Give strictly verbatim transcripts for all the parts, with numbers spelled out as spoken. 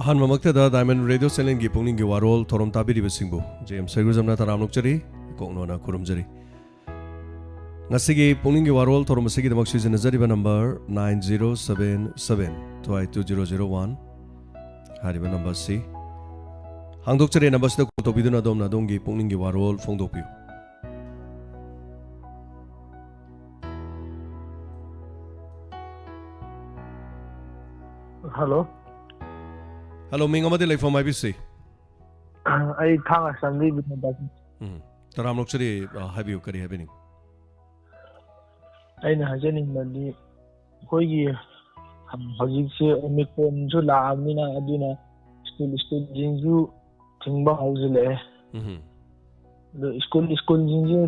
ꯑꯍꯥꯟꯕꯃꯛꯇꯗ Diamond Radio Channelꯒꯤ ꯄꯨꯛꯅꯤꯡꯒꯤ ꯋꯥꯔꯣꯜ ꯊꯧꯔꯝ ꯇꯥꯕꯤꯔꯤꯕꯁꯤꯡꯕꯨ J M ꯁꯔꯒꯨꯖꯝꯅ ꯇꯔꯥꯝꯅ ꯑꯣꯛꯆꯔꯤ, ꯏꯀꯣꯛꯅꯣꯅ ꯈꯨꯔꯨꯝꯖꯔꯤ꯫ ꯉꯁꯤꯒꯤ ꯄꯨꯛꯅꯤꯡꯒꯤ ꯋꯥꯔꯣꯜ ꯊꯧꯔꯝ ꯑꯁꯤꯒꯤꯗꯃꯛ ꯁꯤꯖꯤꯟꯅꯖꯔꯤꯕ number nine zero seven seven two eight two zero zero one ꯍꯥꯏꯔꯤꯕ numberꯁꯤ ꯍꯥꯡꯗꯣꯛꯆꯔꯦ꯫ Numberꯁꯤꯗ call ꯇꯧꯕꯤꯗꯨꯅ ꯑꯗꯣꯝꯅ ꯑꯗꯣꯝꯒꯤ ꯄꯨꯛꯅꯤꯡꯒꯤ ꯋꯥꯔꯣꯜ ꯐꯣꯡꯗꯣꯛꯄꯤꯌꯨ꯫ ꯍꯜꯂꯣ꯫ ꯍꯜꯂꯣ, ꯃꯤꯡ ꯑꯃꯗꯤ ꯂꯩꯐꯝ ꯍꯥꯏꯕꯤꯁꯤ꯫ ꯑꯩ ꯊꯥꯡꯒ ꯆꯥꯟꯗꯦꯜꯗꯒꯤꯅꯦ ꯗꯥ꯫ ꯎꯝ, ꯇꯔꯥꯝꯅ ꯑꯣꯛꯆꯔꯤ꯫ ꯑ, ꯍꯥꯏꯕꯤꯌꯨ, ꯀꯔꯤ ꯍꯥꯏꯕꯤꯅꯤꯡ? ꯑꯩꯅ ꯍꯥꯏꯖꯅꯤꯡꯕꯗꯤ ꯑꯩꯈꯣꯏꯒꯤ ꯍꯧꯖꯤꯛꯁꯦ Omicronꯁꯨ ꯂꯥꯛꯑꯕꯅꯤꯅ, ꯑꯗꯨꯅ ꯁ꯭ꯀꯨꯜ ꯁ꯭ꯀꯨꯜꯁꯤꯡꯁꯨ ꯊꯤꯡꯕ ꯍꯧꯖꯤꯜꯂꯛꯑꯦ꯫ ꯎꯝ꯫ ꯑꯗꯣ ꯁ꯭ꯀꯨꯜ ꯁ꯭ꯀꯨꯜꯁꯤꯡꯁꯦ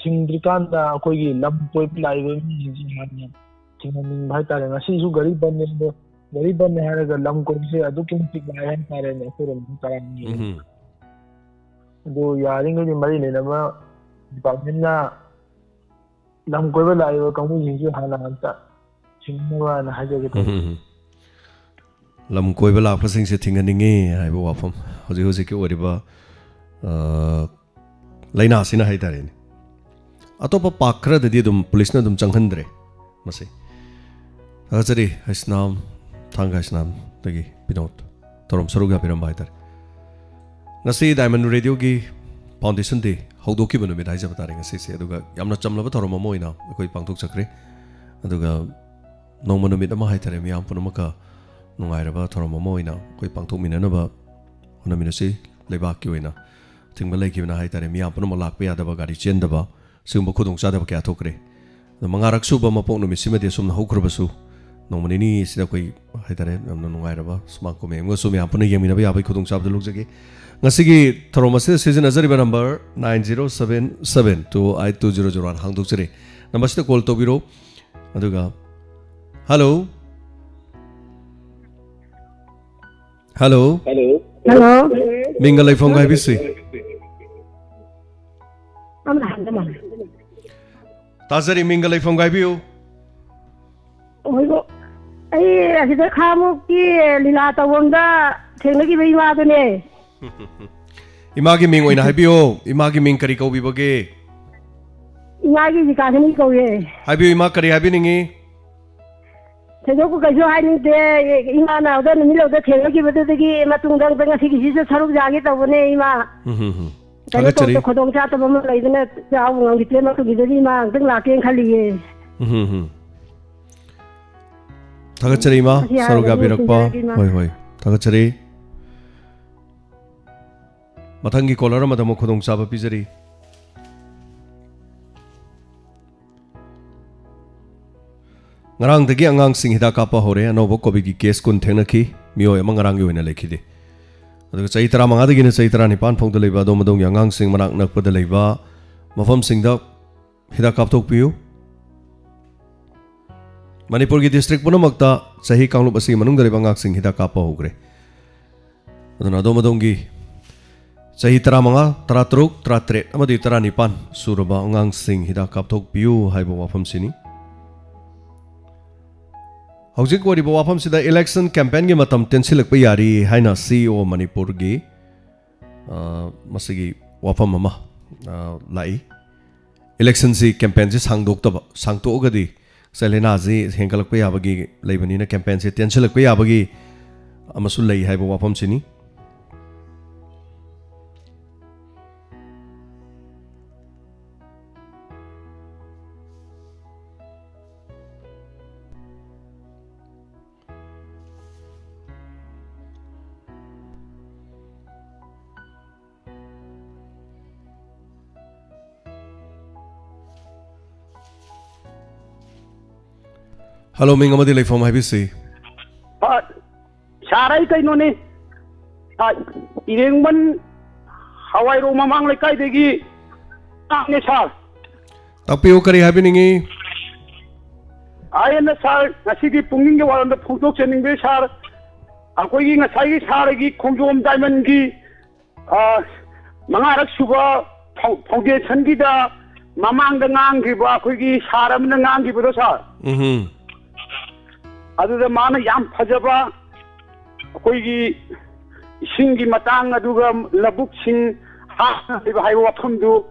ꯊꯤꯡꯗ꯭ꯔꯤꯀꯥꯟꯗ ꯑꯩꯈꯣꯏꯒꯤ ꯂꯝ ꯀꯣꯏꯕ ꯂꯥꯛꯏꯕ ꯃꯤꯁꯤꯡꯁꯦ ꯍꯥꯟꯅ ꯊꯤꯡꯍꯟꯅꯤꯡꯕ ꯍꯥꯏꯇꯥꯔꯦ꯫ ꯉꯁꯤꯁꯨ ꯒꯥꯔꯤ ꯕꯟꯅꯦ, ꯑꯗꯣ ꯒꯥꯔꯤ ꯕꯟꯅꯦ ꯍꯥꯏꯔꯒ ꯂꯝ ꯀꯣꯏꯕꯁꯦ ꯑꯗꯨꯛꯀꯤ ꯃꯇꯤꯛ ꯂꯥꯛꯑꯦ ꯍꯥꯏꯇꯥꯔꯦꯅꯦ ꯑꯩꯈꯣꯏꯔꯣꯝꯗ ꯇꯔꯥꯝꯅ꯫ ꯎꯝ꯫ ꯑꯗꯨ ꯌꯥꯔꯤꯉꯩꯗꯤ ꯃꯔꯤ ꯂꯩꯅꯕ departmentꯅ ꯂꯝ ꯀꯣꯏꯕ ꯂꯥꯛꯏꯕ ꯀꯥꯡꯕꯨꯁꯤꯡꯁꯨ ꯍꯥꯟꯅ ꯑꯝꯇ ꯊꯤꯡꯅꯕꯅ ꯍꯥꯏꯖꯒꯦ ꯇꯧꯕꯅꯤ꯫ ꯎꯝ꯫ ꯂꯝ ꯀꯣꯏꯕ ꯂꯥꯛꯄꯁꯤꯡꯁꯦ ꯊꯤꯡꯍꯟꯅꯤꯡꯉꯤ ꯍꯥꯏꯕ ꯋꯥꯐꯝ ꯍꯧꯖꯤꯛ ꯍꯧꯖꯤꯛꯀꯤ ꯑꯣꯏꯔꯤꯕ, ꯑ, ꯂꯥꯏꯅꯥꯁꯤꯅ ꯍꯥꯏꯇꯥꯔꯦꯅꯦ꯫ ꯑꯇꯣꯞꯄ park ꯈꯔꯗꯗꯤ ꯑꯗꯨꯝ ꯄꯨꯂꯤꯁꯅ ꯑꯗꯨꯝ ꯆꯪꯍꯟꯗ꯭ꯔꯦ ꯃꯁꯤ꯫ ꯊꯥꯒꯠꯆꯔꯤ ꯍꯩꯁꯅꯥꯝ, ꯊꯥꯡꯒ ꯍꯩꯁꯅꯥꯝꯗꯒꯤ ꯕꯤꯅꯣꯗ ꯊꯧꯔꯝ ꯁꯔꯨꯛ ꯌꯥꯕꯤꯔꯝꯕ ꯍꯥꯏꯇꯥꯔꯦ꯫ ꯉꯁꯤ Diamond Radioꯒꯤ Foundation Day ꯍꯧꯗꯣꯛꯈꯤꯕ ꯅꯨꯃꯤꯠ ꯍꯥꯏꯖꯕ ꯇꯥꯔꯦ ꯉꯁꯤꯁꯦ꯫ ꯑꯗꯨꯒ ꯌꯥꯝꯅ ꯆꯝꯂꯕ ꯊꯧꯔꯝ ꯑꯃ ꯑꯣꯏꯅ ꯑꯩꯈꯣꯏ ꯄꯥꯡꯊꯣꯛꯆꯈ꯭ꯔꯦ꯫ ꯑꯗꯨꯒ ꯅꯣꯡꯃ ꯅꯨꯃꯤꯠ ꯑꯃ ꯍꯥꯏꯇꯥꯔꯦ, ꯃꯤꯌꯥꯝ ꯄꯨꯝꯅꯃꯛꯀ ꯅꯨꯡꯉꯥꯏꯔꯕ ꯊꯧꯔꯝ ꯑꯃ ꯑꯣꯏꯅ ꯑꯩꯈꯣꯏ ꯄꯥꯡꯊꯣꯛꯃꯤꯟꯅꯅꯕ ꯍꯣꯠꯅꯃꯤꯟꯅꯁꯤ꯫ ꯂꯩꯕꯥꯛꯀꯤ ꯑꯣꯏꯅ ꯑꯊꯤꯡꯕ ꯂꯩꯈꯤꯕꯅ ꯍꯥꯏꯇꯥꯔꯦ, ꯃꯤꯌꯥꯝ ꯄꯨꯝꯅꯃꯛ ꯂꯥꯛꯄ ꯌꯥꯗꯕ, ꯒꯥꯔꯤ ꯆꯦꯟꯗꯕ, ꯁꯤꯒꯨꯝꯕ ꯈꯨꯗꯣꯡꯆꯥꯗꯕ ꯀꯌꯥ ꯊꯣꯛꯈ꯭ꯔꯦ꯫ ꯑꯗꯣ ꯃꯉꯥꯔꯛ ꯁꯨꯕ ꯃꯄꯣꯛ ꯅꯨꯃꯤꯠꯁꯤꯃꯗꯤ ꯑꯁꯨꯝꯅ ꯍꯧꯈ꯭ꯔꯕꯁꯨ, ꯅꯣꯡꯃ ꯅꯤꯅꯤ ꯑꯁꯤꯗ ꯑꯩꯈꯣꯏ ꯍꯥꯏꯇꯥꯔꯦ, ꯌꯥꯝꯅ ꯅꯨꯡꯉꯥꯏꯔꯕ ꯁꯨꯃꯥꯡ ꯀꯨꯝꯍꯩ ꯑꯃꯒꯁꯨ ꯃꯌꯥꯝ ꯄꯨꯟꯅ ꯌꯦꯡꯃꯤꯟꯅꯕ ꯌꯥꯕꯒꯤ ꯈꯨꯗꯣꯡꯆꯥꯕꯗꯨ ꯂꯧꯖꯒꯦ꯫ ꯉꯁꯤꯒꯤ ꯊꯧꯔꯝ ꯑꯁꯤꯗ ꯁꯤꯖꯤꯟꯅꯖꯔꯤꯕ number nine zero seven seven two eight two zero zero one ꯍꯥꯡꯗꯣꯛꯆꯔꯤ꯫ Numberꯁꯤꯗ call ꯇꯧꯕꯤꯔꯣ꯫ ꯑꯗꯨꯒ, hello꯫ Hello꯫ Hello. ꯃꯤꯡꯒ ꯂꯩꯐꯝꯒ ꯍꯥꯏꯕꯤꯁꯤ꯫ ꯑꯃ ꯍꯥꯟꯅ ꯑꯃ ꯍꯥꯟꯅ꯫ ꯇꯥꯖꯔꯤ, ꯃꯤꯡꯒ ꯂꯩꯐꯝꯒ ꯍꯥꯏꯕꯤꯌꯨ꯫ ꯑꯣꯏꯕ꯫ ꯑꯩ ꯑꯁꯤꯗ ꯈꯥꯉꯕꯣꯛꯀꯤ ꯂꯤꯂꯥ ꯇꯧꯐꯝꯗ ꯊꯦꯡꯅꯈꯤꯕ ꯏꯃꯥꯗꯨꯅꯦ꯫ ꯏꯃꯥꯒꯤ ꯃꯤꯡ ꯑꯣꯏꯅ ꯍꯥꯏꯕꯤꯌꯣ꯫ ꯏꯃꯥꯒꯤ ꯃꯤꯡ ꯀꯔꯤ ꯀꯧꯕꯤꯕꯒꯦ? ꯏꯃꯥꯒꯤ ꯖꯤꯀꯥꯁꯅꯤ ꯀꯧꯏ꯫ ꯍꯥꯏꯕꯤꯌꯨ ꯏꯃꯥ, ꯀꯔꯤ ꯍꯥꯏꯕꯤꯅꯤꯡꯉꯤ? ꯊꯣꯏꯗꯣꯛꯄ ꯀꯩꯁꯨ ꯍꯥꯏꯅꯤꯡꯗꯦ꯫ ꯏꯃꯥꯅ ꯑꯗ ꯅꯨꯃꯤꯠ ꯂꯧꯗ ꯊꯦꯡꯅꯈꯤꯕꯗꯨꯗꯒꯤ ꯃꯇꯨꯡꯗ ꯑꯝꯇ ꯉꯁꯤꯒꯤꯁꯤꯁꯨ ꯁꯔꯨꯛ ꯌꯥꯒꯦ ꯇꯧꯕꯅꯦ ꯏꯃꯥ꯫ ꯎꯝ, ꯍꯝ, ꯍꯝ꯫ ꯀꯩꯅꯣ ꯊꯥꯒꯠꯆꯔꯤ꯫ ꯇꯧꯕꯗ ꯈꯨꯗꯣꯡ ꯆꯥꯗꯕ ꯑꯃ ꯂꯩꯗꯅ ꯌꯥꯎꯕ ꯉꯝꯈꯤꯗ꯭ꯔꯦ꯫ ꯃꯇꯨꯡꯒꯤꯗꯗꯤ ꯏꯃꯥ ꯑꯝꯇꯪ ꯂꯥꯛꯀꯦꯅ ꯈꯜꯂꯤꯌꯦ꯫ ꯎꯝ, ꯍꯝ, ꯍꯝ꯫ ꯊꯥꯒꯠꯆꯔꯤ ꯏꯃꯥ, ꯃꯁꯤ ꯁꯔꯨꯛ ꯍꯥꯏꯔꯒ ꯌꯥꯕꯤꯔꯛꯄ꯫ ꯂꯣꯏꯁꯤꯟꯖꯔꯒꯦ ꯏꯃꯥ꯫ ꯍꯣꯏ, ꯍꯣꯏ꯫ ꯊꯥꯒꯠꯆꯔꯤ꯫ ꯃꯊꯪꯒꯤ caller ꯑꯃꯗ ꯑꯃꯨꯛ ꯈꯨꯗꯣꯡꯆꯥꯕ ꯄꯤꯖꯔꯤ꯫ ꯉꯔꯥꯡꯗꯒꯤ ꯑꯉꯥꯡꯁꯤꯡ ꯍꯤꯗꯥꯛ ꯀꯥꯞꯄ ꯍꯧꯔꯦ꯫ ꯑꯅꯧꯕ COVIDꯀꯤ case ꯀꯨꯟ ꯊꯦꯡꯅꯈꯤ꯫ ꯃꯤꯑꯣꯏ ꯑꯃ ꯉꯔꯥꯡꯒꯤ ꯑꯣꯏꯅ ꯂꯩꯈꯤꯗꯦ꯫ ꯑꯗꯨꯒ ꯆꯍꯤ ꯇꯔꯥꯃꯉꯥꯗꯒꯤꯅ ꯆꯍꯤ ꯇꯔꯥꯅꯤꯄꯥꯟ ꯐꯥꯎꯗ ꯂꯩꯕ ꯑꯗꯣꯝ ꯑꯗꯣꯝꯒꯤ ꯑꯉꯥꯡꯁꯤꯡ ꯃꯅꯥꯛ ꯅꯛꯄꯗ ꯂꯩꯕ ꯃꯐꯝꯁꯤꯡꯗ ꯍꯤꯗꯥꯛ ꯀꯥꯞꯊꯣꯛꯄꯤꯌꯨ꯫ ꯃꯅꯤꯄꯨꯔꯒꯤ district ꯄꯨꯝꯅꯃꯛꯇ ꯆꯍꯤ ꯀꯥꯡꯂꯨꯞ ꯑꯁꯤꯒꯤ ꯃꯅꯨꯡꯗ ꯂꯩꯕ ꯑꯉꯥꯡꯁꯤꯡ ꯍꯤꯗꯥꯛ ꯀꯥꯞꯄ ꯍꯧꯈ꯭ꯔꯦ꯫ ꯑꯗꯨꯅ ꯑꯗꯣꯝ ꯑꯗꯣꯝꯒꯤ ꯆꯍꯤ ꯇꯔꯥꯃꯉꯥ, ꯇꯔꯥꯇꯔꯨꯛ, ꯇꯔꯥꯇꯔꯦꯠ ꯑꯃꯗꯤ ꯇꯔꯥꯅꯤꯄꯥꯟ ꯁꯨꯔꯕ ꯑꯉꯥꯡꯁꯤꯡ ꯍꯤꯗꯥꯛ ꯀꯥꯞꯊꯣꯛꯄꯤꯌꯨ ꯍꯥꯏꯕ ꯋꯥꯐꯝꯁꯤꯅꯤ꯫ ꯍꯧꯖꯤꯛ ꯑꯣꯏꯔꯤꯕ ꯋꯥꯐꯝꯁꯤꯗ election campaignꯒꯤ ꯃꯇꯝ ꯇꯦꯟꯁꯤꯜꯂꯛꯄ ꯌꯥꯔꯤ ꯍꯥꯏꯅ CEO ꯃꯅꯤꯄꯨꯔꯒꯤ, ꯑ, ꯃꯁꯤꯒꯤ ꯋꯥꯐꯝ ꯑꯃ, ꯑ, ꯂꯥꯛꯏ꯫ Electionꯁꯤ, campaignꯁꯤ ꯁꯥꯡꯗꯣꯛꯇꯕ, ꯁꯥꯡꯇꯣꯛꯑꯒꯗꯤ ꯉꯁꯥꯏ ꯂꯥꯏꯅꯥꯁꯤ ꯍꯦꯟꯒꯠꯂꯛꯄ ꯌꯥꯕꯒꯤ ꯂꯩꯕꯅꯤꯅ campaignꯁꯤ ꯇꯦꯟꯁꯤꯜꯂꯛꯄ ꯌꯥꯕꯒꯤ ꯑꯃꯁꯨ ꯂꯩ ꯍꯥꯏꯕ ꯋꯥꯐꯝꯁꯤꯅꯤ꯫ Hello, ꯃꯤꯡ ꯑꯃꯗꯤ ꯂꯩꯐꯝ ꯍꯥꯏꯕꯤꯁꯤ꯫ ꯑ, sir, ꯑꯩ ꯀꯩꯅꯣꯅꯤ, ꯑ, ꯏꯔꯦꯡꯕꯟ ꯍꯋꯥꯏꯔꯣꯡ ꯃꯃꯥꯡ ꯂꯩꯀꯥꯏꯗꯒꯤ ꯂꯥꯛꯅꯦ, sir꯫ ꯇꯥꯛꯄꯤꯌꯨ, ꯀꯔꯤ ꯍꯥꯏꯕꯤꯅꯤꯡꯉꯤ? ꯑꯩꯅ, sir, ꯉꯁꯤꯒꯤ ꯄꯨꯛꯅꯤꯡꯒꯤ ꯋꯥꯔꯣꯜꯗ ꯐꯣꯡꯗꯣꯛꯆꯅꯤꯡꯕꯩ, sir, ꯑꯩꯈꯣꯏꯒꯤ ꯉꯁꯥꯏꯒꯤ sirꯒꯤ ꯈꯣꯡꯖꯣꯝ diamondꯒꯤ, ꯑ, ꯃꯉꯥꯔꯛ ꯁꯨꯕ ꯐꯥꯎ-, foundationꯒꯤꯗ ꯃꯃꯥꯡꯗ ꯉꯥꯡꯈꯤꯕ ꯑꯩꯈꯣꯏꯒꯤ sir ꯑꯃꯅ ꯉꯥꯡꯈꯤꯕꯗꯣ, sir꯫ ꯎꯝꯍꯨꯝ꯫ ꯑꯗꯨꯗ ꯃꯥꯅ ꯌꯥꯝ ꯐꯖꯕ ꯑꯩꯈꯣꯏꯒꯤ ꯏꯁꯤꯡꯒꯤ ꯃꯇꯥꯡ, ꯑꯗꯨꯒ ꯂꯧꯕꯨꯛꯁꯤꯡ ꯍꯥꯠꯅ ꯂꯩꯕ ꯍꯥꯏꯕ ꯋꯥꯐꯝꯗꯨ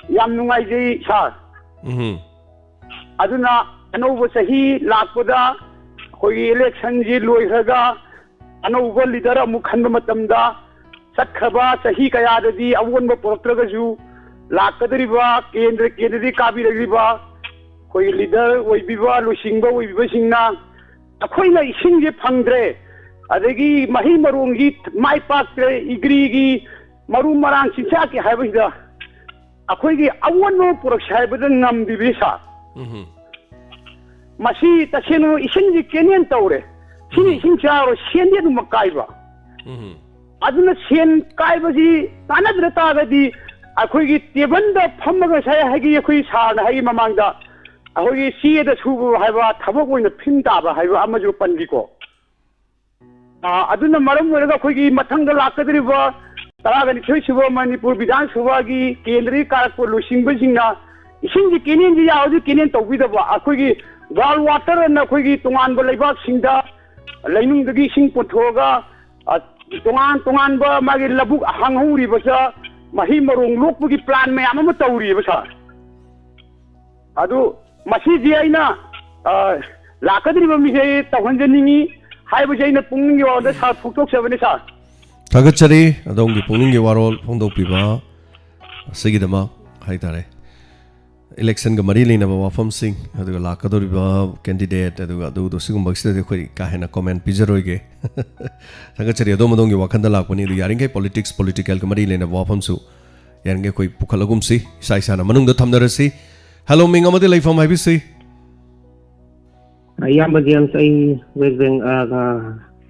ꯌꯥꯝ ꯅꯨꯡꯉꯥꯏꯖꯩ, ꯁꯥꯔ꯫ ꯎꯝ꯫ ꯑꯗꯨꯅ ꯑꯅꯧꯕ ꯆꯍꯤ ꯂꯥꯛꯄꯗ ꯑꯩꯈꯣꯏꯒꯤ ꯏꯂꯦꯛꯁꯟꯁꯤ ꯂꯣꯏꯈ꯭ꯔꯒ ꯑꯅꯧꯕ ꯂꯤꯗꯔ ꯑꯃꯨꯛ ꯈꯟꯕ ꯃꯇꯝꯗ ꯆꯠꯈ꯭ꯔꯕ ꯆꯍꯤ ꯀꯌꯥꯗꯗꯤ ꯑꯑꯣꯟꯕ ꯄꯨꯔꯛꯇ꯭ꯔꯒꯁꯨ, ꯂꯥꯛꯀꯗꯧꯔꯤꯕ ꯀꯦꯟꯗ꯭ꯔ ꯀꯦꯟꯗ꯭ꯔꯗꯒꯤ ꯀꯥꯕꯤꯔꯛꯂꯤꯕ ꯑꯩꯈꯣꯏꯒꯤ ꯂꯤꯗꯔ ꯑꯣꯏꯕꯤꯕ, ꯂꯨꯆꯤꯡꯕ ꯑꯣꯏꯕꯤꯕꯁꯤꯡꯅ ꯑꯩꯈꯣꯏꯅ ꯏꯁꯤꯡꯁꯦ ꯐꯪꯗ꯭ꯔꯦ, ꯑꯗꯒꯤ ꯃꯍꯩ ꯃꯔꯣꯡꯒꯤ ꯃꯥꯏ ꯄꯥꯛꯇ꯭ꯔꯦ, ꯏꯒ꯭ꯔꯤꯒꯤ ꯃꯔꯨ ꯃꯔꯥꯡ ꯆꯤꯟꯖꯥꯛꯀꯤ ꯍꯥꯏꯕꯁꯤꯗ ꯑꯩꯈꯣꯏꯒꯤ ꯑꯑꯣꯟꯕ ꯑꯃ ꯄꯨꯔꯛꯁꯦ ꯍꯥꯏꯕꯗ ꯉꯝꯗ꯭ꯔꯤꯕꯅꯤ, ꯁꯥꯔ꯫ ꯎꯝ꯫ ꯃꯁꯤ ꯇꯁꯦꯡꯅ ꯏꯁꯤꯡꯁꯤ ꯀꯦꯅꯦꯟ ꯇꯧꯔꯦ꯫ ꯁꯤꯅ ꯎꯝ꯫ ꯏꯁꯤꯡ ꯆꯥꯔꯣꯏ, ꯁꯦꯟꯗꯤ ꯑꯗꯨꯃꯛ ꯀꯥꯏꯕ꯫ ꯎꯝ꯫ ꯑꯗꯨꯅ ꯁꯦꯟ ꯀꯥꯏꯕꯁꯤ ꯀꯥꯟꯅꯗ꯭ꯔ ꯇꯥꯔꯒꯗꯤ ꯑꯩꯈꯣꯏꯒꯤ ꯇꯦꯕꯜꯗ ꯐꯝꯃꯒ ꯉꯁꯥꯏ ꯍꯥꯏꯒꯤ ꯑꯩꯈꯣꯏ ꯁꯥꯔꯅ ꯍꯥꯏꯒꯤ ꯃꯃꯥꯡꯗ ꯑꯩꯈꯣꯏꯒꯤ ꯆꯦꯗ ꯁꯨꯕ ꯍꯥꯏꯕ ꯊꯕꯛ ꯑꯣꯏꯅ ꯐꯤꯟ ꯇꯥꯕ ꯍꯥꯏꯕ ꯑꯃꯁꯨ ꯄꯟꯈꯤꯀꯣ꯫ ꯑꯥ, ꯑꯗꯨꯅ ꯃꯔꯝ ꯑꯣꯏꯔꯒ ꯑꯩꯈꯣꯏꯒꯤ ꯃꯊꯪꯗ ꯂꯥꯛꯀꯗꯧꯔꯤꯕ ꯇꯔꯥꯒ ꯅꯤꯊꯣꯏ ꯁꯨꯕ ꯃꯅꯤꯄꯨꯔ ꯕꯤꯙꯥꯟ ꯁꯚꯥꯒꯤ ꯀꯦꯟꯗ꯭ꯔꯒꯤ ꯀꯥꯔꯛꯄ ꯂꯨꯆꯤꯡꯕꯁꯤꯡꯅ ꯏꯁꯤꯡꯁꯤ ꯀꯦꯅꯦꯟꯁꯤ ꯌꯥꯔꯗꯤ ꯀꯦꯅꯦꯟ ꯇꯧꯕꯤꯗꯕ, ꯑꯩꯈꯣꯏꯒꯤ ꯒ꯭ꯔꯥꯎꯟ ꯋꯥꯇꯔ ꯑꯅ ꯑꯩꯈꯣꯏꯒꯤ ꯇꯣꯉꯥꯟꯕ ꯂꯩꯕꯥꯛꯁꯤꯡꯗ ꯂꯩꯅꯨꯡꯗꯒꯤ ꯏꯁꯤꯡ ꯄꯨꯊꯣꯛꯑꯒ, ꯑ, ꯇꯣꯉꯥꯟ ꯇꯣꯉꯥꯟꯕ ꯃꯥꯒꯤ ꯂꯧꯕꯨꯛ ꯍꯥꯡꯍꯧꯔꯤꯕꯗ ꯃꯍꯩ ꯃꯔꯣꯡ ꯂꯣꯛꯄꯒꯤ ꯄ꯭ꯂꯥꯟ ꯃꯌꯥꯝ ꯑꯃ ꯇꯧꯔꯤꯕ, ꯁꯥꯔ꯫ ꯑꯗꯨ ꯃꯁꯤꯗꯤ ꯑꯩꯅ, ꯑ, ꯂꯥꯛꯀꯗꯧꯔꯤꯕ ꯃꯤꯁꯦ ꯇꯧꯍꯟꯖꯅꯤꯡꯉꯤ ꯍꯥꯏꯕꯁꯦ ꯑꯩꯅ ꯄꯨꯛꯅꯤꯡꯒꯤ ꯋꯥꯈꯜꯗ, ꯁꯥꯔ, ꯐꯣꯡꯗꯣꯛꯆꯕꯅꯤ, ꯁꯥꯔ꯫ ꯊꯥꯒꯠꯆꯔꯤ ꯑꯗꯣꯝꯒꯤ ꯄꯨꯛꯅꯤꯡꯒꯤ ꯋꯥꯔꯣꯜ ꯐꯣꯡꯗꯣꯛꯄꯤꯕ ꯑꯁꯤꯒꯤꯗꯃꯛ ꯍꯥꯏꯇꯥꯔꯦ꯫ ꯏꯂꯦꯛꯁꯟꯒ ꯃꯔꯤ ꯂꯩꯅꯕ ꯋꯥꯐꯝꯁꯤꯡ, ꯑꯗꯨꯒ ꯂꯥꯛꯀꯗꯧꯔꯤꯕ ꯀꯦꯟꯗꯤꯗꯦꯠ, ꯑꯗꯨꯒ ꯑꯗꯨꯗꯣ ꯁꯤꯒꯨꯝꯕꯁꯤꯗꯗꯤ ꯑꯩꯈꯣꯏ ꯀꯥ ꯍꯦꯟꯅ ꯀꯣꯃꯦꯟ ꯄꯤꯖꯔꯣꯏꯒꯦ꯫ ꯊꯥꯒꯠꯆꯔꯤ, ꯑꯗꯣꯝ ꯑꯗꯣꯝꯒꯤ ꯋꯥꯈꯜꯗ ꯂꯥꯛꯄꯅꯤ꯫ ꯑꯗꯨ ꯌꯥꯔꯤꯈꯩ ꯄꯣꯂꯤꯇꯤꯛꯁ, ꯄꯣꯂꯤꯇꯤꯀꯦꯜꯒ ꯃꯔꯤ ꯂꯩꯅꯕ ꯋꯥꯐꯝꯁꯨ ꯌꯥꯔꯤꯈꯩ ꯑꯩꯈꯣꯏ ꯄꯨꯈꯠꯂꯒꯨꯝꯁꯤ, ꯏꯁꯥ ꯏꯁꯥꯅ ꯃꯅꯨꯡꯗ ꯊꯝꯅꯔꯁꯤ꯫ ꯍꯦꯂꯣ, ꯃꯤꯡ ꯑꯃꯗꯤ ꯂꯩꯐꯝ ꯍꯥꯏꯕꯤꯁꯤ꯫ ꯏꯌꯥꯝꯕ ꯖꯦꯝꯁ, ꯑꯩ ꯋꯦꯁ ꯕꯦꯡ-, ꯑ, ꯑ,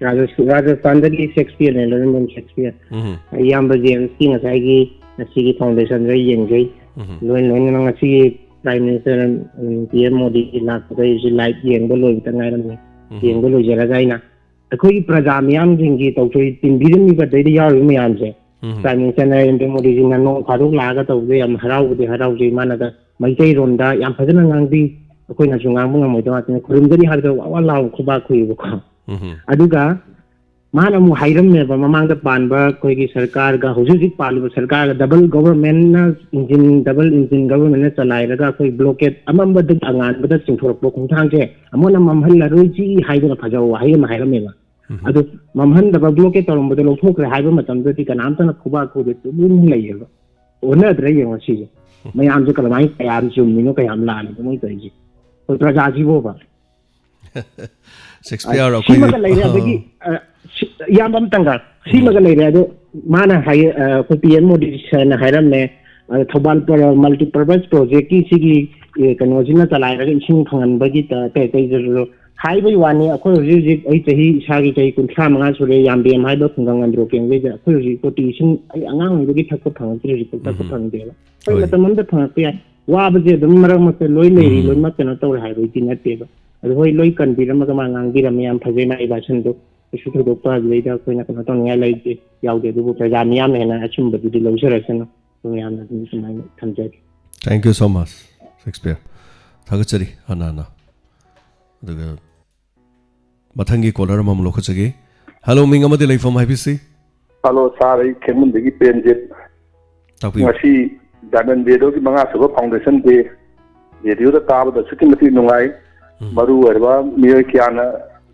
ꯔꯥꯖꯁ-, ꯔꯥꯖꯁꯊꯥꯟꯗꯒꯤ ꯁꯦꯛꯁꯄꯤꯌꯔꯅꯦ, ꯔꯕꯤꯟꯗ꯭ꯔꯟ ꯁꯦꯛꯁꯄꯤꯌꯔ꯫ ꯎꯝ꯫ ꯏꯌꯥꯝꯕ ꯖꯦꯝꯁꯀꯤ ꯉꯁꯥꯏꯒꯤ ꯉꯁꯤꯒꯤ ꯐꯥꯎꯟꯗꯦꯁꯟꯗꯣ ꯑꯩ ꯌꯦꯡꯖꯩ꯫ ꯎꯝ꯫ ꯂꯣꯏ ꯂꯣꯏꯅꯅ ꯉꯁꯤꯒꯤ ꯄ꯭ꯔꯥꯏꯝ ꯃꯤꯅꯤꯁꯇꯔ, ꯎꯝ, ꯄꯤ ꯑꯦꯝ ꯃꯣꯗꯤ ꯂꯥꯛꯄꯗꯣ ꯑꯩꯁꯨ ꯂꯥꯏꯚ ꯌꯦꯡꯕ ꯂꯣꯏꯕꯇ ꯉꯥꯏꯔꯝꯃꯦ꯫ ꯎꯝ꯫ ꯌꯦꯡꯕ ꯂꯣꯏꯖꯔꯒ ꯑꯩꯅ ꯑꯩꯈꯣꯏꯒꯤ ꯄ꯭ꯔꯖꯥ ꯃꯤꯌꯥꯝꯁꯤꯡꯒꯤ ꯇꯧꯊꯣꯏ ꯇꯤꯟꯕꯤꯔꯝꯃꯤꯕ ꯑꯗꯩꯗ ꯌꯥꯎꯔꯤꯕ ꯃꯌꯥꯝꯁꯦ, ꯎꯝ꯫ ꯄ꯭ꯔꯥꯏꯝ ꯃꯤꯅꯤꯁꯇꯔ ꯅꯔꯦꯟꯗ꯭ꯔ ꯃꯣꯗꯤꯖꯤꯅ ꯅꯣꯡ ꯐꯥꯗꯣꯛ ꯂꯥꯛꯑꯒ ꯇꯧꯕꯗ ꯌꯥꯝ ꯍꯔꯥꯎꯕꯗꯤ ꯍꯔꯥꯎꯖꯩ꯫ ꯃꯥꯅꯒ ꯃꯩꯇꯩꯔꯣꯟꯗ ꯌꯥꯝ ꯐꯖꯅ ꯉꯥꯡꯕꯤ꯫ ꯑꯩꯈꯣꯏꯅꯁꯨ ꯉꯥꯡꯕ ꯉꯝꯃꯣꯏꯗꯕ ꯉꯥꯛꯇꯅꯤ꯫ ꯈꯨꯔꯨꯝꯖꯔꯤ ꯍꯥꯏꯕꯗ ꯋꯥ ꯋꯥ ꯂꯥꯎ ꯈꯨꯕꯥꯛ ꯈꯨꯏꯕꯀꯣ꯫ ꯎꯝ꯫ ꯑꯗꯨꯒ ꯃꯥꯅ ꯑꯃꯨꯛ ꯍꯥꯏꯔꯝꯃꯦꯕ, ꯃꯃꯥꯡꯗ ꯄꯥꯟꯕ ꯑꯩꯈꯣꯏꯒꯤ ꯁꯔꯀꯥꯔꯒ ꯍꯧꯖꯤꯛ ꯍꯧꯖꯤꯛ ꯄꯥꯜꯂꯤꯕ ꯁꯔꯀꯥꯔꯒ double government ꯅ engine, double engine government ꯅ ꯆꯂꯥꯏꯔꯒ ꯑꯩꯈꯣꯏ blockade ꯑꯃꯝꯕꯗꯒꯤ ꯑꯉꯥꯟꯕꯗ ꯆꯤꯡꯊꯣꯔꯛꯄ ꯈꯣꯡꯊꯥꯡꯁꯦ ꯑꯃꯨꯛ ꯍꯟꯅ ꯃꯝꯍꯜꯂꯔꯣꯏꯁꯤ ꯍꯥꯏꯗꯅ ꯐꯖꯕ ꯋꯥꯍꯩ ꯑꯃ ꯍꯥꯏꯔꯝꯃꯦꯕ꯫ ꯎꯝ꯫ ꯑꯗꯨ ꯃꯝꯍꯟꯗꯕ, blockade ꯇꯧꯔꯝꯕꯗꯣ ꯂꯧꯊꯣꯛꯈ꯭ꯔꯦ ꯍꯥꯏꯕ ꯃꯇꯝꯗꯗꯤ ꯀꯅꯥꯝꯇꯅ ꯈꯨꯕꯥꯛ ꯈꯨꯗꯦ, ꯇꯨꯃꯤꯟ ꯂꯩꯌꯦꯕ꯫ ꯑꯣꯟꯅꯗ꯭ꯔꯦ ꯌꯦꯡꯉꯣ ꯁꯤꯁꯦ꯫ ꯃꯌꯥꯝꯁꯦ ꯀꯃꯥꯏꯅ, ꯀꯌꯥꯝ ꯆꯨꯝꯃꯤꯅꯣ, ꯀꯌꯥꯝ ꯂꯥꯜꯂꯤꯅꯣ ꯃꯣꯏ ꯇꯧꯔꯤꯁꯦ? ꯑꯩꯈꯣꯏ ꯄ꯭ꯔꯖꯥꯁꯤꯕꯣꯕ꯫ ꯁꯦꯛꯁꯄꯤꯌꯔ ꯑꯩꯈꯣꯏꯒꯤ ꯁꯤꯃꯒ ꯂꯩꯔꯦ꯫ ꯑꯗꯒꯤ, ꯑ, ꯁꯤ-, ꯏꯌꯥꯝꯕ ꯑꯃꯇꯪꯒ, ꯁꯤꯃꯒ ꯂꯩꯔꯦ꯫ ꯑꯗꯣ ꯃꯥꯅ ꯍꯥꯏꯌꯦ, ꯑ, ꯑꯩꯈꯣꯏ ꯄꯤ ꯑꯦꯝ ꯃꯣꯗꯤ ꯁꯔꯅ ꯍꯥꯏꯔꯝꯃꯦ, ꯑ, ꯊꯧꯕꯥꯜ multipurpose project ꯀꯤ ꯁꯤꯒꯤ, ꯑꯦ, ꯀꯩꯅꯣꯁꯤꯅ ꯆꯂꯥꯏꯔꯒ ꯏꯁꯤꯡ ꯐꯪꯍꯟꯕꯒꯤ ꯇ-, ꯀꯩ ꯀꯩꯗꯁꯨ ꯍꯥꯏꯕꯒꯤ ꯋꯥꯅꯤ꯫ ꯑꯩꯈꯣꯏ ꯍꯧꯖꯤꯛ ꯍꯧꯖꯤꯛ, ꯑꯩ ꯆꯍꯤ ꯏꯁꯥꯒꯤ ꯆꯍꯤ ꯀꯨꯟꯊ꯭ꯔꯥ ꯃꯉꯥ ꯁꯨꯔꯦ, ꯌꯥꯝꯕꯦꯝ ꯍꯥꯏꯕ ꯈꯨꯡꯒꯪ ꯑꯟꯗ꯭ꯔꯣ ꯀꯦꯟꯗ꯭ꯔꯩꯗ ꯑꯩꯈꯣꯏ ꯍꯧꯖꯤꯛ ꯇꯣꯇꯤ ꯏꯁꯤꯡ ꯑꯩ ꯑꯉꯥꯡ ꯑꯣꯏꯕꯒꯤ ꯊꯛꯄ ꯐꯪꯉꯛꯇ꯭ꯔꯦ, ꯍꯧꯖꯤꯛꯐꯥꯎ ꯊꯛꯄ ꯎꯝ꯫ ꯐꯪꯗꯦꯕ꯫ ꯍꯣꯏ, ꯍꯣꯏ꯫ ꯃꯇꯝ ꯑꯃꯗ ꯐꯪꯉꯛꯄ ꯌꯥꯏ꯫ ꯋꯥꯕꯁꯦ ꯑꯗꯨꯝ ꯃꯔꯛ ꯃꯔꯛꯇ ꯂꯣꯏ ꯂꯩꯔꯤ, ꯎꯝ꯫ ꯂꯣꯏꯅꯃꯛ ꯀꯩꯅꯣ ꯇꯧꯔꯦ ꯍꯥꯏꯕꯒꯤ ꯅꯠꯇꯦꯕ꯫ ꯑꯗꯨ ꯍꯣꯏ, ꯂꯣꯏ ꯀꯟꯕꯤꯔꯝꯃꯒ ꯃꯥ ꯉꯥꯡꯕꯤꯔꯝꯃꯦ, ꯌꯥꯝ ꯐꯖꯩ ꯃꯥꯒꯤ ꯚꯥꯁꯟꯗꯣ꯫ ꯀꯩꯁꯨ ꯊꯣꯏꯗꯣꯛꯄ ꯑꯗꯨꯗꯩꯗ ꯑꯩꯈꯣꯏꯅ ꯀꯩꯅꯣ ꯇꯧꯅꯤꯡꯉꯥꯏ ꯂꯩꯇꯦ, ꯌꯥꯎꯗꯦ꯫ ꯑꯗꯨꯕꯨ ꯄ꯭ꯔꯖꯥ ꯃꯤꯌꯥꯝꯅ ꯍꯦꯟꯅ ꯑꯆꯨꯝꯕꯗꯨꯗꯤ ꯂꯧꯖꯔꯁꯅꯨ꯫ ꯑꯗꯨ ꯃꯌꯥꯝꯅ ꯑꯗꯨꯝ ꯁꯨꯃꯥꯏꯅ ꯊꯝꯖꯒꯦ꯫ Thank you so much, Shakespeare. ꯊꯥꯒꯠꯆꯔꯤ ꯍꯥꯟꯅ ꯍꯥꯟꯅ꯫ ꯑꯗꯨꯒ ꯃꯊꯪꯒꯤ ꯀꯣꯂꯔ ꯑꯃꯃꯨꯛ ꯂꯧꯈꯠꯆꯒꯦ꯫ ꯍꯜꯂꯣ, ꯃꯤꯡ ꯑꯃꯗꯤ ꯂꯩꯐꯝ ꯍꯥꯏꯕꯤꯁꯤ꯫ ꯍꯜꯂꯣ ꯁꯥꯔ, ꯑꯩ ꯈꯦꯡꯃꯨꯟꯗꯒꯤ ꯄ꯭ꯔꯦꯝꯖꯤꯠ꯫ ꯇꯥꯛꯄꯤꯌꯨ꯫ ꯉꯁꯤ ꯗꯥꯏꯃꯟ ꯔꯦꯗꯤꯑꯣꯒꯤ ꯃꯉꯥꯁꯨꯕ foundation day ꯔꯦꯗꯤꯑꯣꯗ ꯇꯥꯕꯗ ꯑꯁꯨꯛꯀꯤ ꯃꯇꯤꯛ ꯅꯨꯡꯉꯥꯏ꯫ ꯎꯝ꯫ ꯃꯔꯨ ꯑꯣꯏꯔꯕ ꯃꯤꯑꯣꯏ ꯀꯌꯥꯅ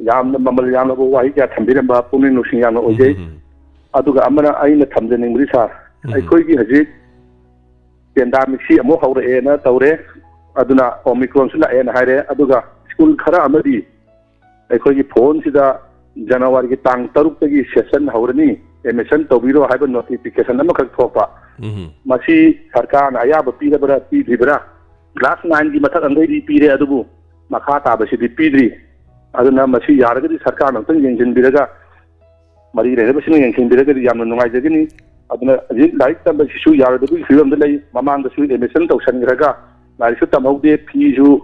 ꯌꯥꯝꯅ ꯃꯃꯜ ꯌꯥꯝꯂꯕ ꯋꯥꯍꯩ ꯀꯌꯥ ꯊꯝꯕꯤꯔꯝꯕ ꯄꯨꯛꯅꯤꯡ ꯂꯧꯁꯤꯡ ꯌꯥꯝꯅ ꯑꯣꯏꯖꯩ꯫ ꯎꯝ, ꯎꯝ꯫ ꯑꯗꯨꯒ ꯑꯃꯅ ꯑꯩꯅ ꯊꯝꯖꯅꯤꯡꯕꯗꯤ ꯁꯥꯔ, ꯎꯝ꯫ ꯑꯩꯈꯣꯏꯒꯤ ꯍꯧꯖꯤꯛ pandemic ꯁꯤ ꯑꯃꯨꯛ ꯍꯧꯔꯛꯑꯦꯅ ꯇꯧꯔꯦ, ꯑꯗꯨꯅ Omicron ꯁꯨ ꯂꯥꯛꯑꯦꯅ ꯍꯥꯏꯔꯦ, ꯑꯗꯨꯒ ꯁ꯭ꯀꯨꯜ ꯈꯔ ꯑꯃꯗꯤ ꯑꯩꯈꯣꯏꯒꯤ ꯐꯣꯟꯁꯤꯗ ꯖꯅꯋꯥꯔꯤꯒꯤ ꯇꯥꯡ ꯇꯔꯨꯛꯇꯒꯤ session ꯍꯧꯔꯅꯤ, admission ꯇꯧꯕꯤꯔꯣ ꯍꯥꯏꯕ notification ꯑꯃꯈꯛ ꯊꯣꯛꯄ꯫ ꯎꯝ꯫ ꯃꯁꯤ ꯁꯔꯀꯥꯔꯅ ꯑꯌꯥꯕ ꯄꯤꯔꯕ꯭ꯔꯥ ꯄꯤꯗ꯭ꯔꯤꯕ꯭ꯔꯥ? Class nine ꯒꯤ ꯃꯊꯛ ꯑꯪꯈꯩꯗꯤ ꯄꯤꯔꯦ, ꯑꯗꯨꯕꯨ ꯃꯈꯥ ꯇꯥꯕꯁꯤꯗꯤ ꯄꯤꯗ꯭ꯔꯤ꯫ ꯑꯗꯨꯅ ꯃꯁꯤ ꯌꯥꯔꯒꯗꯤ ꯁꯔꯀꯥꯔꯅ ꯑꯃꯨꯛꯇꯪ ꯌꯦꯡꯁꯤꯟꯕꯤꯔꯒ, ꯃꯔꯤ ꯂꯩꯅꯕꯁꯤꯡꯅ ꯌꯦꯡꯁꯤꯟꯕꯤꯔꯒꯗꯤ ꯌꯥꯝꯅ ꯅꯨꯡꯉꯥꯏꯖꯒꯅꯤ꯫ ꯑꯗꯨꯅ ꯍꯧꯖꯤꯛ ꯂꯥꯏꯔꯤꯛ ꯇꯝꯕꯁꯤꯁꯨ ꯌꯥꯔꯣꯏꯗꯕꯒꯤ ꯐꯤꯕꯝꯗ ꯂꯩ꯫ ꯃꯃꯥꯡꯗꯁꯨ admission ꯇꯧꯁꯟꯈ꯭ꯔꯒ ꯂꯥꯏꯔꯤꯛꯁꯨ ꯇꯝꯍꯧꯗꯦ, ꯐꯤꯁꯨ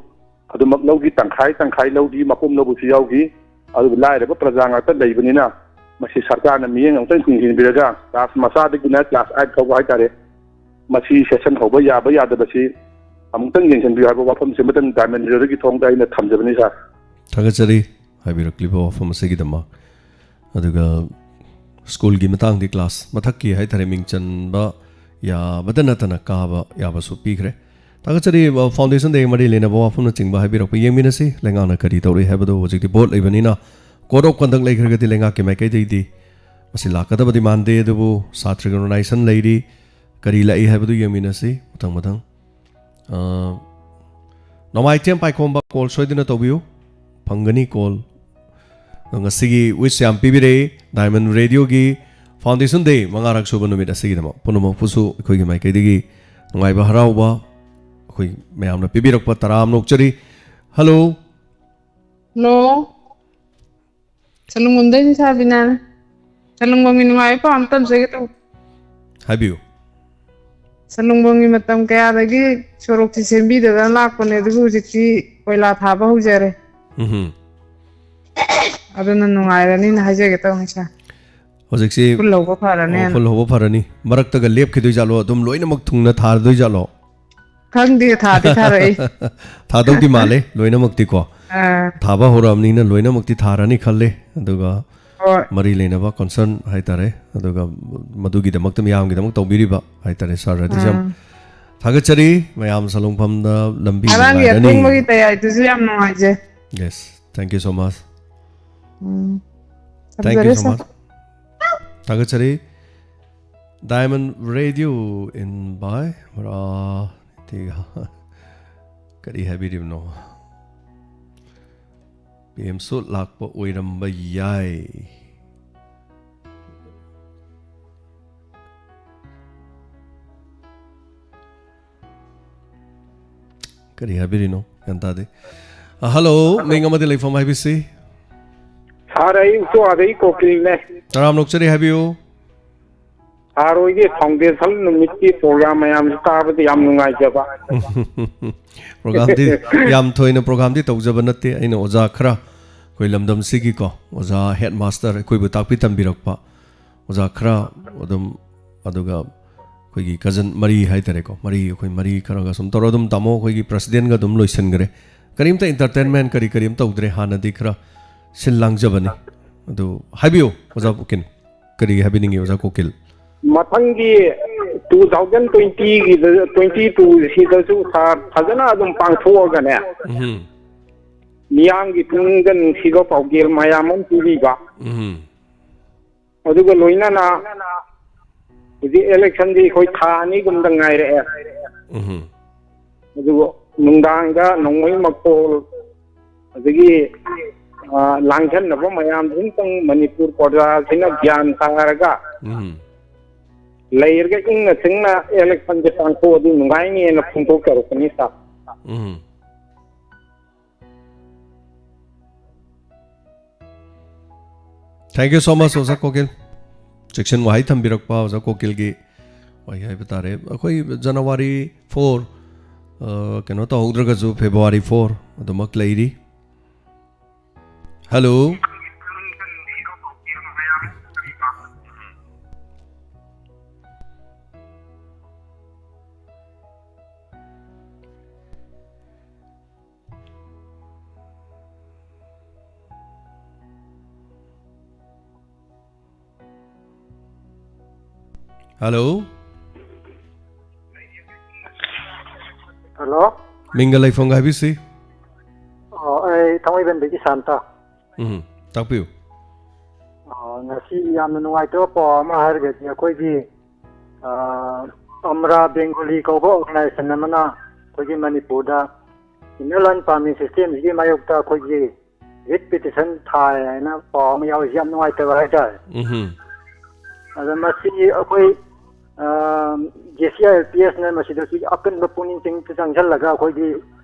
ꯑꯗꯨꯃꯛ ꯂꯧꯈꯤ, ꯇꯪꯈꯥꯏ ꯇꯪꯈꯥꯏ ꯂꯧꯈꯤ, ꯃꯄꯨꯝ ꯂꯧꯕꯁꯨ ꯌꯥꯎꯈꯤ꯫ ꯑꯗꯨꯕꯨ ꯂꯥꯏꯔꯕ ꯄ꯭ꯔꯖꯥ ꯉꯥꯛꯇ ꯂꯩꯕꯅꯤꯅ ꯃꯁꯤ ꯁꯔꯀꯥꯔꯅ ꯃꯤꯠꯌꯦꯡ ꯑꯃꯨꯛꯇꯪ ꯌꯦꯡꯁꯤꯟꯕꯤꯔꯒ class ꯃꯆꯥꯗꯒꯤꯅ class eight ꯐꯥꯎꯕ ꯍꯥꯏꯇꯥꯔꯦ, ꯃꯁꯤ session ꯍꯧꯕ ꯌꯥꯕ ꯌꯥꯗꯕꯁꯤ ꯑꯃꯨꯛꯇꯪ ꯌꯦꯡꯁꯤꯟꯕꯤꯌꯨ ꯍꯥꯏꯕ ꯋꯥꯐꯝꯁꯤꯃꯇꯪ ꯗꯥꯏꯃꯟ ꯔꯦꯗꯤꯑꯣꯒꯤ ꯊꯣꯡꯗ ꯑꯩꯅ ꯊꯝꯖꯕꯅꯤ, ꯁꯥꯔ꯫ ꯊꯥꯒꯠꯆꯔꯤ ꯍꯥꯏꯕꯤꯔꯛꯂꯤꯕ ꯋꯥꯐꯝ ꯑꯁꯤꯒꯤꯗꯃꯛ꯫ ꯑꯗꯨꯒ ꯁ꯭ꯀꯨꯜꯒꯤ ꯃꯇꯥꯡꯗꯤ ꯀ꯭ꯂꯥꯁ ꯃꯊꯛꯀꯤ ꯍꯥꯏꯇꯥꯔꯦ, ꯃꯤꯡ ꯆꯟꯕ ꯌꯥꯕꯗ ꯅꯠꯇꯅ ꯀꯥꯕ ꯌꯥꯕꯁꯨ ꯄꯤꯈ꯭ꯔꯦ꯫ ꯊꯥꯒꯠꯆꯔꯤ꯫ ꯑ, ꯐꯥꯎꯟꯗꯦꯁꯟ ꯗꯦ ꯃꯔꯤ ꯂꯩꯅꯕ ꯋꯥꯐꯝꯅꯆꯤꯡꯕ ꯍꯥꯏꯕꯤꯔꯛꯄ ꯌꯦꯡꯃꯤꯟꯅꯁꯤ꯫ ꯂꯩꯉꯥꯛꯅ ꯀꯔꯤ ꯇꯧꯔꯤ ꯍꯥꯏꯕꯗꯨ ꯍꯧꯖꯤꯛꯇꯤ ꯚꯣꯠ ꯂꯩꯕꯅꯤꯅ code of conduct ꯂꯩꯈ꯭ꯔꯒꯗꯤ ꯂꯩꯉꯥꯛꯀꯤ ꯃꯥꯏꯀꯩꯗꯒꯤꯗꯤ ꯃꯁꯤ ꯂꯥꯛꯀꯗꯕꯗꯤ ꯃꯥꯟꯗꯦ, ꯑꯗꯨꯕꯨ ꯁꯥꯇ꯭ꯔꯒꯤ organization ꯂꯩꯔꯤ, ꯀꯔꯤ ꯂꯥꯛꯏ ꯍꯥꯏꯕꯗꯨ ꯌꯦꯡꯃꯤꯟꯅꯁꯤ ꯃꯊꯪ ꯃꯊꯪ꯫ ꯑ, ꯅꯣꯡꯃꯥꯏꯊꯦꯝ ꯄꯥꯏꯈꯣꯝꯕ call ꯁꯣꯏꯗꯅ ꯇꯧꯕꯤꯌꯨ, ꯐꯪꯒꯅꯤ call꯫ ꯑꯗꯣ ꯉꯁꯤꯒꯤ wish ꯌꯥꯝ ꯄꯤꯕꯤꯔꯛꯏ, ꯗꯥꯏꯃꯟ ꯔꯦꯗꯤꯑꯣꯒꯤ ꯐꯥꯎꯟꯗꯦꯁꯟ ꯗꯦ ꯃꯉꯥꯔꯛ ꯁꯨꯕ ꯅꯨꯃꯤꯠ ꯑꯁꯤꯒꯤꯗꯃꯛ ꯄꯨꯝꯅꯃꯛꯄꯨꯁꯨ ꯑꯩꯈꯣꯏꯒꯤ ꯃꯥꯏꯀꯩꯗꯒꯤ ꯅꯨꯡꯉꯥꯏꯕ ꯍꯔꯥꯎꯕ ꯑꯩꯈꯣꯏ ꯃꯌꯥꯝꯅ ꯄꯤꯕꯤꯔꯛꯄ ꯇꯔꯥꯝꯅ ꯑꯣꯛꯆꯔꯤ꯫ ꯍꯜꯂꯣ꯫ ꯍꯜꯂꯣ꯫ ꯁꯂꯨꯡꯕꯝꯗꯩꯅꯤ ꯁꯥꯕꯤꯅꯥ꯫ ꯁꯂꯨꯡꯕꯝꯒꯤ ꯅꯨꯡꯉꯥꯏꯕ ꯄꯥꯎ ꯑꯃ ꯇꯝꯖꯒꯦ ꯇꯧꯕ꯫ ꯍꯥꯏꯕꯤꯌꯨ꯫ ꯁꯂꯨꯡꯕꯝꯒꯤ ꯃꯇꯝ ꯀꯌꯥꯗꯒꯤ ꯁꯣꯔꯣꯛꯁꯤ ꯁꯦꯝꯕꯤꯗꯗꯅ ꯂꯥꯛꯄꯅꯦ, ꯑꯗꯨꯕꯨ ꯍꯧꯖꯤꯛꯇꯤ ꯀꯣꯏꯂꯥ ꯊꯥꯕ ꯍꯧꯖꯔꯦ꯫ ꯎꯝꯍꯨꯝ꯫ ꯑꯗꯨꯅ ꯅꯨꯡꯉꯥꯏꯔꯅꯤꯅ ꯍꯥꯏꯖꯒꯦ ꯇꯧꯅꯤ ꯁꯥꯔ꯫ ꯍꯧꯖꯤꯛꯁꯤ ꯐꯨꯜ ꯍꯧꯕ ꯐꯔꯅꯤ ꯑꯣ, ꯍꯥꯏꯅ꯫ ꯐꯨꯜ ꯍꯧꯕ ꯐꯔꯅꯤ꯫ ꯃꯔꯛꯇꯒ ꯂꯦꯞꯈꯤꯗꯣꯏ ꯖꯥꯠꯂꯣ? ꯑꯗꯨꯝ ꯂꯣꯏꯅꯃꯛ ꯊꯨꯡꯅ ꯊꯥꯔꯗꯣꯏ ꯖꯥꯠꯂꯣ? ꯈꯪꯗꯦ, ꯊꯥꯗꯤ ꯊꯥꯔꯛꯏ꯫ ꯊꯥꯗꯧꯗꯤ ꯃꯥꯜꯂꯦ ꯂꯣꯏꯅꯃꯛꯇꯤꯀꯣ꯫ ꯑꯥ꯫ ꯊꯥꯕ ꯍꯧꯔꯛꯑꯕꯅꯤꯅ ꯂꯣꯏꯅꯃꯛꯇꯤ ꯊꯥꯔꯅꯤ ꯈꯜꯂꯦ꯫ ꯑꯗꯨꯒ ꯍꯣꯏ꯫ ꯃꯔꯤ ꯂꯩꯅꯕ concern ꯍꯥꯏꯇꯥꯔꯦ, ꯑꯗꯨꯒ ꯃꯗꯨꯒꯤꯗꯃꯛꯇ, ꯃꯌꯥꯝꯒꯤꯗꯃꯛ ꯇꯧꯕꯤꯔꯤꯕ ꯍꯥꯏꯇꯥꯔꯦ, ꯁꯥꯔ ꯔꯥꯙꯦꯁ꯭ꯌꯥꯝ꯫ ꯎꯝ꯫ ꯊꯥꯒꯠꯆꯔꯤ꯫ ꯃꯌꯥꯝ ꯁꯂꯨꯡꯐꯝꯗ ꯂꯝꯕꯤ ꯉꯔꯥꯡꯒꯤ ꯅꯨꯡꯉꯥꯏꯔꯅꯤ꯫ ꯑꯊꯦꯡꯕꯒꯤ ꯇꯌꯥꯔꯤꯗꯨꯁꯨ ꯌꯥꯝ ꯅꯨꯡꯉꯥꯏꯖꯩ꯫ Yes, thank you so much꯫ Um. Thank you ꯊꯝꯖꯔꯦ, so ꯁꯥꯔ꯫ Much꯫ ꯊꯥꯒꯠꯆꯔꯤ꯫ Diamond Radio in by ꯃꯔꯥ ꯇꯤꯒ꯫ ꯀꯔꯤ ꯍꯥꯏꯕꯤꯔꯤꯕꯅꯣ? ꯄꯦꯝꯁꯨ ꯂꯥꯛꯄ ꯑꯣꯏꯔꯝꯕ ꯌꯥꯏ꯫ ꯀꯔꯤ ꯍꯥꯏꯕꯤꯔꯤꯅꯣ? ꯒ꯭ꯌꯥꯟ ꯇꯥꯗꯦ꯫ ꯑ, ꯍꯜꯂꯣ, ꯃꯤꯡ ꯑꯃꯗꯤ ꯂꯩꯐꯝ ꯍꯥꯏꯕꯤꯁꯤ꯫ ꯁꯥꯔ, ꯑꯩ ꯎꯆꯣ ꯑꯗꯩ ꯀꯣꯀꯤꯜꯅꯦ꯫ ꯇꯔꯥꯝꯅ ꯑꯣꯛꯆꯔꯤ, ꯍꯥꯏꯕꯤꯌꯨ꯫ ꯁꯥꯔ ꯍꯣꯏꯒꯤ ꯐꯥꯎꯟꯗꯦꯁꯟ ꯅꯨꯃꯤꯠꯀꯤ ꯄ꯭ꯔꯣꯒ꯭ꯔꯥꯝ ꯃꯌꯥꯝꯁꯤ ꯇꯥꯕꯗ ꯌꯥꯝ ꯅꯨꯡꯉꯥꯏꯖꯕ꯫ ꯄ꯭ꯔꯣꯒ꯭ꯔꯥꯝꯗꯤ ꯌꯥꯝ ꯊꯣꯏꯅ ꯄ꯭ꯔꯣꯒ꯭ꯔꯥꯝꯗꯤ ꯇꯧꯖꯕ ꯅꯠꯇꯦ꯫ ꯑꯩꯅ ꯑꯣꯖꯥ ꯈꯔ ꯑꯩꯈꯣꯏ ꯂꯝꯗꯝꯁꯤꯒꯤꯀꯣ, ꯑꯣꯖꯥ ꯍꯦꯗ ꯃꯥꯁꯇꯔ ꯑꯩꯈꯣꯏꯕꯨ ꯇꯥꯛꯄꯤ ꯇꯝꯕꯤꯔꯛꯄ ꯑꯣꯖꯥ ꯈꯔ ꯑꯗꯨꯝ, ꯑꯗꯨꯒ ꯑꯩꯈꯣꯏꯒꯤ ꯀꯖꯟ ꯃꯔꯤ ꯍꯥꯏꯇꯥꯔꯦꯀꯣ, ꯃꯔꯤ, ꯑꯩꯈꯣꯏ ꯃꯔꯤ ꯈꯔꯒ ꯁꯨꯝ ꯇꯧꯔ ꯑꯗꯨꯝ ꯇꯥꯃꯣ ꯑꯩꯈꯣꯏꯒꯤ ꯄ꯭ꯔꯁꯤꯗꯦꯟꯒ ꯑꯗꯨꯝ ꯂꯣꯏꯁꯤꯟꯈ꯭ꯔꯦ꯫ ꯀꯔꯤꯝꯇ ꯏꯟꯇꯔꯇꯦꯟꯃꯦꯟ ꯀꯔꯤ ꯀꯔꯤꯝ ꯇꯧꯗ꯭ꯔꯦ, ꯍꯥꯟꯅꯗꯤ ꯈꯔ ꯁꯤꯜ ꯂꯥꯡꯖꯕꯅꯤ꯫ ꯑꯗꯨ ꯍꯥꯏꯕꯤꯌꯨ ꯑꯣꯖꯥ ꯀꯣꯀꯤꯜ, ꯀꯔꯤ ꯍꯥꯏꯕꯤꯅꯤꯡꯉꯤ ꯑꯣꯖꯥ ꯀꯣꯀꯤꯜ? ꯃꯊꯪꯒꯤ ꯇꯨ ꯊꯥꯎꯖꯟ ꯇ꯭ꯋꯦꯟꯇꯤꯒꯤꯗ, ꯇ꯭ꯋꯦꯟꯇꯤ ꯇꯨꯁꯤꯗꯁꯨ ꯁꯥꯔ ꯐꯖꯅ ꯑꯗꯨꯝ ꯄꯥꯡꯊꯣꯛꯑꯒꯅꯦ, ꯎꯝ ꯃꯤꯌꯥꯝꯒꯤ ꯄꯨꯛꯅꯤꯡꯗ ꯅꯨꯡꯁꯤꯕ ꯄꯥꯎꯖꯦꯜ ꯃꯌꯥꯝ ꯑꯃ ꯄꯤꯕꯤꯕ, ꯎꯝ ꯑꯗꯨꯒ ꯂꯣꯏꯅꯅ ꯍꯧꯖꯤꯛ ꯏꯂꯦꯛꯁꯟꯗꯤ ꯑꯩꯈꯣꯏ ꯊꯥ ꯑꯅꯤꯒꯨꯝꯗ ꯉꯥꯏꯔꯛꯑꯦ꯫ ꯎꯝ ꯑꯗꯨꯒ ꯅꯨꯡꯗꯥꯡꯗ ꯅꯣꯡꯃꯩ ꯃꯈꯣꯜ, ꯑꯗꯒꯤ ꯂꯥꯡꯁꯟꯅꯕ ꯃꯌꯥꯝꯗꯣ ꯑꯃꯨꯛꯇꯪ ꯃꯅꯤꯄꯨꯔ ꯄ꯭ꯔꯖꯥꯁꯤꯅ ꯒ꯭ꯌꯥꯟ ꯇꯥꯔꯒ ꯎꯝ ꯂꯩꯔꯒ ꯏꯪꯅ ꯆꯤꯡꯅ ꯏꯂꯦꯛꯁꯟꯁꯦ ꯄꯥꯡꯊꯣꯛꯑꯗꯤ ꯅꯨꯡꯉꯥꯏꯅꯤꯅ ꯐꯣꯡꯗꯣꯛꯆꯔꯛꯄꯅꯤ ꯁꯥꯔ꯫ ꯎꯝ Thank you so much ꯑꯣꯖꯥ ꯀꯣꯀꯤꯜ꯫ ꯆꯦꯛꯁꯤꯟ ꯋꯥꯍꯩ ꯊꯝꯕꯤꯔꯛꯄ ꯑꯣꯖꯥ ꯀꯣꯀꯤꯜꯒꯤ ꯋꯥꯍꯩ ꯍꯥꯏꯕ ꯇꯥꯔꯦ꯫ ꯑꯩꯈꯣꯏ ꯖꯅꯋꯥꯔꯤ ꯐꯣꯔ, ꯀꯩꯅꯣ ꯇꯧꯍꯧꯗ꯭ꯔꯒꯁꯨ ꯐꯦꯕꯋꯥꯔꯤ ꯐꯣꯔ ꯑꯗꯨꯃꯛ ꯂꯩꯔꯤ꯫ ꯍꯜꯂꯣ꯫ ꯍꯜꯂꯣ꯫ ꯍꯜꯂꯣ꯫ ꯃꯤꯡꯒ ꯂꯩꯐꯝꯒ ꯍꯥꯏꯕꯤꯁꯤ꯫ ꯑꯣ, ꯑꯩ ꯊꯥꯡꯃꯩꯕꯟꯗꯒꯤ ꯁꯥꯟꯇ꯫ ꯎꯝ, ꯇꯥꯛꯄꯤꯌꯨ꯫ ꯑꯣ, ꯉꯁꯤ ꯌꯥꯝꯅ ꯅꯨꯡꯉꯥꯏꯇꯕ ꯄꯥꯎ ꯑꯃ ꯍꯥꯏꯔꯒꯗꯤ, ꯑꯩꯈꯣꯏꯒꯤ, ꯑ, ꯑꯝꯔꯥ ꯕꯦꯡꯒꯣꯂꯤ ꯀꯧꯕ organization ꯑꯃꯅ ꯑꯩꯈꯣꯏꯒꯤ ꯃꯅꯤꯄꯨꯔꯗ inner line permit system ꯁꯤꯒꯤ ꯃꯥꯌꯣꯛꯇ ꯑꯩꯈꯣꯏꯒꯤ writ petition ꯊꯥꯏ ꯍꯥꯏꯅ ꯄꯥꯎ ꯑꯃ ꯌꯥꯎꯔꯤꯁꯤ ꯌꯥꯝ ꯅꯨꯡꯉꯥꯏꯇꯕ ꯍꯥꯏꯇꯥꯔꯦ꯫ ꯎꯝ ꯑꯗ ꯃꯁꯤ ꯑꯩꯈꯣꯏ, ꯑ, JCILPS ꯅ ꯃꯁꯤꯗꯁꯨ ꯑꯀꯟꯕ ꯄꯨꯛꯅꯤꯡ ꯆꯪ-, ꯆꯪꯁꯜꯂꯒ ꯑꯩꯈꯣꯏꯒꯤ,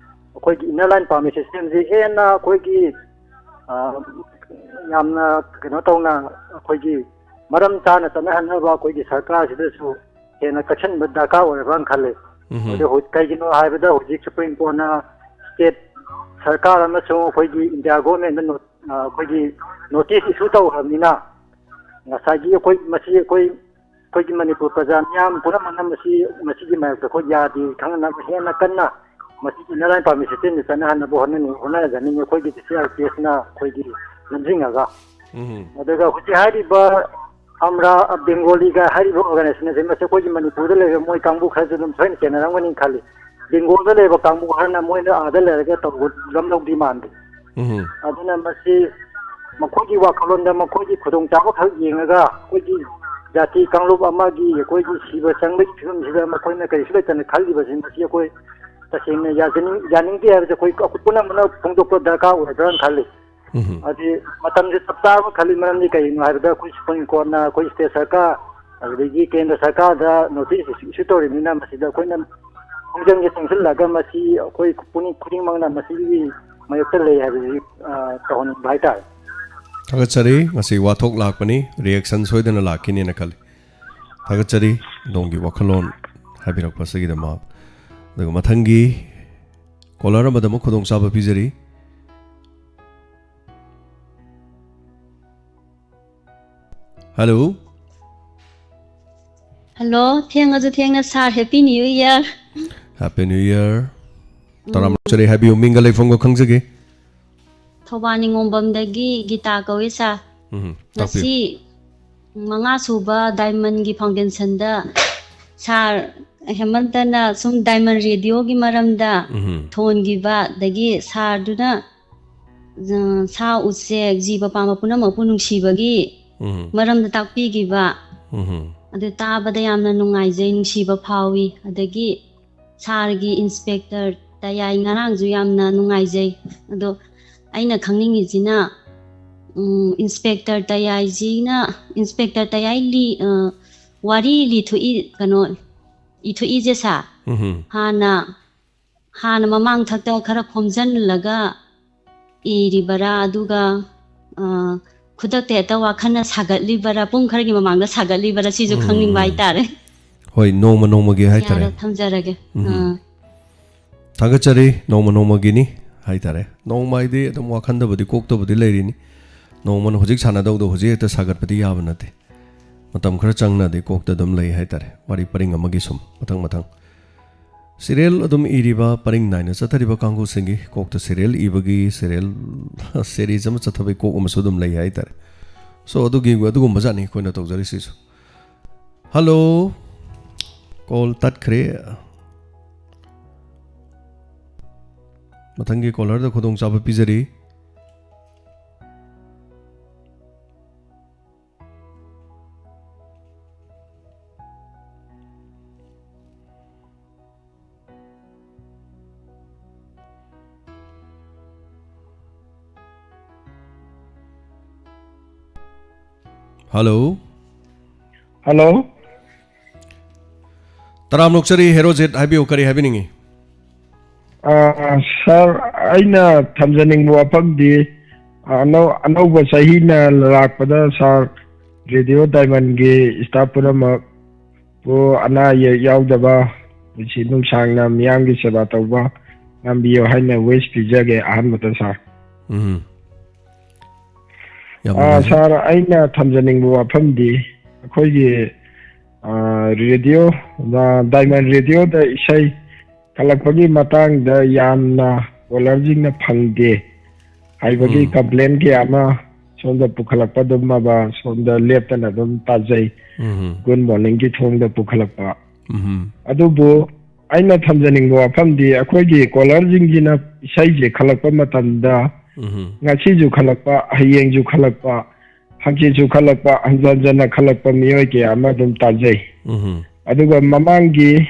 ꯑꯩꯈꯣꯏꯒꯤ inner line permit system ꯁꯤ ꯍꯦꯟꯅ ꯑꯩꯈꯣꯏꯒꯤ, ꯑ, ꯌꯥꯝꯅ ꯀꯩꯅꯣ ꯇꯧꯅ ꯑꯩꯈꯣꯏꯒꯤ ꯃꯔꯝ ꯆꯥꯅ ꯆꯠꯅꯍꯟꯅꯕ ꯑꯩꯈꯣꯏꯒꯤ ꯁꯔꯀꯥꯔꯁꯤꯗꯁꯨ ꯍꯦꯟꯅ ꯆꯦꯛꯁꯤꯟꯕ ꯗꯔꯀꯥꯔ ꯑꯣꯏꯔꯕ꯭ꯔꯥꯅ ꯈꯜꯂꯤ꯫ ꯎꯝ ꯑꯗꯨ ꯍꯧ-, ꯀꯩꯒꯤꯅꯣ ꯍꯥꯏꯕꯗ ꯍꯧꯖꯤꯛ Supreme Court ꯅ state ꯁꯔꯀꯥꯔ ꯑꯃꯁꯨꯡ ꯑꯩꯈꯣꯏꯒꯤ India government ꯗ ꯅꯣ-, ꯑ, ꯑꯩꯈꯣꯏꯒꯤ notice issue ꯇꯧꯈ꯭ꯔꯕꯅꯤꯅ, ꯉꯁꯥꯏꯒꯤ ꯑꯩꯈꯣꯏ ꯃꯁꯤ ꯑꯩꯈꯣꯏ ꯑꯩꯈꯣꯏꯒꯤ ꯃꯅꯤꯄꯨꯔ ꯄ꯭ꯔꯖꯥ ꯃꯤꯌꯥꯝ ꯄꯨꯝꯅꯃꯛꯅ ꯃꯁꯤ, ꯃꯁꯤꯒꯤ ꯃꯥꯌꯣꯛꯇ ꯑꯩꯈꯣꯏ ꯌꯥꯗꯦ ꯈꯪꯅꯅꯕ ꯍꯦꯟꯅ ꯀꯟꯅ ꯃꯁꯤꯒꯤ ꯏꯟꯅꯔ ꯂꯥꯏꯟ ꯄꯥꯔꯃꯤꯠ ꯁꯤꯁꯇꯦꯝꯁꯤ ꯆꯠꯅꯍꯟꯅꯕ ꯍꯣꯠꯅꯅꯤ, ꯍꯣꯠꯅꯖꯅꯤꯡꯉꯤ꯫ ꯑꯩꯈꯣꯏꯒꯤ ꯗꯤ ꯁꯤ ꯑꯥꯔ ꯄꯤ ꯑꯦꯐꯅ ꯑꯩꯈꯣꯏꯒꯤ ꯂꯝꯖꯤꯡꯉꯒ꯫ ꯎꯝ꯫ ꯑꯗꯨꯒ ꯍꯧꯖꯤꯛ ꯍꯥꯏꯔꯤꯕ ꯑꯝꯔꯥ ꯕꯦꯡꯒꯣꯂꯤꯒ ꯍꯥꯏꯔꯤꯕ ꯑꯣꯔꯒꯅꯥꯏꯖꯦꯁꯟ ꯑꯁꯤ, ꯃꯁꯤ ꯑꯩꯈꯣꯏꯒꯤ ꯃꯅꯤꯄꯨꯔꯗ ꯂꯩꯔꯤꯕ ꯃꯣꯏ ꯀꯥꯡꯕꯨ ꯈꯔꯁꯨ ꯑꯗꯨꯝ ꯁꯣꯏꯅ ꯆꯦꯟꯅꯔꯝꯒꯅꯤ ꯈꯜꯂꯤ꯫ ꯕꯦꯡꯒꯣꯜꯗ ꯂꯩꯕ ꯀꯥꯡꯕꯨ ꯈꯔꯅ ꯃꯣꯏꯅ ꯑꯥꯗ ꯂꯩꯔꯒ ꯇꯧꯔꯝꯗꯧꯗꯤ ꯃꯥꯟꯗꯦ꯫ ꯎꯝ꯫ ꯑꯗꯨꯅ ꯃꯁꯤ ꯃꯈꯣꯏꯒꯤ ꯋꯥꯈꯜꯂꯣꯟꯗ ꯃꯈꯣꯏꯒꯤ ꯈꯨꯗꯣꯡꯆꯥꯕ ꯈꯛ ꯌꯦꯡꯉꯒ ꯑꯩꯈꯣꯏꯒꯤ ꯖꯥꯇꯤ ꯀꯥꯡꯂꯨꯞ ꯑꯃꯒꯤ ꯑꯩꯈꯣꯏꯒꯤ ꯁꯤꯕ ꯆꯪꯕꯒꯤ ꯐꯤꯕꯝꯁꯤꯗ ꯃꯈꯣꯏꯅ ꯀꯔꯤꯁꯨ ꯂꯩꯇꯅ ꯈꯜꯂꯤꯕꯁꯤ, ꯃꯁꯤ ꯑꯩꯈꯣꯏ ꯇꯁꯦꯡꯅ ꯌꯥꯖꯅꯤꯡ-, ꯌꯥꯅꯤꯡꯗꯦ ꯍꯥꯏꯕꯁꯦ ꯑꯩꯈꯣꯏ ꯄꯨꯝꯅꯃꯛꯅ ꯐꯣꯡꯗꯣꯛꯄ ꯗꯔꯀꯥꯔ ꯑꯣꯏꯕ꯭ꯔꯥꯅ ꯈꯜꯂꯤ꯫ ꯎꯝ꯫ ꯍꯥꯏꯗꯤ ꯃꯇꯝꯁꯦ ꯆꯞ ꯆꯥꯕ ꯈꯜꯂꯤ꯫ ꯃꯔꯝꯗꯤ ꯀꯩꯒꯤꯅꯣ ꯍꯥꯏꯕꯗ ꯑꯩꯈꯣꯏ ꯁꯨꯄ꯭ꯔꯤꯝ ꯀꯣꯔꯠꯅ ꯑꯩꯈꯣꯏ ꯁ꯭ꯇꯦꯠ ꯁꯔꯀꯥꯔ ꯑꯗꯨꯗꯒꯤ ꯀꯦꯟꯗ꯭ꯔ ꯁꯔꯀꯥꯔꯗ ꯅꯣꯇꯤꯁ ꯏꯁꯨ ꯇꯧꯔꯤꯕꯅꯤꯅ ꯃꯁꯤꯗ ꯑꯩꯈꯣꯏꯅ ꯈꯣꯡꯖꯪꯁꯦ ꯆꯪꯁꯤꯜꯂꯒ ꯃꯁꯤ ꯑꯩꯈꯣꯏ ꯄꯨꯛꯅꯤꯡ ꯈꯨꯗꯤꯡꯃꯛꯅ ꯃꯁꯤꯒꯤ ꯃꯥꯌꯣꯛꯇ ꯂꯩ ꯍꯥꯏꯕꯁꯤ, ꯑ, ꯇꯧꯍꯟꯅꯤꯡꯕ ꯍꯥꯏꯇꯥꯔꯦ꯫ ꯊꯥꯒꯠꯆꯔꯤ꯫ ꯉꯁꯤ ꯋꯥꯊꯣꯛ ꯂꯥꯛꯄꯅꯤ, ꯔꯤꯌꯦꯛꯁꯟ ꯁꯣꯏꯗꯅ ꯂꯥꯛꯈꯤꯅꯦꯅ ꯈꯜꯂꯤ꯫ ꯊꯥꯒꯠꯆꯔꯤ ꯑꯗꯣꯝꯒꯤ ꯋꯥꯈꯜꯂꯣꯟ ꯍꯥꯏꯕꯤꯔꯛꯄꯁꯤꯒꯤꯗꯃꯛ꯫ ꯑꯗꯨꯒ ꯃꯊꯪꯒꯤ ꯀꯣꯂꯔ ꯑꯃꯗ ꯑꯃꯨꯛ ꯈꯨꯗꯣꯡꯆꯥꯕ ꯄꯤꯖꯔꯤ꯫ ꯍꯜꯂꯣ꯫ ꯍꯜꯂꯣ, ꯊꯦꯡꯉꯁꯨ ꯊꯦꯡꯅ ꯁꯥꯔ, Happy New Year꯫ Happy New Year꯫ ꯎꯝ꯫ ꯇꯔꯥꯃꯔꯛ ꯆꯔꯩ ꯍꯥꯏꯕꯤꯌꯨ, ꯃꯤꯡꯒ ꯂꯩꯐꯝꯒ ꯈꯪꯖꯒꯦ꯫ ꯊꯧꯕꯥꯜ ꯅꯤꯉꯣꯝꯕꯝꯗꯒꯤ ꯒꯤꯇꯥ ꯀꯧꯏ ꯁꯥꯔ꯫ ꯎꯝ, ꯇꯥꯛꯄꯤꯌꯨ꯫ ꯉꯁꯤ ꯃꯉꯥ ꯁꯨꯕ ꯗꯥꯏꯃꯟꯒꯤ ꯐꯥꯎꯟꯗꯦꯁꯟꯗ ꯁꯥꯔ ꯍꯦꯃꯟꯇꯅ ꯁꯨꯝ ꯗꯥꯏꯃꯟ ꯔꯦꯗꯤꯑꯣꯒꯤ ꯃꯔꯝꯗ ꯎꯝ꯫ ꯊꯣꯟꯈꯤꯕ, ꯑꯗꯒꯤ ꯁꯥꯔꯗꯨꯅ ꯑ, ꯁꯥ ꯎꯆꯦꯛ, ꯖꯤꯕ ꯄꯥꯟꯕ ꯄꯨꯝꯅꯃꯛꯄꯨ ꯅꯨꯡꯁꯤꯕꯒꯤ ꯎꯝ꯫ ꯃꯔꯝꯗ ꯇꯥꯛꯄꯤꯈꯤꯕ, ꯎꯝ꯫ ꯑꯗꯨ ꯇꯥꯕꯗ ꯌꯥꯝꯅ ꯅꯨꯡꯉꯥꯏꯖꯩ, ꯅꯨꯡꯁꯤꯕ ꯐꯥꯎꯏ꯫ ꯑꯗꯒꯤ ꯁꯥꯔꯒꯤ ꯏꯟꯁꯄꯦꯛꯇꯔ ꯇꯌꯥꯏ ꯉꯔꯥꯡꯁꯨ ꯌꯥꯝꯅ ꯅꯨꯡꯉꯥꯏꯖꯩ꯫ ꯑꯗꯣ ꯑꯩꯅ ꯈꯪꯅꯤꯡꯉꯤꯁꯤꯅ, ꯎꯝ, ꯏꯟꯁꯄꯦꯛꯇꯔ ꯇꯌꯥꯏꯁꯤꯅ, ꯏꯟꯁꯄꯦꯛꯇꯔ ꯇꯌꯥꯏ ꯂꯤ-, ꯑ, ꯋꯥꯔꯤ ꯂꯤꯊꯣꯛꯏ, ꯀꯩꯅꯣ, ꯏꯊꯣꯛꯏꯁꯦ ꯁꯥꯔ, ꯎꯝ꯫ ꯍꯥꯟꯅ ꯍꯥꯟꯅ ꯃꯃꯥꯡ ꯊꯛꯇ ꯈꯔ ꯈꯣꯝꯖꯤꯜꯂꯒ ꯏꯔꯤꯕꯔꯥ, ꯑꯗꯨꯒ, ꯑ, ꯈꯨꯗꯛꯇ ꯍꯦꯛꯇ ꯋꯥꯈꯜꯅ ꯁꯥꯒꯠꯂꯤꯕꯔꯥ, ꯄꯨꯡ ꯈꯔꯒꯤ ꯃꯃꯥꯡꯗ ꯁꯥꯒꯠꯂꯤꯕꯔꯥ, ꯁꯤꯁꯨ ꯎꯝ, ꯈꯪꯅꯤꯡꯕ ꯎꯝ꯫ ꯍꯥꯏꯇꯥꯔꯦ꯫ ꯍꯣꯏ, ꯅꯣꯡꯃ ꯅꯣꯡꯃꯒꯤ ꯍꯥꯏꯇꯥꯔꯦ꯫ ꯌꯥꯔꯦ, ꯊꯝꯖꯔꯒꯦ꯫ ꯎꯝ꯫ ꯑꯥ꯫ ꯊꯥꯒꯠꯆꯔꯤ, ꯅꯣꯡꯃ ꯅꯣꯡꯃꯒꯤꯅꯤ ꯍꯥꯏꯇꯥꯔꯦ꯫ ꯅꯣꯡꯃ ꯍꯥꯏꯗꯤ ꯑꯗꯨꯝ ꯋꯥꯈꯟꯗꯕꯨꯗꯤ ꯀꯣꯛꯇꯕꯨꯗꯤ ꯂꯩꯔꯤꯅꯤ꯫ ꯅꯣꯡꯃꯅ ꯍꯧꯖꯤꯛ ꯁꯥꯟꯅꯗꯧꯗꯣ ꯍꯧꯖꯤꯛ ꯍꯦꯛꯇ ꯁꯥꯒꯠꯄꯗꯤ ꯌꯥꯕ ꯅꯠꯇꯦ꯫ ꯃꯇꯝ ꯈꯔ ꯆꯪꯅ ꯑꯗꯩ ꯀꯣꯛꯇ ꯑꯗꯨꯝ ꯂꯩ ꯍꯥꯏꯇꯥꯔꯦ꯫ ꯋꯥꯔꯤ ꯄꯔꯤꯡ ꯑꯃꯒꯤ ꯁꯨꯝ ꯃꯊꯪ ꯃꯊꯪ serial ꯑꯗꯨꯝ ꯏꯔꯤꯕ, ꯄꯔꯤꯡ ꯅꯥꯏꯅ ꯆꯠꯊꯔꯤꯕ ꯀꯥꯡꯕꯨꯁꯤꯡꯒꯤ ꯀꯣꯛꯇ serial ꯏꯕꯒꯤ, serial series ꯑꯃ ꯆꯠꯊꯕꯒꯤ ꯀꯣꯛ ꯑꯃꯁꯨ ꯑꯗꯨꯝ ꯂꯩ ꯍꯥꯏꯇꯥꯔꯦ꯫ So, ꯑꯗꯨꯒꯤ, ꯑꯗꯨꯒꯨꯝꯕ ꯖꯥꯠꯅꯤ ꯑꯩꯈꯣꯏꯅ ꯇꯧꯖꯔꯤꯁꯤꯁꯨ꯫ Hello, call ꯇꯠꯈ꯭ꯔꯦ꯫ ꯃꯊꯪꯒꯤ callerꯗ ꯈꯨꯗꯣꯡꯆꯥꯕ ꯄꯤꯖꯔꯤ꯫ Hello꯫ Hello꯫ ꯇꯔꯥꯝꯅ ꯑꯣꯛꯆꯔꯤ, ꯍꯦꯔꯣꯖꯤꯠ, ꯍꯥꯏꯕꯤꯌꯨ, ꯀꯔꯤ ꯍꯥꯏꯕꯤꯅꯤꯡꯉꯤ? ꯑꯥ, sir, ꯑꯩꯅ ꯊꯝꯖꯅꯤꯡꯕ ꯋꯥꯐꯝꯗꯤ, ꯑꯅꯧ-, ꯑꯅꯧꯕ ꯆꯍꯤꯅ ꯂꯥꯛꯄꯗ, sir, Radio Diamondꯒꯤ staff ꯄꯨꯝꯅꯃꯛꯄꯨ ꯑꯅꯥ ꯑꯌꯦꯛ ꯌꯥꯎꯗꯕ, ꯄꯨꯟꯁꯤ ꯅꯨꯡꯁꯥꯡꯅ ꯃꯤꯌꯥꯝꯒꯤ ꯁꯦꯕꯥ ꯇꯧꯕ ꯉꯝꯕꯤꯌꯨ ꯍꯥꯏꯅ wish ꯄꯤꯖꯒꯦ ꯑꯍꯥꯟꯕꯗ, sir꯫ ꯎꯝ꯫ ꯌꯥꯝ ꯑꯥ, ꯅꯨꯡꯉꯥꯏꯖꯩ꯫ Sir, ꯑꯩꯅ ꯊꯝꯖꯅꯤꯡꯕ ꯋꯥꯐꯝꯗꯤ ꯑꯩꯈꯣꯏꯒꯤ, ꯑꯥ, radio, ꯑꯥ, Diamond Radioꯗ ꯏꯁꯩ ꯈꯜꯂꯛꯄꯒꯤ ꯃꯇꯥꯡꯗ ꯌꯥꯝꯅ callerꯁꯤꯡꯅ ꯐꯪꯗꯦ ꯍꯥꯏꯕꯒꯤ ꯎꯝ꯫ Complain ꯀꯌꯥ ꯑꯃ ꯁꯣꯝꯗ ꯄꯨꯈꯠꯂꯛꯄ ꯑꯗꯨꯝ ꯑꯃ ꯁꯣꯝꯗ ꯂꯦꯞꯇꯅ ꯑꯗꯨꯝ ꯇꯥꯖꯩ꯫ ꯎꯝ꯫ Good Morningꯒꯤ ꯊꯣꯡꯗ ꯄꯨꯈꯠꯂꯛꯄ꯫ ꯎꯝ꯫ ꯑꯗꯨꯕꯨ ꯑꯩꯅ ꯊꯝꯖꯅꯤꯡꯕ ꯋꯥꯐꯝꯗꯤ ꯑꯩꯈꯣꯏꯒꯤ callerꯁꯤꯡꯁꯤꯅ ꯏꯁꯩꯁꯦ ꯈꯜꯂꯛꯄ ꯃꯇꯝꯗ ꯎꯝ꯫ ꯉꯁꯤꯁꯨ ꯈꯜꯂꯛꯄ, ꯍꯌꯦꯡꯁꯨ ꯈꯜꯂꯛꯄ, ꯍꯪꯆꯤꯠꯁꯨ ꯈꯜꯂꯛꯄ, ꯍꯟꯖꯟ ꯍꯟꯖꯟꯅ ꯈꯜꯂꯛꯄ ꯃꯤꯑꯣꯏ ꯀꯌꯥ ꯑꯃ ꯑꯗꯨꯝ ꯇꯥꯖꯩ꯫ ꯎꯝ꯫ ꯑꯗꯨꯒ ꯃꯃꯥꯡꯒꯤ,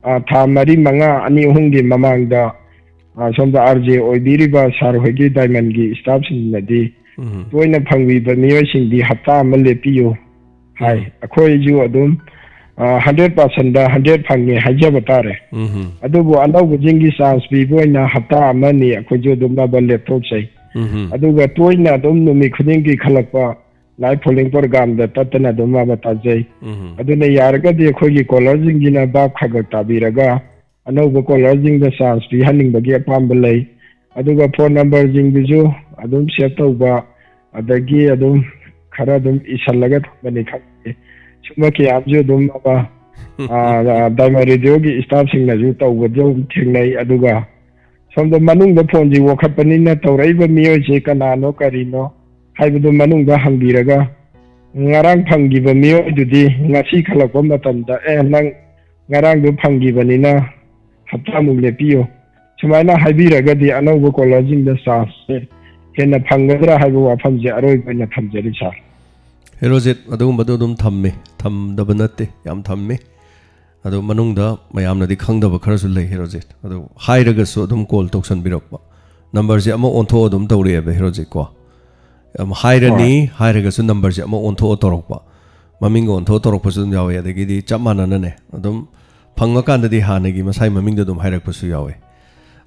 ꯑ, ꯊꯥ ꯃꯔꯤ, ꯃꯉꯥ, ꯑꯅꯤ, ꯑꯍꯨꯝꯒꯤ ꯃꯃꯥꯡꯗ, ꯑ, ꯁꯣꯝꯗ RJ ꯑꯣꯏꯕꯤꯔꯤꯕ sir ꯍꯣꯏꯒꯤ Diamondꯒꯤ staffꯁꯤꯡꯅꯗꯤ ꯎꯝ꯫ ꯇꯣꯏꯅ ꯐꯪꯕꯤꯕ ꯃꯤꯑꯣꯏꯁꯤꯡꯗꯤ ꯍꯞꯇꯥ ꯑꯃ ꯂꯦꯞꯄꯤꯌꯨ ꯍꯥꯏ꯫ ꯎꯝ꯫ ꯑꯩꯈꯣꯏꯁꯨ ꯑꯗꯨꯝ, ꯑ, hundred percentꯗ hundred ꯐꯪꯉꯦ ꯍꯥꯏꯖꯕ ꯇꯥꯔꯦ꯫ ꯎꯝ꯫ ꯑꯗꯨꯕꯨ ꯑꯅꯧꯕꯁꯤꯡꯒꯤ chance ꯄꯤꯕ ꯑꯣꯏꯅ ꯍꯞꯇꯥ ꯑꯃꯅꯤ ꯑꯩꯈꯣꯏꯁꯨ ꯑꯗꯨꯝ ꯑꯃ ꯂꯦꯞꯊꯣꯛꯆꯩ꯫ ꯎꯝ꯫ ꯑꯗꯨꯒ ꯇꯣꯏꯅ ꯑꯗꯨꯝ ꯅꯨꯃꯤꯠ ꯈꯨꯗꯤꯡꯒꯤ ꯈꯜꯂꯛꯄ live phone-in programꯗ ꯇꯠꯇꯅ ꯑꯗꯨꯝ ꯑꯃ ꯇꯥꯖꯩ꯫ ꯎꯝ꯫ ꯑꯗꯨꯅ ꯌꯥꯔꯒꯗꯤ ꯑꯩꯈꯣꯏꯒꯤ callerꯁꯤꯡꯁꯤꯅ ꯚꯥꯞ ꯈꯔ ꯈꯔ ꯇꯥꯕꯤꯔꯒ ꯑꯅꯧꯕ callerꯁꯤꯡꯗ chance ꯄꯤꯍꯟꯅꯤꯡꯕꯒꯤ ꯑꯄꯥꯝꯕ ꯂꯩ꯫ ꯑꯗꯨꯒ phone numberꯁꯤꯡꯗꯨꯁꯨ ꯑꯗꯨꯝ save ꯇꯧꯕ, ꯑꯗꯒꯤ ꯑꯗꯨꯝ ꯈꯔ ꯑꯗꯨꯝ ꯏꯁꯜꯂꯒ ꯊꯝꯕꯅꯤ ꯈꯪꯗꯦ꯫ ꯁꯨꯝꯕ ꯀꯌꯥ ꯑꯃꯁꯨ ꯑꯗꯨꯝ ꯑꯃ, ꯑ, ꯗꯥꯏꯃꯟ ꯔꯦꯗꯤꯑꯣꯒꯤ staffꯁꯤꯡꯅꯁꯨ ꯇꯧꯕꯗꯤ ꯑꯗꯨꯝ ꯊꯦꯡꯅꯩ꯫ ꯑꯗꯨꯒ ꯁꯣꯝꯗ ꯃꯅꯨꯡꯗ phoneꯁꯤ ꯋꯥꯈꯠꯄꯅꯤꯅ ꯇꯧꯔꯛꯏꯕ ꯃꯤꯑꯣꯏꯁꯦ ꯀꯅꯥꯅꯣ ꯀꯔꯤꯅꯣ ꯍꯥꯏꯕꯗꯨ ꯃꯅꯨꯡꯗ ꯍꯪꯕꯤꯔꯒ, ꯉꯔꯥꯡ ꯐꯪꯈꯤꯕ ꯃꯤꯑꯣꯏꯗꯨꯗꯤ ꯉꯁꯤ ꯈꯜꯂꯛꯄ ꯃꯇꯝꯗ, "ꯑꯦ, ꯅꯪ ꯉꯔꯥꯡꯗꯣ ꯐꯪꯈꯤꯕꯅꯤꯅ ꯍꯞꯇꯥꯃꯨꯛ ꯂꯦꯞꯄꯤꯌꯨ", ꯁꯨꯃꯥꯏꯅ ꯍꯥꯏꯕꯤꯔꯒꯗꯤ ꯑꯅꯧꯕ callerꯁꯤꯡꯗ chanceꯁꯦ ꯍꯦꯟꯅ ꯐꯪꯒꯗ꯭ꯔꯥ ꯍꯥꯏꯕ ꯋꯥꯐꯝꯁꯦ ꯑꯔꯣꯏꯕ ꯑꯣꯏꯅ ꯊꯝꯖꯔꯤ, sir꯫ ꯍꯦꯔꯣꯖꯤꯠ, ꯑꯗꯨꯒꯨꯝꯕꯗꯣ ꯑꯗꯨꯝ ꯊꯝꯃꯤ, ꯊꯝꯗꯕ ꯅꯠꯇꯦ, ꯌꯥꯝ ꯊꯝꯃꯤ꯫ ꯑꯗꯣ ꯃꯅꯨꯡꯗ ꯃꯌꯥꯝꯅꯗꯤ ꯈꯪꯗꯕ ꯈꯔꯁꯨ ꯂꯩ, ꯍꯦꯔꯣꯖꯤꯠ꯫ ꯑꯗꯣ ꯍꯥꯏꯔꯒꯁꯨ ꯑꯗꯨꯝ call ꯇꯧꯁꯟꯕꯤꯔꯛꯄ꯫ Numberꯁꯦ ꯑꯃ ꯑꯣꯟꯊꯣꯛꯑ ꯑꯗꯨꯝ ꯇꯧꯔꯛꯑꯦꯕ, ꯍꯦꯔꯣꯖꯤꯠ, ꯀꯣ꯫ ꯌꯥꯝ ꯍꯥꯏꯔꯅꯤ, ꯍꯣꯏ꯫ ꯍꯥꯏꯔꯒꯁꯨ numberꯁꯦ ꯑꯃ ꯑꯣꯟꯊꯣꯛꯑ ꯇꯧꯔꯛꯄ, ꯃꯃꯤꯡꯒ ꯑꯣꯟꯊꯣꯛꯑ ꯇꯧꯔꯛꯄꯁꯨ ꯑꯗꯨꯝ ꯌꯥꯎꯋꯦ꯫ ꯑꯗꯒꯤꯗꯤ ꯆꯞ ꯃꯥꯟꯅꯅꯅꯦ, ꯑꯗꯨꯝ ꯐꯪꯉꯀꯥꯟꯗꯗꯤ ꯍꯥꯟꯅꯒꯤ ꯃꯁꯥꯏ ꯃꯃꯤꯡꯗꯣ ꯑꯗꯨꯝ ꯍꯥꯏꯔꯛꯄꯁꯨ ꯌꯥꯎꯋꯦ꯫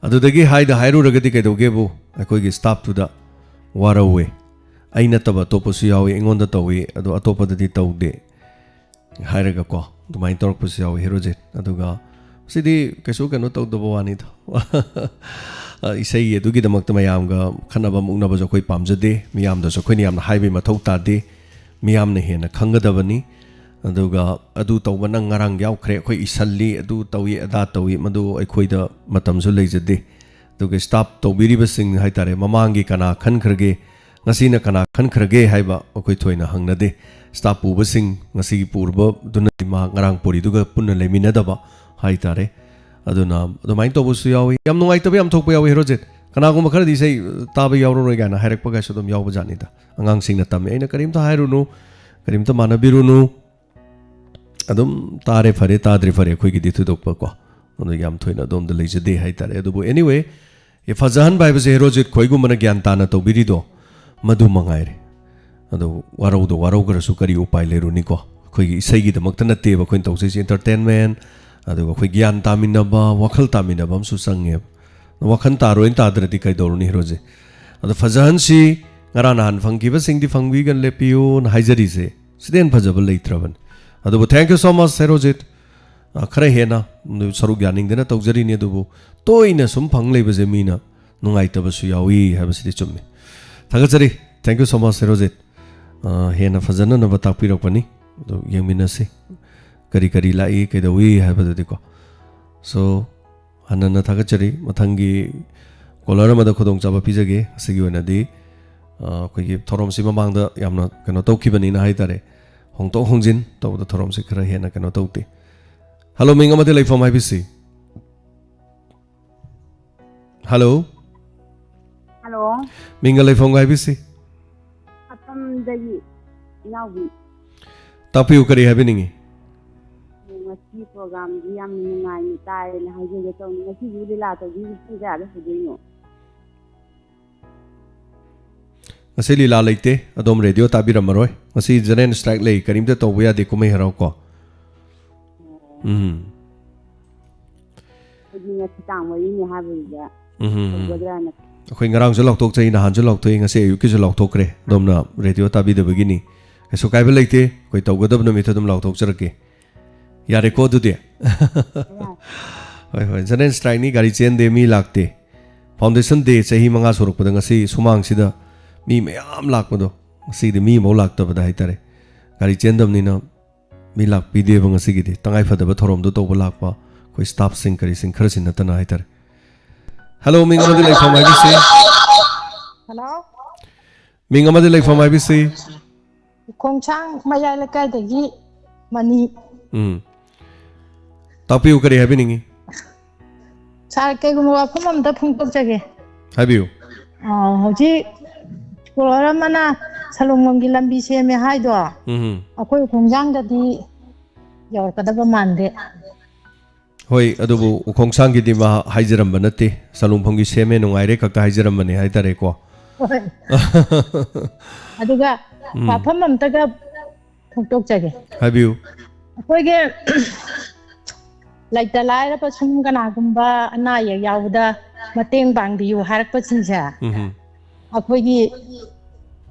ꯑꯗꯨꯗꯒꯤ ꯍꯥꯏꯗ ꯍꯥꯏꯔꯨꯔꯒꯗꯤ ꯀꯩꯗꯧꯒꯦꯕꯨ, ꯑꯩꯈꯣꯏꯒꯤ staffꯇꯨꯗ ꯋꯥꯔꯧꯋꯦ꯫ ꯑꯩ ꯅꯠꯇꯕ ꯑꯇꯣꯞꯄꯁꯨ ꯌꯥꯎꯋꯤ, ꯑꯩꯉꯣꯟꯗ ꯇꯧꯋꯤ, ꯑꯗꯣ ꯑꯇꯣꯞꯄꯗꯗꯤ ꯇꯧꯗꯦ ꯍꯥꯏꯔꯒꯀꯣ, ꯑꯗꯨꯃꯥꯏꯅ ꯇꯧꯔꯛꯄꯁꯨ ꯌꯥꯎꯋꯤ, ꯍꯦꯔꯣꯖꯤꯠ꯫ ꯑꯗꯨꯒ ꯁꯤꯗꯤ ꯀꯩꯁꯨ ꯀꯩꯅꯣ ꯇꯧꯗꯕ ꯋꯥꯅꯤꯗ꯫ ꯏꯁꯩ ꯑꯗꯨꯒꯤꯗꯃꯛꯇ ꯃꯌꯥꯝꯒ ꯈꯠꯅꯕ ꯃꯨꯛꯅꯕꯁꯨ ꯑꯩꯈꯣꯏ ꯄꯥꯝꯖꯗꯦ, ꯃꯤꯌꯥꯝꯗꯁꯨ ꯑꯩꯈꯣꯏꯅ ꯌꯥꯝꯅ ꯍꯥꯏꯕꯒꯤ ꯃꯊꯧ ꯇꯥꯗꯦ, ꯃꯤꯌꯥꯝꯅ ꯍꯦꯟꯅ ꯈꯪꯒꯗꯕꯅꯤ꯫ ꯑꯗꯨꯒ ꯑꯗꯨ ꯇꯧꯕ, ꯅꯪ ꯉꯔꯥꯡ ꯌꯥꯎꯈ꯭ꯔꯦ, ꯑꯩꯈꯣꯏ ꯏꯁꯜꯂꯤ, ꯑꯗꯨ ꯇꯧꯏ, ꯑꯗꯥ ꯇꯧꯏ, ꯃꯗꯨ ꯑꯩꯈꯣꯏꯗ ꯃꯇꯝꯁꯨ ꯂꯩꯖꯗꯦ꯫ ꯑꯗꯨꯒ staff ꯇꯧꯕꯤꯔꯤꯕꯁꯤꯡ ꯍꯥꯏꯇꯥꯔꯦ, ꯃꯃꯥꯡꯒꯤ ꯀꯅꯥ ꯈꯟꯈ꯭ꯔꯒꯦ, ꯉꯁꯤꯅ ꯀꯅꯥ ꯈꯟꯈ꯭ꯔꯒꯦ ꯍꯥꯏꯕ ꯑꯩꯈꯣꯏ ꯊꯣꯏꯅ ꯍꯪꯅꯗꯦ꯫ Staff ꯄꯨꯕꯁꯤꯡ, ꯉꯁꯤꯒꯤ ꯄꯨꯔꯕꯗꯨꯅꯗꯤ ꯃꯍꯥꯛ ꯉꯔꯥꯡ ꯄꯨꯔꯤꯗꯨꯒ ꯄꯨꯟꯅ ꯂꯩꯃꯤꯟꯅꯗꯕ ꯍꯥꯏꯇꯥꯔꯦ꯫ ꯑꯗꯨꯅ ꯑꯗꯨꯃꯥꯏꯅ ꯇꯧꯕꯁꯨ ꯌꯥꯎꯏ꯫ ꯌꯥꯝ ꯅꯨꯡꯉꯥꯏꯇꯕ ꯌꯥꯝ ꯊꯣꯛꯄ ꯌꯥꯎꯏ, ꯍꯦꯔꯣꯖꯤꯠ꯫ ꯀꯅꯥꯒꯨꯝꯕ ꯈꯔꯗꯤ ꯏꯁꯩ ꯇꯥꯕ ꯌꯥꯎꯔꯔꯣꯏ ꯀꯥꯏꯅ ꯍꯥꯏꯔꯛꯄꯒꯥꯏꯁꯨ ꯑꯗꯨꯝ ꯌꯥꯎꯕ ꯖꯥꯠꯅꯤꯗ꯫ ꯑꯉꯥꯡꯁꯤꯡꯅ ꯇꯝꯃꯦ, ꯑꯩꯅ ꯀꯔꯤꯝꯇ ꯍꯥꯏꯔꯨꯅꯨ, ꯀꯔꯤꯝꯇ ꯃꯥꯟꯅꯕꯤꯔꯨꯅꯨ, ꯑꯗꯨꯝ ꯇꯥꯔꯦ ꯐꯔꯦ, ꯇꯥꯗ꯭ꯔꯦ ꯐꯔꯦ, ꯑꯩꯈꯣꯏꯒꯤꯗꯤ ꯊꯣꯏꯗꯣꯛꯄ ꯀꯣ, ꯑꯗꯨ ꯌꯥꯝ ꯊꯣꯏꯅ ꯑꯗꯣꯝꯗ ꯂꯩꯖꯗꯦ ꯍꯥꯏꯇꯥꯔꯦ꯫ ꯑꯗꯨꯕꯨ anyway, ꯑꯦ, ꯐꯖꯍꯟꯕ ꯍꯥꯏꯕꯁꯦ ꯍꯦꯔꯣꯖꯤꯠ ꯈꯣꯏꯒꯨꯝꯕꯅ ꯒ꯭ꯌꯥꯟ ꯇꯥꯅ ꯇꯧꯕꯤꯔꯤꯗꯣ ꯃꯗꯨ ꯃꯉꯥꯏꯔꯦ꯫ ꯑꯗꯣ ꯋꯥꯔꯧꯗ ꯋꯥꯔꯧꯈ꯭ꯔꯁꯨ ꯀꯔꯤ ꯎꯄꯥꯏ ꯂꯩꯔꯨꯅꯤꯀꯣ? ꯑꯩꯈꯣꯏꯒꯤ ꯏꯁꯩꯒꯤꯗꯃꯛꯇ ꯅꯠꯇꯦꯕ ꯑꯩꯈꯣꯏꯅ ꯇꯧꯖꯩꯁꯦ, entertainment, ꯑꯗꯨꯒ ꯑꯩꯈꯣꯏ ꯒ꯭ꯌꯥꯟ ꯇꯥꯃꯤꯟꯅꯕ, ꯋꯥꯈꯜ ꯇꯥꯃꯤꯟꯅꯕ ꯑꯃꯁꯨ ꯆꯪꯉꯦꯕ꯫ ꯋꯥꯈꯜ ꯇꯥꯔꯣꯏꯅ ꯇꯥꯗ꯭ꯔꯗꯤ ꯀꯩꯗꯧꯔꯨꯅꯤ, ꯍꯦꯔꯣꯖꯤꯠ? ꯑꯗꯣ ꯐꯖꯍꯟꯁꯤ, ꯉꯔꯥꯡ ꯅꯍꯥꯟ ꯐꯪꯈꯤꯕꯁꯤꯡꯗꯤ ꯐꯪꯕꯤꯒꯅ ꯂꯦꯞꯄꯤꯌꯨꯅ ꯍꯥꯏꯖꯔꯤꯁꯦ, ꯁꯤꯗꯩ ꯍꯦꯟꯅ ꯐꯖꯕ ꯂꯩꯇ꯭ꯔꯕꯅꯤ꯫ ꯑꯗꯨꯕꯨ thank you so much, Herojit. ꯑ, ꯈꯔ ꯍꯦꯟꯅ ꯁꯔꯨꯛ ꯌꯥꯅꯤꯡꯗꯅ ꯇꯧꯖꯔꯤꯅꯤ, ꯑꯗꯨꯕꯨ ꯇꯣꯏꯅ ꯁꯨꯝ ꯐꯪ ꯂꯩꯕꯁꯦ ꯃꯤꯅ ꯅꯨꯡꯉꯥꯏꯇꯕꯁꯨ ꯌꯥꯎꯏ ꯍꯥꯏꯕꯁꯤꯗꯤ ꯆꯨꯝꯃꯤ꯫ ꯊꯥꯒꯠꯆꯔꯤ꯫ Thank you so much, Herojit. ꯑ, ꯍꯦꯟꯅ ꯐꯖꯅꯅꯕ ꯇꯥꯛꯄꯤꯔꯛꯄꯅꯤ꯫ ꯑꯗꯨ ꯌꯦꯡꯃꯤꯟꯅꯁꯤ, ꯀꯔꯤ ꯀꯔꯤ ꯂꯥꯛꯏ, ꯀꯩꯗꯧꯏ ꯍꯥꯏꯕꯗꯨꯗꯤꯀꯣ꯫ So, ꯍꯟꯅꯅ ꯊꯥꯒꯠꯆꯔꯤ꯫ ꯃꯊꯪꯒꯤ ꯀꯣꯂꯔ ꯑꯃꯗ ꯈꯨꯗꯣꯡꯆꯥꯕ ꯄꯤꯖꯒꯦ꯫ ꯉꯁꯤꯒꯤ ꯑꯣꯏꯅꯗꯤ, ꯑ, ꯑꯩꯈꯣꯏꯒꯤ ꯊꯧꯔꯝꯁꯤ ꯃꯃꯥꯡꯗ ꯌꯥꯝꯅ ꯀꯩꯅꯣ ꯇꯧꯈꯤꯕꯅꯤꯅ ꯍꯥꯏ ꯇꯥꯔꯦ, ꯍꯣꯡꯗꯣꯛ ꯍꯣꯡꯖꯤꯟ ꯇꯧꯕꯗ ꯊꯧꯔꯝꯁꯤ ꯈꯔ ꯍꯦꯟꯅ ꯀꯩꯅꯣ ꯇꯧꯗꯦ꯫ ꯍꯜꯂꯣ, ꯃꯤꯡ ꯑꯃꯗꯤ ꯂꯩꯐꯝ ꯍꯥꯏꯕꯤꯁꯤ꯫ ꯍꯜꯂꯣ꯫ ꯍꯜꯂꯣ꯫ ꯃꯤꯡꯒ ꯂꯩꯐꯝꯒ ꯍꯥꯏꯕꯤꯁꯤ꯫ ꯑꯁꯝꯗꯒꯤ ꯏꯅꯥꯎꯕꯤ꯫ ꯇꯥꯛꯄꯤꯌꯨ, ꯀꯔꯤ ꯍꯥꯏꯕꯤꯅꯤꯡꯉꯤ? ꯉꯁꯤ ꯄ꯭ꯔꯣꯒ꯭ꯔꯥꯝꯁꯤ ꯌꯥꯝ ꯅꯨꯡꯉꯥꯏꯅ ꯇꯥꯏꯌꯦꯅ ꯍꯥꯏꯖꯒꯦ ꯇꯧꯅꯤ꯫ ꯉꯁꯤꯁꯨ ꯂꯤꯂꯥ ꯇꯧꯕꯤꯁꯤ ꯄꯨꯡ ꯀꯌꯥꯗ ꯍꯧꯗꯣꯏꯅꯣ? ꯉꯁꯤ ꯂꯤꯂꯥ ꯂꯩꯇꯦ, ꯑꯗꯣꯝ ꯔꯦꯗꯤꯑꯣ ꯇꯥꯕꯤꯔꯝꯃꯔꯣꯏ꯫ ꯉꯁꯤ ꯖꯦꯅꯔꯦꯜ ꯁ꯭ꯇ꯭ꯔꯥꯏꯛ ꯂꯩ, ꯀꯔꯤꯝꯇ ꯇꯧꯕ ꯌꯥꯗꯦ ꯀꯨꯝꯍꯩ ꯍꯔꯥꯎ ꯀꯣ꯫ ꯎꯝ꯫ ꯑꯩꯗꯤ ꯉꯁꯤ ꯇꯥꯡ ꯃꯔꯤꯅꯤ ꯍꯥꯏꯕꯗꯨꯗ ꯎꯝ꯫ ꯇꯧꯒꯗ꯭ꯔꯥꯅ꯫ ꯑꯩꯈꯣꯏ ꯉꯔꯥꯡꯁꯨ ꯂꯥꯎꯊꯣꯛꯆꯩ, ꯅꯍꯥꯟꯁꯨ ꯂꯥꯎꯊꯣꯛꯏ, ꯉꯁꯤ ꯑꯌꯨꯛꯀꯤꯁꯨ ꯂꯥꯎꯊꯣꯛꯈ꯭ꯔꯦ꯫ ꯑꯗꯣꯝꯅ ꯔꯦꯗꯤꯑꯣ ꯇꯥꯕꯤꯗꯕꯒꯤꯅꯤ꯫ ꯀꯩꯁꯨ ꯀꯥꯏꯕ ꯂꯩꯇꯦ, ꯑꯩꯈꯣꯏ ꯇꯧꯒꯗꯕ ꯅꯨꯃꯤꯠꯇ ꯑꯗꯨꯝ ꯂꯥꯎꯊꯣꯛꯆꯔꯛꯀꯦ꯫ ꯌꯥꯔꯦꯀꯣ ꯑꯗꯨꯗꯤ? ꯍꯣꯏ, ꯍꯣꯏ, ꯖꯦꯅꯔꯦꯜ ꯁ꯭ꯇ꯭ꯔꯥꯏꯛꯅꯤ, ꯒꯥꯔꯤ ꯆꯦꯟꯗꯦ, ꯃꯤ ꯂꯥꯛꯇꯦ꯫ ꯐꯥꯎꯟꯗꯦꯁꯟ ꯗꯦ ꯆꯍꯤ ꯃꯉꯥ ꯁꯨꯔꯛꯄꯗ ꯉꯁꯤ ꯁꯨꯃꯥꯡꯁꯤꯗ ꯃꯤ ꯃꯌꯥꯝ ꯂꯥꯛꯄꯗꯣ, ꯉꯁꯤꯗꯤ ꯃꯤ ꯑꯃꯐꯥꯎ ꯂꯥꯛꯇꯕꯗ ꯍꯥꯏꯇꯥꯔꯦ꯫ ꯒꯥꯔꯤ ꯆꯦꯟꯗꯕꯅꯤꯅ ꯃꯤ ꯂꯥꯛꯄꯤꯗꯦꯕ ꯉꯁꯤꯒꯤꯗꯤ꯫ ꯇꯉꯥꯏ ꯐꯗꯕ ꯊꯧꯔꯝꯗꯣ ꯇꯧꯕ ꯂꯥꯛꯄ ꯑꯩꯈꯣꯏ ꯁ꯭ꯇꯥꯐꯁꯤꯡ ꯀꯔꯤꯁꯤꯡ ꯈꯔꯁꯤ ꯅꯠꯇꯅ ꯍꯥꯏꯇꯥꯔꯦ꯫ ꯍꯜꯂꯣ, ꯃꯤꯡ ꯑꯃꯗꯤ ꯂꯩꯐꯝ ꯍꯥꯏꯕꯤꯁꯤ꯫ ꯍꯜꯂꯣ꯫ ꯃꯤꯡ ꯑꯃꯗꯤ ꯂꯩꯐꯝ ꯍꯥꯏꯕꯤꯁꯤ꯫ ꯈꯣꯡꯁꯥꯡ ꯃꯌꯥꯏ ꯂꯩꯀꯥꯏꯗꯒꯤ ꯃꯅꯤ꯫ ꯎꯝ꯫ ꯇꯥꯛꯄꯤꯌꯨ, ꯀꯔꯤ ꯍꯥꯏꯕꯤꯅꯤꯡꯉꯤ? ꯁꯥꯔ, ꯀꯩꯒꯨꯝꯕ ꯋꯥꯐꯝ ꯑꯝꯇ ꯐꯣꯡꯗꯣꯛꯆꯒꯦ꯫ ꯍꯥꯏꯕꯤꯌꯨ꯫ ꯑꯥ, ꯍꯧꯖꯤꯛ ꯁ꯭ꯀꯣꯂꯔ ꯑꯃꯅ ꯁꯂꯨꯡꯕꯝꯒꯤ ꯂꯝꯕꯤ ꯁꯦꯝꯃꯦ ꯍꯥꯏꯗꯣ, ꯎꯝ꯫ ꯑꯩꯈꯣꯏ ꯈꯣꯡꯖꯥꯡꯗꯗꯤ ꯌꯧꯔꯛꯀꯗꯕ ꯃꯥꯟꯗꯦ꯫ ꯍꯣꯏ, ꯑꯗꯨꯕꯨ ꯎꯈꯣꯡꯁꯥꯡꯒꯤꯗꯤ ꯃꯥ ꯍꯥꯏꯖꯔꯝꯕ ꯅꯠꯇꯦ, ꯁꯂꯨꯡꯐꯝꯒꯤ ꯁꯦꯝꯃꯦ ꯅꯨꯡꯉꯥꯏꯔꯦ ꯈꯛꯇ ꯍꯥꯏꯖꯔꯝꯕꯅꯤ ꯍꯥꯏꯇꯥꯔꯦꯀꯣ꯫ ꯍꯣꯏ꯫ ꯑꯗꯨꯒ ꯎꯝ꯫ ꯋꯥꯐꯝ ꯑꯝꯇꯒ ꯐꯣꯡꯗꯣꯛꯆꯒꯦ꯫ ꯍꯥꯏꯕꯤꯌꯨ꯫ ꯑꯩꯈꯣꯏꯒꯤ ꯂꯩꯇ ꯂꯥꯏꯔꯕ ꯁꯨꯝ ꯀꯅꯥꯒꯨꯝꯕ ꯑꯅꯥ ꯑꯌꯦꯛ ꯌꯥꯎꯕꯗ ꯃꯇꯦꯡ ꯄꯥꯡꯕꯤꯌꯨ ꯍꯥꯏꯔꯛꯄꯁꯤꯡꯁꯦ, ꯎꯝ꯫ ꯑꯩꯈꯣꯏꯒꯤ,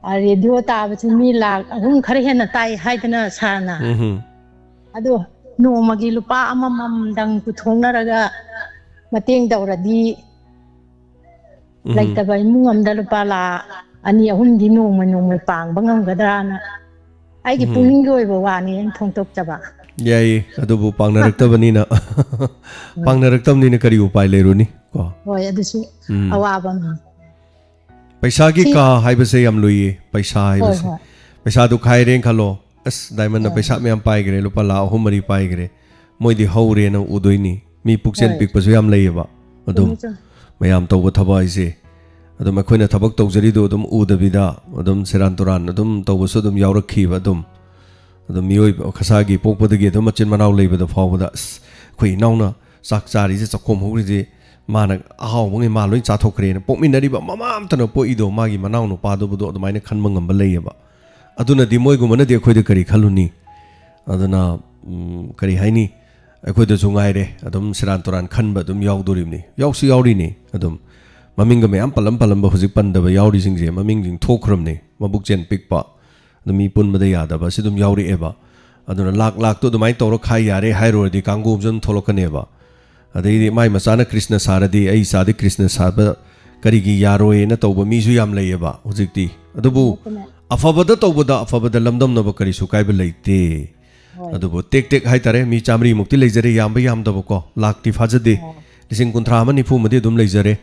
ꯑ, ꯔꯦꯗꯤꯑꯣ ꯇꯥꯕꯁꯤ ꯃꯤ ꯂꯥꯛ ꯑꯍꯨꯝ ꯈꯔ ꯍꯦꯟꯅ ꯇꯥꯏ ꯍꯥꯏꯗꯅ ꯁꯥꯔꯅ꯫ ꯎꯝ꯫ ꯑꯗꯣ ꯅꯣꯡꯃꯒꯤ ꯂꯨꯄꯥ ꯑꯃꯃꯝꯗꯪ ꯄꯨꯊꯣꯛꯅꯔꯒ ꯃꯇꯦꯡ ꯇꯧꯔꯗꯤ ꯎꯝ꯫ ꯂꯩꯇꯕ ꯏꯃꯨꯡ ꯑꯃꯗ ꯂꯨꯄꯥ ꯂꯥꯛ ꯑꯅꯤ ꯑꯍꯨꯝꯗꯤ ꯅꯣꯡꯃ ꯅꯣꯡꯃ ꯄꯥꯡꯕ ꯉꯝꯒꯗ꯭ꯔꯥꯅ ꯑꯩꯒꯤ ꯎꯝ꯫ ꯄꯨꯛꯅꯤꯡꯒꯤ ꯑꯣꯏꯕ ꯋꯥꯅꯤ ꯑꯩꯅ ꯐꯣꯡꯗꯣꯛꯆꯕ꯫ ꯌꯥꯏꯌꯦ, ꯑꯗꯨꯕꯨ ꯄꯥꯡꯅꯔꯛꯇꯕꯅꯤꯅ ꯄꯥꯡꯅꯔꯛꯇꯕꯅꯤꯅ ꯀꯔꯤ ꯎꯄꯥꯏ ꯂꯩꯔꯨꯅꯤ ꯀꯣ? ꯍꯣꯏ, ꯑꯗꯨꯁꯨ ꯎꯝ꯫ ꯑꯋꯥꯕ ꯑꯃ꯫ ꯄꯩꯁꯥꯒꯤ ꯁꯤ- ꯀꯥ ꯍꯥꯏꯕꯁꯦ ꯌꯥꯝ ꯂꯨꯏꯌꯦ꯫ ꯄꯩꯁꯥ ꯍꯣꯏ, ꯍꯥꯏꯕꯁꯦ, ꯍꯣꯏ꯫ ꯄꯩꯁꯥꯗꯨ ꯈꯥꯏꯔꯦꯅ ꯈꯜꯂꯣ, ꯑꯁ, ꯗꯥꯏꯃꯟꯅ ꯍꯣꯏ꯫ ꯄꯩꯁꯥ ꯃꯌꯥꯝ ꯄꯥꯏꯈ꯭ꯔꯦ, ꯂꯨꯄꯥ ꯂꯥꯈ ꯑꯍꯨꯝ ꯃꯔꯤ ꯄꯥꯏꯈ꯭ꯔꯦ, ꯃꯣꯏꯗꯤ ꯍꯧꯔꯦꯅ ꯎꯗꯣꯏꯅꯤ꯫ ꯃꯤ ꯄꯨꯛꯆꯦꯜ ꯍꯣꯏ꯫ ꯄꯤꯛꯄꯁꯨ ꯌꯥꯝ ꯂꯩꯌꯦꯕ꯫ ꯑꯗꯨꯝ ꯆꯨꯝꯃꯤ, ꯆꯨꯝꯃꯤ꯫ ꯃꯌꯥꯝ ꯇꯧꯕ ꯊꯕꯛ ꯍꯥꯏꯁꯦ, ꯑꯗꯨꯝ ꯑꯩꯈꯣꯏꯅ ꯊꯕꯛ ꯇꯧꯖꯔꯤꯗꯣ ꯑꯗꯨꯝ ꯎꯗꯕꯤꯗ ꯑꯗꯨꯝ ꯁꯦꯔꯥꯟ ꯇꯨꯔꯥꯟ ꯑꯗꯨꯝ ꯇꯧꯕꯁꯨ ꯑꯗꯨꯝ ꯌꯥꯎꯔꯛꯈꯤꯕ꯫ ꯑꯗꯨꯝ ꯑꯗꯨꯝ ꯃꯤꯑꯣꯏꯕ ꯈꯁꯥꯒꯤ ꯄꯣꯛꯄꯗꯒꯤ ꯑꯗꯨꯝ ꯃꯆꯤꯟ ꯃꯅꯥꯎ ꯂꯩꯕꯗ ꯐꯥꯎꯕꯗ, ꯑꯁ, ꯑꯩꯈꯣꯏ ꯏꯅꯥꯎꯅ ꯆꯥꯛ ꯆꯥꯔꯤꯁꯦ, ꯆꯥꯛꯈꯣꯝ ꯍꯧꯔꯤꯁꯦ, ꯃꯥꯅ ꯑꯍꯥꯎꯕꯉꯩ ꯃꯥ ꯂꯣꯏ ꯆꯥꯊꯣꯛꯈ꯭ꯔꯦꯅ꯫ ꯄꯣꯛꯃꯤꯟꯅꯔꯤꯕ ꯃꯃꯥ ꯑꯝꯇꯅ ꯄꯣꯛꯏꯗꯣ, ꯃꯥꯒꯤ ꯃꯅꯥꯎ ꯅꯨꯄꯥꯗꯨꯕꯨꯗꯣ ꯑꯗꯨꯃꯥꯏꯅ ꯈꯟꯕ ꯉꯝꯕ ꯂꯩꯌꯦꯕ꯫ ꯑꯗꯨꯅꯗꯤ ꯃꯣꯏꯒꯨꯝꯕꯅꯗꯤ ꯑꯩꯈꯣꯏꯗ ꯀꯔꯤ ꯈꯜꯂꯨꯅꯤ? ꯑꯗꯨꯅ, ꯎꯝ, ꯀꯔꯤ ꯍꯥꯏꯅꯤ, ꯑꯩꯈꯣꯏꯗꯁꯨ ꯉꯥꯏꯔꯦ ꯑꯗꯨꯝ ꯁꯦꯔꯥꯟ ꯇꯨꯔꯥꯟ ꯈꯟꯕ ꯑꯗꯨꯝ ꯌꯥꯎꯗꯣꯔꯤꯕꯅꯤ, ꯌꯥꯎꯁꯨ ꯌꯥꯎꯔꯤꯅꯤ꯫ ꯑꯗꯨꯝ ꯃꯃꯤꯡꯒ ꯃꯌꯥꯝ ꯄꯜꯂꯝ ꯄꯜꯂꯝꯕ ꯍꯧꯖꯤꯛ ꯄꯟꯗꯕ ꯌꯥꯎꯔꯤꯁꯤꯡꯁꯦ ꯃꯃꯤꯡꯁꯤꯡ ꯊꯣꯛꯈ꯭ꯔꯕꯅꯤ꯫ ꯃꯕꯨꯛ ꯆꯦꯟ ꯄꯤꯛꯄ, ꯑꯗꯨ ꯃꯤ ꯄꯨꯟꯕꯗ ꯌꯥꯗꯕ, ꯑꯁꯤ ꯑꯗꯨꯝ ꯌꯥꯎꯔꯛꯑꯦꯕ꯫ ꯑꯗꯨꯅ ꯂꯥꯛ ꯂꯥꯛꯇꯣ ꯑꯗꯨꯃꯥꯏꯅ ꯇꯧꯔ ꯈꯥꯏ ꯌꯥꯔꯦ ꯍꯥꯏꯔꯨꯔꯗꯤ ꯀꯥꯡꯒꯨ ꯑꯃꯁꯨ ꯑꯗꯨꯝ ꯊꯣꯛꯂꯛꯀꯅꯦꯕ꯫ ꯑꯗꯩꯗꯤ ꯃꯥꯏ ꯃꯆꯥꯅ ꯀ꯭ꯔꯤꯁꯅ ꯁꯥꯔꯗꯤ ꯑꯩ ꯏꯆꯥꯗꯤ ꯀ꯭ꯔꯤꯁꯅ ꯁꯥꯕ ꯀꯔꯤꯒꯤ ꯌꯥꯔꯣꯏꯅ ꯇꯧꯕ ꯃꯤꯁꯨ ꯌꯥꯝ ꯂꯩꯌꯦꯕ ꯍꯧꯖꯤꯛꯇꯤ꯫ ꯑꯗꯨꯕꯨ ꯑꯗꯨꯅ ꯑꯐꯕꯗ ꯇꯧꯕꯗ ꯑꯐꯕꯗ ꯂꯝꯗꯝꯅꯕ ꯀꯔꯤꯁꯨ ꯀꯥꯏꯕ ꯂꯩꯇꯦ꯫ ꯍꯣꯏ꯫ ꯑꯗꯨꯕꯨ ꯇꯦꯛ ꯇꯦꯛ ꯍꯥꯏꯇꯥꯔꯦ, ꯃꯤ ꯆꯥꯃꯔꯤꯃꯨꯛꯇꯤ ꯂꯩꯖꯔꯦ, ꯌꯥꯝꯕ ꯌꯥꯝꯗꯕꯀꯣ, ꯂꯥꯛꯇꯤ ꯐꯥꯖꯗꯦ꯫ ꯑꯣ꯫ ꯂꯤꯁꯤꯡ ꯀꯨꯟꯊ꯭ꯔꯥ ꯑꯃ ꯅꯤꯐꯨ ꯑꯃꯗꯤ ꯑꯗꯨꯝ ꯂꯩꯖꯔꯦ꯫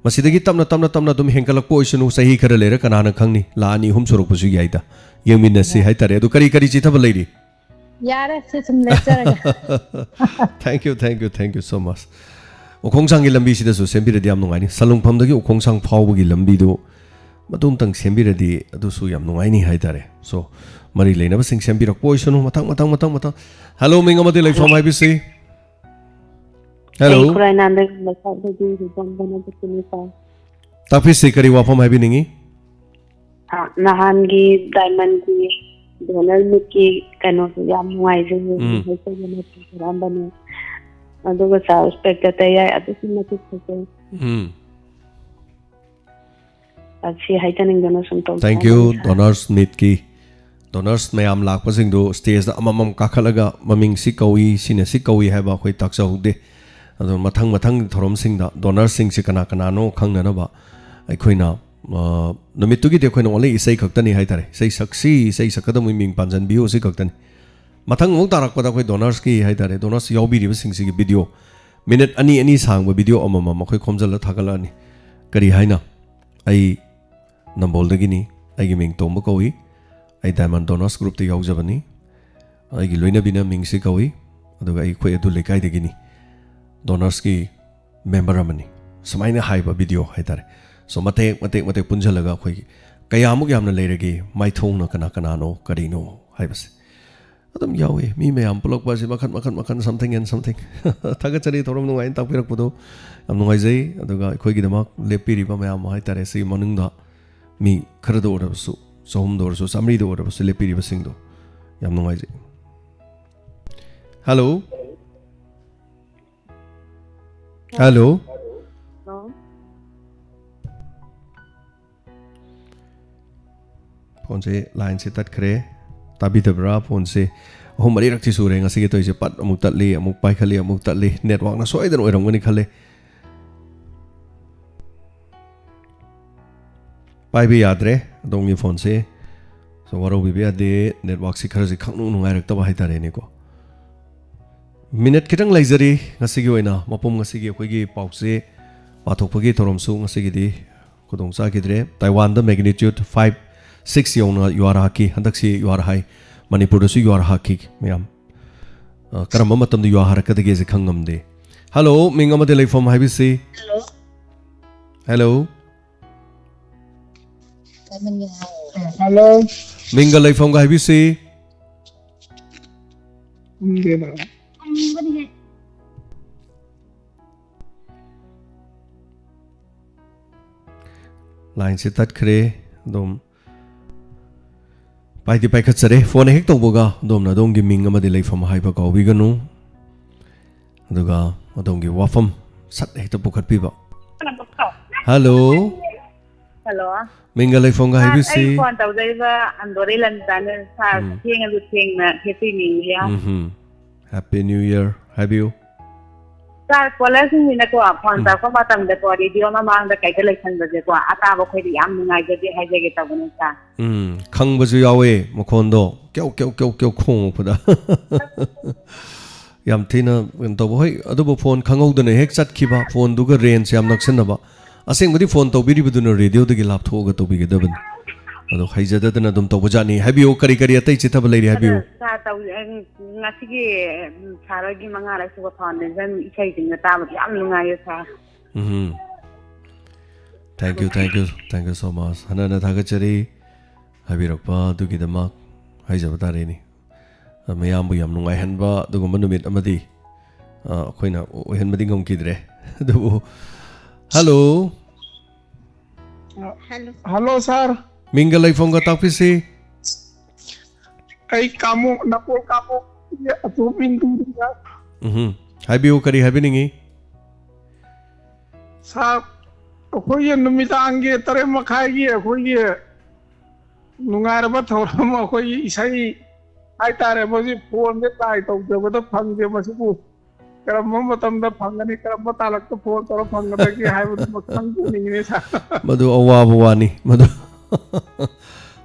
ꯃꯁꯤꯗꯒꯤ ꯇꯞꯅ ꯇꯞꯅ ꯇꯞꯅ ꯑꯗꯨꯝ ꯍꯦꯟꯒꯠꯂꯛꯄ ꯑꯣꯏꯁꯅꯨ, ꯆꯍꯤ ꯈꯔ ꯂꯩꯔ ꯀꯅꯥꯅ ꯈꯪꯅꯤ, ꯂꯥꯛ ꯑꯅꯤ ꯑꯍꯨꯝ ꯁꯨꯔꯛꯄꯁꯨ ꯌꯥꯏꯗ꯫ ꯌꯦꯡꯃꯤꯟꯅꯁꯤ ꯍꯥꯏꯇꯥꯔꯦ꯫ ꯑꯗꯨ ꯀꯔꯤ ꯀꯔꯤ ꯆꯤꯊꯕ ꯂꯩꯔꯤ? ꯌꯥꯔꯦ, ꯁꯤ ꯁꯨꯝ ꯂꯦꯞꯆꯔꯒꯦ꯫ Thank you, thank you, thank you so much. ꯎꯈꯣꯡꯁꯥꯡꯒꯤ ꯂꯝꯕꯤꯁꯤꯗꯁꯨ ꯁꯦꯝꯕꯤꯔꯗꯤ ꯌꯥꯝ ꯅꯨꯡꯉꯥꯏꯅꯤ꯫ ꯁꯂꯨꯡꯐꯝꯗꯒꯤ ꯎꯈꯣꯡꯁꯥꯡ ꯐꯥꯎꯕꯒꯤ ꯂꯝꯕꯤꯗꯨ ꯃꯇꯨꯡꯇꯪ ꯁꯦꯝꯕꯤꯔꯗꯤ ꯑꯗꯨꯁꯨ ꯌꯥꯝ ꯅꯨꯡꯉꯥꯏꯅꯤ ꯍꯥꯏꯇꯥꯔꯦ꯫ So, ꯃꯔꯤ ꯂꯩꯅꯕꯁꯤꯡ ꯁꯦꯝꯕꯤꯔꯛꯄ ꯑꯣꯏꯁꯅꯨ꯫ ꯃꯊꯪ, ꯃꯊꯪ, ꯃꯊꯪ, ꯃꯊꯪ꯫ Hello, ꯃꯤꯡ ꯑꯃꯗꯤ ꯂꯩꯐꯝ ꯍꯥꯏꯕꯤꯁꯤ꯫ Hello. ꯑꯩ ꯈꯨꯔꯥꯏ ꯅꯥꯝꯗꯒꯤ ꯂꯩꯀꯥꯏꯗꯒꯤ ꯍꯤꯖꯝꯕꯅ ꯆꯠꯄꯅꯤ, ꯁꯥꯔ꯫ ꯇꯥꯛꯄꯤꯁꯤ, ꯀꯔꯤ ꯋꯥꯐꯝ ꯍꯥꯏꯕꯤꯅꯤꯡꯉꯤ? ꯑ, ꯅꯍꯥꯟꯒꯤ ꯗꯥꯏꯃꯟꯒꯤ ꯗꯣꯅꯔ ꯃꯤꯠꯀꯤ ꯀꯩꯅꯣꯁꯦ ꯌꯥꯝ ꯅꯨꯡꯉꯥꯏꯖꯩꯌꯦ꯫ ꯎꯝ꯫ ꯍꯥꯏꯖꯕ ꯅꯠꯇꯦ, ꯈꯔꯝꯕꯅꯦ꯫ ꯑꯗꯨꯒ ꯁꯥꯔ, ꯏꯁꯄꯦꯛꯇ ꯇꯩ ꯌꯥꯏ, ꯑꯗꯨꯛꯀꯤ ꯃꯇꯤꯛ ꯐꯖꯩ꯫ ꯎꯝ꯫ ꯑ, ꯁꯤ ꯍꯥꯏꯖꯅꯤꯡꯗꯅ ꯁꯨꯝ ꯇꯧꯖꯔꯛꯄꯅꯤ, ꯁꯥꯔ꯫ Thank you, ꯗꯣꯅꯔꯁ ꯃꯤꯠꯀꯤ꯫ ꯗꯣꯅꯔꯁ ꯃꯌꯥꯝ ꯂꯥꯛꯄꯁꯤꯡꯗꯨ ꯁ꯭ꯇꯦꯖꯇ ꯑꯃꯃꯝ ꯀꯥꯈꯠꯂꯒ ꯃꯃꯤꯡ ꯁꯤ ꯀꯧꯏ, ꯁꯤꯅ ꯁꯤ ꯀꯧꯏ ꯍꯥꯏꯕ ꯑꯩꯈꯣꯏ ꯇꯥꯛꯆꯍꯧꯗꯦ꯫ ꯑꯗꯨ ꯃꯊꯪ ꯃꯊꯪ ꯊꯧꯔꯝꯁꯤꯡꯗ ꯗꯣꯅꯔꯁꯤꯡꯁꯤ ꯀꯅꯥ ꯀꯅꯥꯅꯣ ꯈꯪꯅꯅꯕ ꯑꯩꯈꯣꯏꯅ ꯑ, ꯅꯨꯃꯤꯠꯇꯨꯒꯤꯗꯤ ꯑꯩꯈꯣꯏꯅ only ꯏꯁꯩ ꯈꯛꯇꯅꯤ ꯍꯥꯏꯇꯥꯔꯦ, ꯏꯁꯩ ꯁꯛꯁꯤ, ꯏꯁꯩ ꯁꯛꯀꯗꯕꯒꯤ ꯃꯤꯡ ꯄꯥꯟꯁꯤꯟꯕꯤꯌꯨ, ꯑꯁꯤ ꯈꯛꯇꯅꯤ꯫ ꯃꯊꯪ ꯑꯃꯨꯛ ꯇꯥꯔꯛꯄꯗ ꯑꯩꯈꯣꯏ donorsꯀꯤ ꯍꯥꯏꯇꯥꯔꯦ, donors ꯌꯥꯎꯕꯤꯔꯤꯕꯁꯤꯡꯁꯤꯒꯤ video minute ꯑꯅꯤ ꯑꯅꯤ ꯁꯥꯡꯕ video ꯑꯃꯃꯝ ꯑꯩꯈꯣꯏ ꯈꯣꯝꯖꯤꯜꯂ ꯊꯥꯒꯠꯂꯛꯑꯅꯤ꯫ ꯀꯔꯤ ꯍꯥꯏꯅ? "ꯑꯩ ꯅꯝꯕꯣꯜꯗꯒꯤꯅꯤ, ꯑꯩꯒꯤ ꯃꯤꯡ ꯇꯣꯝꯕ ꯀꯧꯏ, ꯑꯩ Diamond Donors Groupꯇ ꯌꯥꯎꯖꯕꯅꯤ, ꯑꯩꯒꯤ ꯂꯣꯏꯅꯕꯤꯅ ꯃꯤꯡꯁꯤ ꯀꯧꯏ, ꯑꯗꯨꯒ ꯑꯩꯈꯣꯏ ꯑꯗꯨ ꯂꯩꯀꯥꯏꯗꯒꯤꯅꯤ, donorsꯀꯤ member ꯑꯃꯅꯤ", ꯁꯨꯃꯥꯏꯅ ꯍꯥꯏꯕ video ꯍꯥꯏꯇꯥꯔꯦ꯫ So ꯃꯇꯦꯛ ꯃꯇꯦꯛ ꯃꯇꯦꯛ ꯄꯨꯟꯁꯤꯜꯂꯒ ꯑꯩꯈꯣꯏꯒꯤ ꯀꯌꯥꯃꯨꯛ ꯌꯥꯝꯅ ꯂꯩꯔꯒꯦ, ꯃꯥꯏꯊꯣꯡꯅ ꯀꯅꯥ ꯀꯅꯥꯅꯣ, ꯀꯔꯤꯅꯣ ꯍꯥꯏꯕꯁꯦ ꯑꯗꯨꯝ ꯌꯥꯎꯏ꯫ ꯃꯤ ꯃꯌꯥꯝ ꯄꯨꯜꯂꯛꯄ ꯑꯁꯤ ꯃꯈꯟ ꯃꯈꯟ ꯃꯈꯟ, something and something꯫ ꯊꯥꯒꯠꯆꯔꯤ ꯊꯧꯔꯝ ꯅꯨꯡꯉꯥꯏꯅ ꯇꯥꯛꯄꯤꯔꯛꯄꯗꯣ, ꯌꯥꯝ ꯅꯨꯡꯉꯥꯏꯖꯩ꯫ ꯑꯗꯨꯒ ꯑꯩꯈꯣꯏꯒꯤꯗꯃꯛ ꯂꯦꯞꯄꯤꯔꯤꯕ ꯃꯌꯥꯝ ꯍꯥꯏꯇꯥꯔꯦ, ꯁꯤꯒꯤ ꯃꯅꯨꯡꯗ ꯃꯤ ꯈꯔꯗ ꯑꯣꯏꯔꯕꯁꯨ, ꯆꯍꯨꯝꯗ ꯑꯣꯏꯔꯁꯨ, ꯆꯥꯃꯔꯤꯗ ꯑꯣꯏꯔꯕꯁꯨ ꯂꯦꯞꯄꯤꯔꯤꯕꯁꯤꯡꯗꯣ ꯌꯥꯝ ꯅꯨꯡꯉꯥꯏꯖꯩ꯫ Hello꯫ Hello꯫ Hello꯫ ꯐꯣꯟꯁꯦ, lineꯁꯦ ꯇꯠꯈ꯭ꯔꯦ꯫ ꯇꯥꯕꯤꯗꯕ꯭ꯔꯥ? ꯐꯣꯟꯁꯦ ꯑꯍꯨꯝ ꯃꯔꯤꯔꯛꯇꯤ ꯁꯨꯔꯦ ꯉꯁꯤꯒꯤ ꯇꯧꯔꯤꯁꯦ꯫ ꯄꯠ ꯑꯃꯨꯛ ꯇꯠꯂꯤ, ꯑꯃꯨꯛ ꯄꯥꯏꯈꯠꯂꯤ, ꯑꯃꯨꯛ ꯇꯠꯂꯤ꯫ Networkꯅ ꯁꯣꯏꯗꯅ ꯑꯣꯏꯔꯝꯒꯅꯤ ꯈꯜꯂꯦ꯫ ꯄꯥꯏꯕ ꯌꯥꯗ꯭ꯔꯦ ꯑꯗꯣꯝꯒꯤ ꯐꯣꯟꯁꯦ꯫ So, ꯋꯥꯔꯧꯕꯤꯕ ꯌꯥꯗꯦ, networkꯁꯤ ꯈꯔꯁꯤ ꯈꯪꯅꯨꯡ ꯅꯨꯡꯉꯥꯏꯔꯛꯇꯕ ꯍꯥꯏꯇꯥꯔꯦꯅꯦꯀꯣ꯫ Minute ꯈꯤꯇꯪ ꯂꯩꯖꯔꯤ ꯉꯁꯤꯒꯤ ꯑꯣꯏꯅ, ꯃꯄꯨꯝ ꯉꯁꯤꯒꯤ ꯑꯩꯈꯣꯏꯒꯤ ꯄꯥꯎꯆꯦ ꯄꯥꯊꯣꯛꯄꯒꯤ ꯊꯧꯔꯝꯁꯨ ꯉꯁꯤꯒꯤꯗꯤ ꯈꯨꯗꯣꯡ ꯆꯥꯈꯤꯗ꯭ꯔꯦ꯫ ꯇꯥꯏꯋꯥꯟꯗ magnitude five, six ꯌꯧꯅ ꯌꯨꯍꯥꯔ ꯍꯥꯔꯛꯈꯤ꯫ ꯍꯟꯗꯛꯁꯤ ꯌꯨꯍꯥꯔ ꯍꯥꯏ, ꯃꯅꯤꯄꯨꯔꯗꯁꯨ ꯌꯨꯍꯥꯔ ꯍꯥꯔꯛꯈꯤ ꯃꯌꯥꯝ꯫ ꯑ, ꯀꯔꯝꯕ ꯃꯇꯝꯗ ꯌꯨꯍꯥꯔ ꯍꯥꯔꯛꯀꯗꯒꯦꯁꯦ ꯈꯪ ꯉꯝꯗꯦ꯫ Hello, ꯃꯤꯡ ꯑꯃꯗꯤ ꯂꯩꯐꯝ ꯍꯥꯏꯕꯤꯁꯤ꯫ Hello꯫ Hello꯫ Hello꯫ ꯃꯤꯡꯒ ꯂꯩꯐꯝꯒ ꯍꯥꯏꯕꯤꯁꯤ꯫ ꯈꯪꯗꯦꯗ꯫ Lineꯁꯦ ꯇꯠꯈ꯭ꯔꯦ꯫ ꯑꯗꯨꯝ ꯄꯥꯏꯗꯤ ꯄꯥꯏꯈꯠꯆꯔꯦ꯫ ꯐꯣꯟ ꯍꯦꯛ ꯇꯧꯕꯒ ꯑꯗꯣꯝꯅ ꯑꯗꯣꯝꯒꯤ ꯃꯤꯡ ꯑꯃꯗꯤ ꯂꯩꯐꯝ ꯍꯥꯏꯕ ꯀꯥꯎꯕꯤꯒꯅꯨ꯫ ꯑꯗꯨꯒ ꯑꯗꯣꯝꯒꯤ ꯋꯥꯐꯝ ꯁꯠ ꯍꯦꯛꯇ ꯄꯨꯈꯠꯄꯤꯕ꯫ Hello꯫ Hello꯫ ꯃꯤꯡꯒ ꯂꯩꯐꯝꯒ ꯁꯥꯔ, ꯍꯥꯏꯕꯤꯁꯤ꯫ ꯑꯩ ꯐꯣꯟ ꯇꯧꯖꯔꯤꯕ ꯑꯟꯗꯣꯔꯤ ꯂꯟꯖꯥꯅꯦ꯫ ꯁꯥꯔ, ꯎꯝ꯫ ꯊꯦꯡꯉꯁꯨ ꯊꯦꯡꯅ Happy New Year꯫ ꯎꯝꯍꯨꯝ꯫ Happy New Year꯫ ꯍꯥꯏꯕꯤꯌꯨ꯫ ꯁꯥꯔ, ꯀꯣꯂꯔꯁꯤꯡꯁꯤꯅꯀꯣ, ꯐꯣꯟ ꯎꯝ꯫ ꯇꯧꯔꯛꯄ ꯃꯇꯝꯗꯀꯣ, ꯔꯦꯗꯤꯑꯣ ꯃꯃꯥꯡꯗ ꯀꯩꯗ ꯂꯩꯁꯟꯕꯁꯦꯀꯣ, ꯑꯇꯥꯕ ꯑꯩꯈꯣꯏꯗꯤ ꯌꯥꯝ ꯅꯨꯡꯉꯥꯏꯖꯗꯦ ꯍꯥꯏꯖꯒꯦ ꯇꯧꯕꯅꯦ, ꯁꯥꯔ꯫ ꯎꯝ, ꯈꯪꯕꯁꯨ ꯌꯥꯎꯋꯦ ꯃꯈꯣꯟꯗꯣ, ꯀ꯭ꯌꯧ, ꯀ꯭ꯌꯧ, ꯀ꯭ꯌꯧ, ꯀ꯭ꯌꯧ ꯈꯣꯡꯉꯛꯄꯗ꯫ ꯌꯥꯝ ꯊꯤꯅ ꯀꯩꯅꯣ ꯇꯧꯕ꯫ ꯍꯣꯏ, ꯑꯗꯨꯕꯨ ꯐꯣꯟ ꯈꯪꯍꯧꯗꯅ ꯍꯦꯛ ꯆꯠꯈꯤꯕ, ꯐꯣꯟꯗꯨꯒ ꯔꯦꯟꯖ ꯌꯥꯝ ꯅꯛꯁꯟꯅꯕ꯫ ꯑꯁꯦꯡꯕꯗꯤ ꯐꯣꯟ ꯇꯧꯕꯤꯔꯤꯕꯗꯨꯅ ꯔꯦꯗꯤꯑꯣꯗꯒꯤ ꯂꯥꯞꯊꯣꯛꯑꯒ ꯇꯧꯕꯤꯒꯗꯕꯅꯤ꯫ ꯑꯗꯣ ꯍꯩꯖꯗꯗꯅ ꯑꯗꯨꯝ ꯇꯧꯕꯖꯥꯠꯅꯤ꯫ ꯍꯥꯏꯕꯤꯌꯨ, ꯀꯔꯤ ꯀꯔꯤ ꯑꯇꯩ ꯆꯤꯠꯊꯕ ꯂꯩꯔꯤ, ꯍꯥꯏꯕꯤꯌꯨ꯫ ꯑꯗꯣ, ꯁꯥꯔ, ꯇꯧ-, ꯉꯁꯤꯒꯤ, ꯎꯝ, ꯁꯥꯔ ꯍꯣꯏꯒꯤ ꯃꯉꯥꯔꯛ ꯁꯨꯕ ꯐꯥꯎꯟꯗꯦꯁꯟ ꯏꯁꯩꯁꯤꯡꯗꯣ ꯇꯥꯕꯗ ꯌꯥꯝ ꯅꯨꯡꯉꯥꯏꯌꯦ, ꯁꯥꯔ꯫ ꯎꯝ꯫ Thank you, thank you, thank you so much. ꯍꯟꯅ ꯍꯟꯅ ꯊꯥꯒꯠꯆꯔꯤ ꯍꯥꯏꯕꯤꯔꯛꯄ ꯑꯗꯨꯒꯤꯗꯃꯛ, ꯍꯥꯏꯖꯕ ꯇꯥꯔꯦꯅꯦ꯫ ꯑ, ꯃꯌꯥꯝꯕꯨ ꯌꯥꯝ ꯅꯨꯡꯉꯥꯏꯍꯟꯕ ꯑꯗꯨꯒꯨꯝꯕ ꯅꯨꯃꯤꯠ ꯑꯃꯗꯤ, ꯑ, ꯑꯩꯈꯣꯏꯅ ꯑꯣꯏꯍꯟꯕꯗꯤ ꯉꯝꯈꯤꯗ꯭ꯔꯦ꯫ ꯑꯗꯨꯕꯨ, ꯍꯜꯂꯣ꯫ ꯍꯜꯂꯣ꯫ ꯍꯜꯂꯣ, ꯁꯥꯔ꯫ ꯃꯤꯡꯒ ꯂꯩꯐꯝꯒ ꯇꯥꯛꯄꯤꯁꯤ꯫ ꯑꯩ ꯀꯥꯃꯣ-, ꯅꯄꯣꯜ ꯀꯥꯃꯣ ꯑꯇꯣꯝ ꯏꯟꯗꯨꯅꯤꯅ꯫ ꯎꯝꯍꯨꯝ꯫ ꯍꯥꯏꯕꯤꯌꯨ, ꯀꯔꯤ ꯍꯥꯏꯕꯤꯅꯤꯡꯉꯤ? ꯁꯥꯔ, ꯑꯩꯈꯣꯏꯒꯤ ꯅꯨꯃꯤꯗꯥꯡꯒꯤ ꯇꯔꯦꯠ ꯃꯈꯥꯏꯒꯤ ꯑꯩꯈꯣꯏꯒꯤ ꯅꯨꯡꯉꯥꯏꯔꯕ ꯊꯧꯔꯝ, ꯑꯩꯈꯣꯏꯒꯤ ꯏꯁꯩ ꯍꯥꯏꯇꯥꯔꯦ, ꯃꯁꯤ ꯐꯣꯟꯁꯦ ꯇ꯭ꯔꯥꯏ ꯇꯧꯖꯕꯗ ꯐꯪꯗꯦ꯫ ꯃꯁꯤꯕꯨ ꯀꯔꯝꯕ ꯃꯇꯝꯗ ꯐꯪꯒꯅꯤ, ꯀꯔꯝꯕ ꯇꯥꯂꯛꯇ ꯐꯣꯟ ꯇꯧꯔ ꯐꯪꯒꯗꯒꯦ ꯍꯥꯏꯕꯗꯨꯃ ꯈꯪꯖꯅꯤꯡꯉꯤꯅꯦ, ꯁꯥꯔ꯫ ꯃꯗꯨ ꯑꯋꯥꯕ ꯋꯥꯅꯤ, ꯃꯗꯨ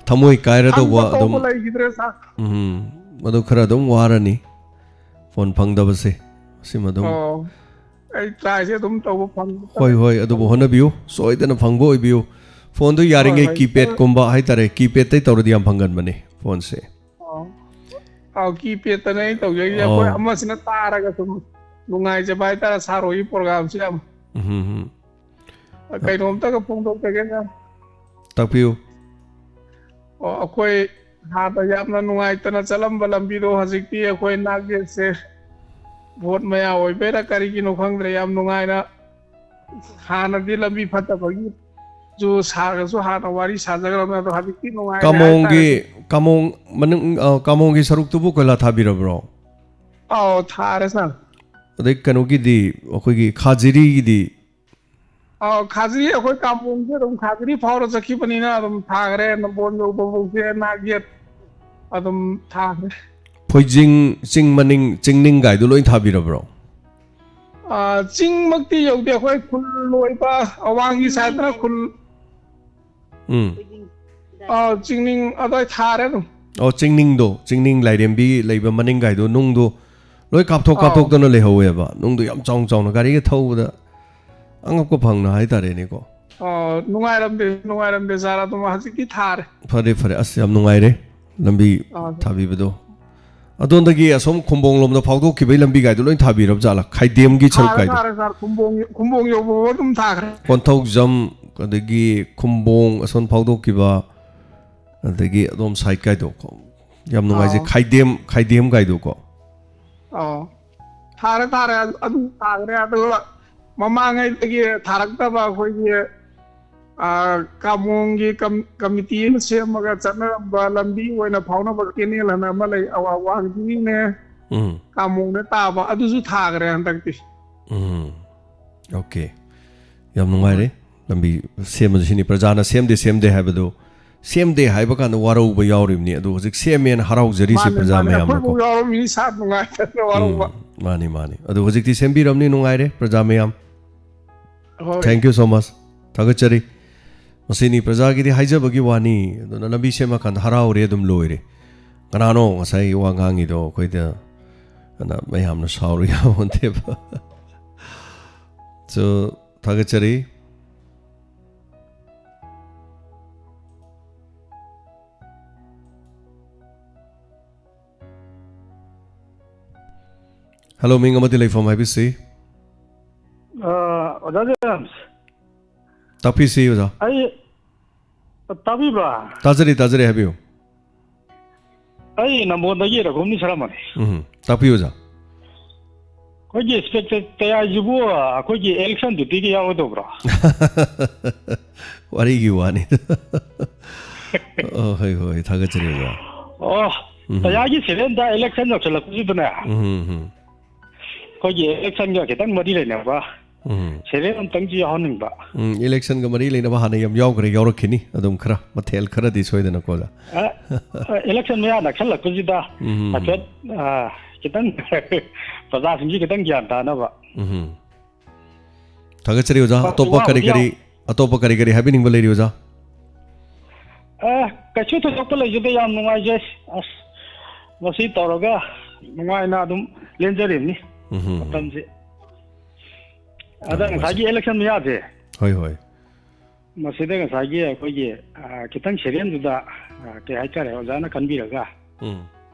ꯊꯃꯣꯏ ꯀꯥꯏꯔꯗꯧꯕ ꯍꯪꯕ ꯇꯧꯕ ꯑꯗꯨꯝ꯫ ꯂꯩꯈꯤꯗ꯭ꯔꯦ, ꯁꯥꯔ꯫ ꯎꯝ, ꯃꯗꯨ ꯈꯔ ꯑꯗꯨꯝ ꯋꯥꯔꯅꯤ, ꯐꯣꯟ ꯐꯪꯗꯕꯁꯦ꯫ ꯁꯤꯃ ꯑꯗꯨꯝ꯫ ꯑꯣ, ꯑꯩ ꯇ꯭ꯔꯥꯏꯁꯦ ꯑꯗꯨꯝ ꯇꯧꯕ ꯐꯪ-, ꯍꯣꯏ, ꯍꯣꯏ, ꯑꯗꯨꯕꯨ ꯍꯣꯠꯅꯕꯤꯌꯨ, ꯁꯣꯏꯗꯅ ꯐꯪꯕ ꯑꯣꯏꯕꯤꯌꯨ꯫ ꯐꯣꯟꯗꯨ ꯍꯣꯏ, ꯌꯥꯔꯤꯉꯩ ꯍꯣꯏ꯫ ꯀꯤꯄꯦꯗꯀꯨꯝꯕ ꯍꯥꯏꯇꯥꯔꯦ, ꯀꯤꯄꯦꯗꯇꯩ ꯇꯧꯔꯗꯤ ꯌꯥꯝ ꯐꯪꯒꯟꯕꯅꯤ ꯐꯣꯟꯁꯦ꯫ ꯑꯣ꯫ ꯑꯥꯎ, ꯀꯤꯄꯦꯗꯇꯅꯦ ꯑꯩ ꯇꯧꯖꯩꯁꯦ꯫ ꯑꯩꯈꯣꯏ ꯑꯣ꯫ ꯑꯃꯁꯤꯅ ꯇꯥꯔꯒ ꯁꯨꯝ ꯅꯨꯡꯉꯥꯏꯖꯕ ꯍꯥꯏꯇꯥꯔꯦ, ꯁꯥꯔ ꯍꯣꯏꯒꯤ ꯄ꯭ꯔꯣꯒꯥꯝꯁꯦ ꯌꯥꯝ꯫ ꯎꯝ, ꯎꯝ, ꯎꯝ꯫ ꯀꯩꯅꯣꯝꯇꯒ ꯐꯣꯡꯗꯣꯛꯆꯒꯦ, ꯁꯥꯔ꯫ ꯇꯥꯛꯄꯤꯌꯨ꯫ ꯑꯣ, ꯑꯩꯈꯣꯏ ꯍꯥꯟꯅ ꯌꯥꯝꯅ ꯅꯨꯡꯉꯥꯏꯇꯅ ꯆꯠꯂꯝꯕ ꯂꯝꯕꯤꯗꯣ ꯍꯧꯖꯤꯛꯇꯤ ꯑꯩꯈꯣꯏ ꯅꯥꯛ ꯌꯦꯠꯁꯦ ꯚꯣꯠ ꯃꯌꯥ ꯑꯣꯏꯕꯩꯔꯥ ꯀꯔꯤꯒꯤꯅꯣ ꯈꯪꯗ꯭ꯔꯦ, ꯌꯥꯝ ꯅꯨꯡꯉꯥꯏꯅ, ꯍꯥꯟꯅꯗꯤ ꯂꯝꯕꯤ ꯐꯠꯇꯕꯒꯤ ꯁꯨ ꯁꯥꯔꯒꯁꯨ ꯍꯥꯟꯅ ꯋꯥꯔꯤ ꯁꯥꯖꯈ꯭ꯔꯕꯅꯦ, ꯑꯗꯣ ꯍꯧꯖꯤꯛꯇꯤ ꯅꯨꯡꯉꯥꯏꯔꯦ ꯀꯥꯃꯣꯡꯒꯤ, ꯍꯥꯏꯇꯥꯔꯦ꯫ ꯀꯥꯃꯣꯡ ꯃꯅꯨꯡ, ꯑ, ꯀꯥꯃꯣꯡꯒꯤ ꯁꯔꯨꯛꯇꯨꯕꯨ ꯀꯣꯏꯂꯥ ꯊꯥꯕꯤꯔꯕ꯭ꯔꯣ? ꯑꯥꯎ, ꯊꯥꯔꯦ, ꯁꯥꯔ꯫ ꯑꯗꯩ ꯀꯩꯅꯣꯒꯤꯗꯤ, ꯑꯩꯈꯣꯏꯒꯤ ꯈꯥꯖꯤꯔꯤꯒꯤꯗꯤ? ꯑꯥꯎ, ꯈꯥꯖꯤꯔꯤ ꯑꯩꯈꯣꯏ ꯀꯥꯃꯣꯡꯁꯦ ꯑꯗꯨꯝ ꯈꯥꯖꯤꯔꯤ ꯐꯥꯎꯔ ꯆꯠꯈꯤꯕꯅꯤꯅ ꯑꯗꯨꯝ ꯊꯥꯈ꯭ꯔꯦ꯫ ꯅꯝꯕꯣꯜ ꯌꯧꯕꯐꯥꯎꯁꯦ ꯅꯥꯛ ꯌꯦꯠ ꯑꯗꯨꯝ ꯊꯥꯈ꯭ꯔꯦ꯫ ꯐꯣꯏꯖꯤꯡ, ꯆꯤꯡ ꯃꯅꯤꯡ, ꯆꯤꯡꯅꯤꯡ ꯒꯥꯏꯗꯨ ꯂꯣꯏ ꯊꯥꯕꯤꯔꯕ꯭ꯔꯣ? ꯑꯥ, ꯆꯤꯡꯃꯛꯇꯤ ꯌꯧꯗꯦ, ꯑꯩꯈꯣꯏ ꯈꯨꯜ ꯑꯣꯏꯕ, ꯑꯋꯥꯡꯒꯤ ꯁꯥꯏꯠꯇꯅ ꯈꯨꯜ, ꯎꯝ꯫ ꯑꯥ, ꯆꯤꯡꯅꯤꯡ ꯑꯗꯥꯏ ꯊꯥꯔꯦ ꯑꯗꯨꯝ꯫ ꯑꯣ, ꯆꯤꯡꯅꯤꯡꯗꯣ, ꯆꯤꯡꯅꯤꯡ ꯂꯥꯏꯔꯦꯝꯕꯤ ꯂꯩꯕ ꯃꯅꯤꯡꯒꯥꯏꯗꯣ, ꯅꯨꯡꯗꯣ ꯂꯣꯏ ꯀꯥꯞꯊꯣꯛ ꯑꯥꯎ꯫ ꯀꯥꯞꯊꯣꯛꯇꯅ ꯂꯩꯍꯧꯋꯦꯕ꯫ ꯅꯨꯡꯗꯣ ꯌꯥꯝ ꯆꯥꯎꯅ ꯆꯥꯎꯅ ꯒꯥꯔꯤꯒ ꯊꯧꯕꯗ ꯑꯉꯛꯄ ꯐꯪꯅ ꯍꯥꯏꯇꯥꯔꯦꯅꯦꯀꯣ꯫ ꯑꯣ, ꯅꯨꯡꯉꯥꯏꯔꯝꯗꯦ, ꯅꯨꯡꯉꯥꯏꯔꯝꯗꯦ ꯁꯥꯔ, ꯑꯗꯨꯝ ꯍꯧꯖꯤꯛꯇꯤ ꯊꯥꯔꯦ꯫ ꯐꯔꯦ, ꯐꯔꯦ꯫ ꯑꯁ, ꯌꯥꯝ ꯅꯨꯡꯉꯥꯏꯔꯦ ꯂꯝꯕꯤ ꯑꯥ, ꯁꯥꯔ꯫ ꯊꯥꯕꯤꯕꯗꯣ꯫ ꯑꯗꯣꯝꯗꯒꯤ ꯑꯁꯣꯝ ꯈꯨꯝꯕꯣꯡ ꯂꯣꯝꯗ ꯐꯥꯎꯗꯣꯛꯈꯤꯕꯒꯤ ꯂꯝꯕꯤ ꯒꯥꯏꯗꯣ ꯂꯣꯏ ꯊꯥꯕꯤꯔꯕ ꯖꯥꯠꯂꯥ? ꯈꯥꯏꯗꯦꯝꯒꯤ ꯁꯔꯨꯛ ꯊꯥꯔꯦ, ꯀꯥꯏꯗꯣ? ꯊꯥꯔꯦ ꯁꯥꯔ, ꯈꯨꯝꯕꯣꯡ, ꯈꯨꯝꯕꯣꯡ ꯌꯧꯕ ꯑꯗꯨꯝ ꯊꯥꯈ꯭ꯔꯦ꯫ ꯀꯣꯟꯊꯧꯖꯝ, ꯑꯗꯒꯤ ꯈꯨꯝꯕꯣꯡ ꯑꯁꯣꯝ ꯐꯥꯎꯗꯣꯛꯈꯤꯕ, ꯑꯗꯒꯤ ꯑꯗꯣꯝ ꯁꯥꯏꯠ ꯀꯥꯏꯗꯣ꯫ ꯌꯥꯝ ꯅꯨꯡꯉꯥꯏꯖꯩ꯫ ꯑꯥꯎ꯫ ꯈꯥꯏꯗꯦꯝ, ꯈꯥꯏꯗꯦꯝ ꯒꯥꯏꯗꯣꯀꯣ꯫ ꯑꯥꯎ꯫ ꯊꯥꯔꯦ, ꯊꯥꯔꯦ꯫ ꯑꯗꯨ ꯊꯥꯈ꯭ꯔꯦ꯫ ꯑꯗꯨꯒ ꯃꯃꯥꯡꯉꯩꯗꯒꯤ ꯊꯥꯔꯛꯇꯕ ꯑꯩꯈꯣꯏꯒꯤ, ꯑꯥ, ꯀꯥꯃꯣꯡꯒꯤ ꯀꯝ-, ꯀꯃꯤꯇꯤ ꯑꯃ ꯁꯦꯝꯃꯒ ꯆꯠꯅꯔꯝꯕ ꯂꯝꯕꯤ ꯑꯣꯏꯅ ꯐꯥꯎꯅꯕ ꯀꯦꯅꯦꯜ ꯑꯅ ꯑꯃ ꯂꯩ, ꯑꯋꯥ-, ꯋꯥꯡꯖꯤꯡꯅꯦ, ꯎꯝ꯫ ꯀꯥꯃꯣꯡꯅꯦ ꯇꯥꯕ, ꯑꯗꯨꯁꯨ ꯊꯥꯈ꯭ꯔꯦ ꯍꯟꯗꯛꯇꯤ꯫ ꯎꯝ꯫ ꯑꯣꯀꯦ꯫ ꯌꯥꯝ ꯅꯨꯡꯉꯥꯏꯔꯦ꯫ ꯍꯣꯏ꯫ ꯂꯝꯕꯤ ꯁꯦꯝꯕꯁꯨ ꯁꯤꯅꯤ꯫ ꯄ꯭ꯔꯖꯥꯅ ꯁꯦꯝꯗꯦ, ꯁꯦꯝꯗꯦ ꯍꯥꯏꯕꯗꯨ, ꯁꯦꯝꯗꯦ ꯍꯥꯏꯕ ꯀꯥꯟꯗ ꯋꯥꯔꯧꯕ ꯌꯥꯎꯔꯤꯕꯅꯤ꯫ ꯑꯗꯨ ꯍꯧꯖꯤꯛ ꯁꯦꯝꯃꯦꯅ ꯍꯔꯥꯎꯖꯔꯤꯁꯦ ꯃꯥꯅꯦ, ꯄ꯭ꯔꯖꯥ ꯃꯥꯅꯦ꯫ ꯃꯌꯥꯝꯅꯀꯣ꯫ ꯑꯩꯈꯣꯏꯐꯥꯎ ꯌꯥꯎꯔꯝꯃꯤꯅꯤ ꯁꯥꯔ, ꯅꯨꯡꯉꯥꯏꯇꯗꯅ ꯋꯥꯔꯧꯕ꯫ ꯎꯝ, ꯃꯥꯅꯤ, ꯃꯥꯅꯤ꯫ ꯑꯗꯨ ꯍꯧꯖꯤꯛꯇꯤ ꯁꯦꯝꯕꯤꯔꯕꯅꯤ, ꯅꯨꯡꯉꯥꯏꯔꯦ ꯄ꯭ꯔꯖꯥ ꯃꯌꯥꯝ꯫ ꯍꯣꯏ꯫ Thank you so much꯫ ꯊꯥꯒꯠꯆꯔꯤ꯫ ꯃꯁꯤꯅꯤ ꯄ꯭ꯔꯖꯥꯒꯤꯗꯤ ꯍꯥꯏꯖꯕꯒꯤ ꯋꯥꯅꯤ꯫ ꯑꯗꯨꯅ ꯂꯝꯕꯤ ꯁꯦꯝꯃꯀꯥꯟꯗ ꯍꯔꯥꯎꯔꯦ ꯑꯗꯨꯝ ꯂꯣꯏꯔꯦ꯫ ꯀꯅꯥꯅꯣ ꯉꯁꯥꯏ ꯋꯥ ꯉꯥꯡꯉꯤꯗꯣ? ꯑꯩꯈꯣꯏꯗ ꯑꯅ ꯃꯌꯥꯝꯅ ꯁꯥꯎꯔꯨ ꯌꯥꯄꯣꯟꯇꯦꯕ꯫ So, ꯊꯥꯒꯠꯆꯔꯤ꯫ Hello, ꯃꯤꯡ ꯑꯃꯗꯤ ꯂꯩꯐꯝ ꯍꯥꯏꯕꯤꯁꯤ꯫ ꯑ, ꯑꯣꯖꯥ ꯖꯦꯝꯁ꯫ ꯇꯥꯛꯄꯤꯁꯤ, ꯑꯣꯖꯥ꯫ ꯑꯩ, ꯇꯥꯕꯤꯕ꯭ꯔꯥ? ꯇꯥꯖꯔꯤ, ꯇꯥꯖꯔꯤ, ꯍꯥꯏꯕꯤꯌꯨ꯫ ꯑꯩ ꯅꯝꯕꯣꯜꯗꯒꯤ ꯔꯘꯨꯅꯤ ꯁꯔꯃꯅꯤ꯫ ꯎꯝ, ꯇꯥꯛꯄꯤꯌꯨ, ꯑꯣꯖꯥ꯫ ꯑꯩꯈꯣꯏꯒꯤ ꯁ꯭ꯄꯦꯛꯇꯔ ꯇꯌꯥꯏꯁꯤꯕꯨ ꯑꯩꯈꯣꯏꯒꯤ election duty ꯒ ꯌꯥꯎꯔꯣꯏꯗꯧꯕ꯭ꯔꯣ? ꯋꯥꯔꯤꯒꯤ ꯋꯥꯅꯤ꯫ ꯑꯣ, ꯍꯣꯏ, ꯍꯣꯏ, ꯊꯥꯒꯠꯆꯔꯤ, ꯑꯣꯖꯥ꯫ ꯑꯣ, ꯎꯝ꯫ ꯇꯌꯥꯏꯒꯤ seven ꯗ election ꯌꯧꯁꯜꯂꯛꯄꯁꯤꯗꯅꯦ꯫ ꯎꯝ, ꯎꯝ꯫ ꯑꯩꯈꯣꯏꯒꯤ election ꯒ ꯈꯤꯇꯪ ꯃꯔꯤ ꯂꯩꯅꯕ ꯎꯝ꯫ Serial ꯑꯝꯇꯪꯁꯨ ꯌꯥꯎꯍꯟꯅꯤꯡꯕ꯫ ꯎꯝ, election ꯒ ꯃꯔꯤ ꯂꯩꯅꯕ ꯍꯥꯟꯅ ꯌꯥꯝ ꯌꯥꯎꯈ꯭ꯔꯦ, ꯌꯥꯎꯔꯛꯈꯤꯅꯤ ꯑꯗꯨꯝ ꯈꯔ, ꯃꯊꯦꯜ ꯈꯔꯗꯤ ꯁꯣꯏꯗꯅꯀꯣ, ꯑꯣꯖꯥ꯫ ꯑ, ꯑ, election ꯃꯌꯥ ꯅꯛꯁꯜꯂꯛꯄꯁꯤꯗ ꯎꯝ꯫ ꯍꯥꯏꯐꯦꯠ, ꯑ, ꯈꯤꯇꯪ ꯄ꯭ꯔꯖꯥꯁꯤꯡꯁꯤ ꯈꯤꯇꯪ ꯒ꯭ꯌꯥꯟ ꯇꯥꯅꯕ꯫ ꯎꯝ꯫ ꯊꯥꯒꯠꯆꯔꯤ ꯑꯣꯖꯥ꯫ ꯄꯥꯎ ꯑꯇꯣꯞꯄ ꯀꯔꯤ ꯋꯥꯕꯨꯗꯤ ꯀꯔꯤ, ꯑꯇꯣꯞꯄ ꯀꯔꯤ ꯀꯔꯤ ꯍꯥꯏꯕꯤꯅꯤꯡꯕ ꯂꯩꯔꯤ ꯑꯣꯖꯥ? ꯑꯦ, ꯀꯩꯁꯨ ꯊꯣꯏꯗꯣꯛꯄ ꯂꯩꯖꯗꯦ, ꯌꯥꯝ ꯅꯨꯡꯉꯥꯏꯖꯩ꯫ ꯑꯁ, ꯃꯁꯤ ꯇꯧꯔꯒ ꯅꯨꯡꯉꯥꯏꯅ ꯑꯗꯨꯝ ꯂꯦꯟꯖꯔꯤꯕꯅꯤ ꯎꯝ꯫ ꯃꯇꯝꯁꯦ꯫ ꯑꯗ ꯌꯥꯝ ꯉꯁꯥꯏꯒꯤ ꯏꯂꯦꯛꯁꯟ ꯃꯌꯥꯁꯦ, ꯍꯣꯏ ꯍꯣꯏ꯫ ꯃꯁꯤꯗ ꯉꯁꯥꯏꯒꯤ ꯑꯩꯈꯣꯏꯒꯤ, ꯑ, ꯈꯤꯇꯪ ꯁꯦꯔꯦꯟꯗꯨꯗ, ꯑ, ꯀꯩ ꯍꯥꯏꯇꯥꯔꯦ, ꯑꯣꯖꯥꯅ ꯈꯟꯕꯤꯔꯒ ꯎꯝ꯫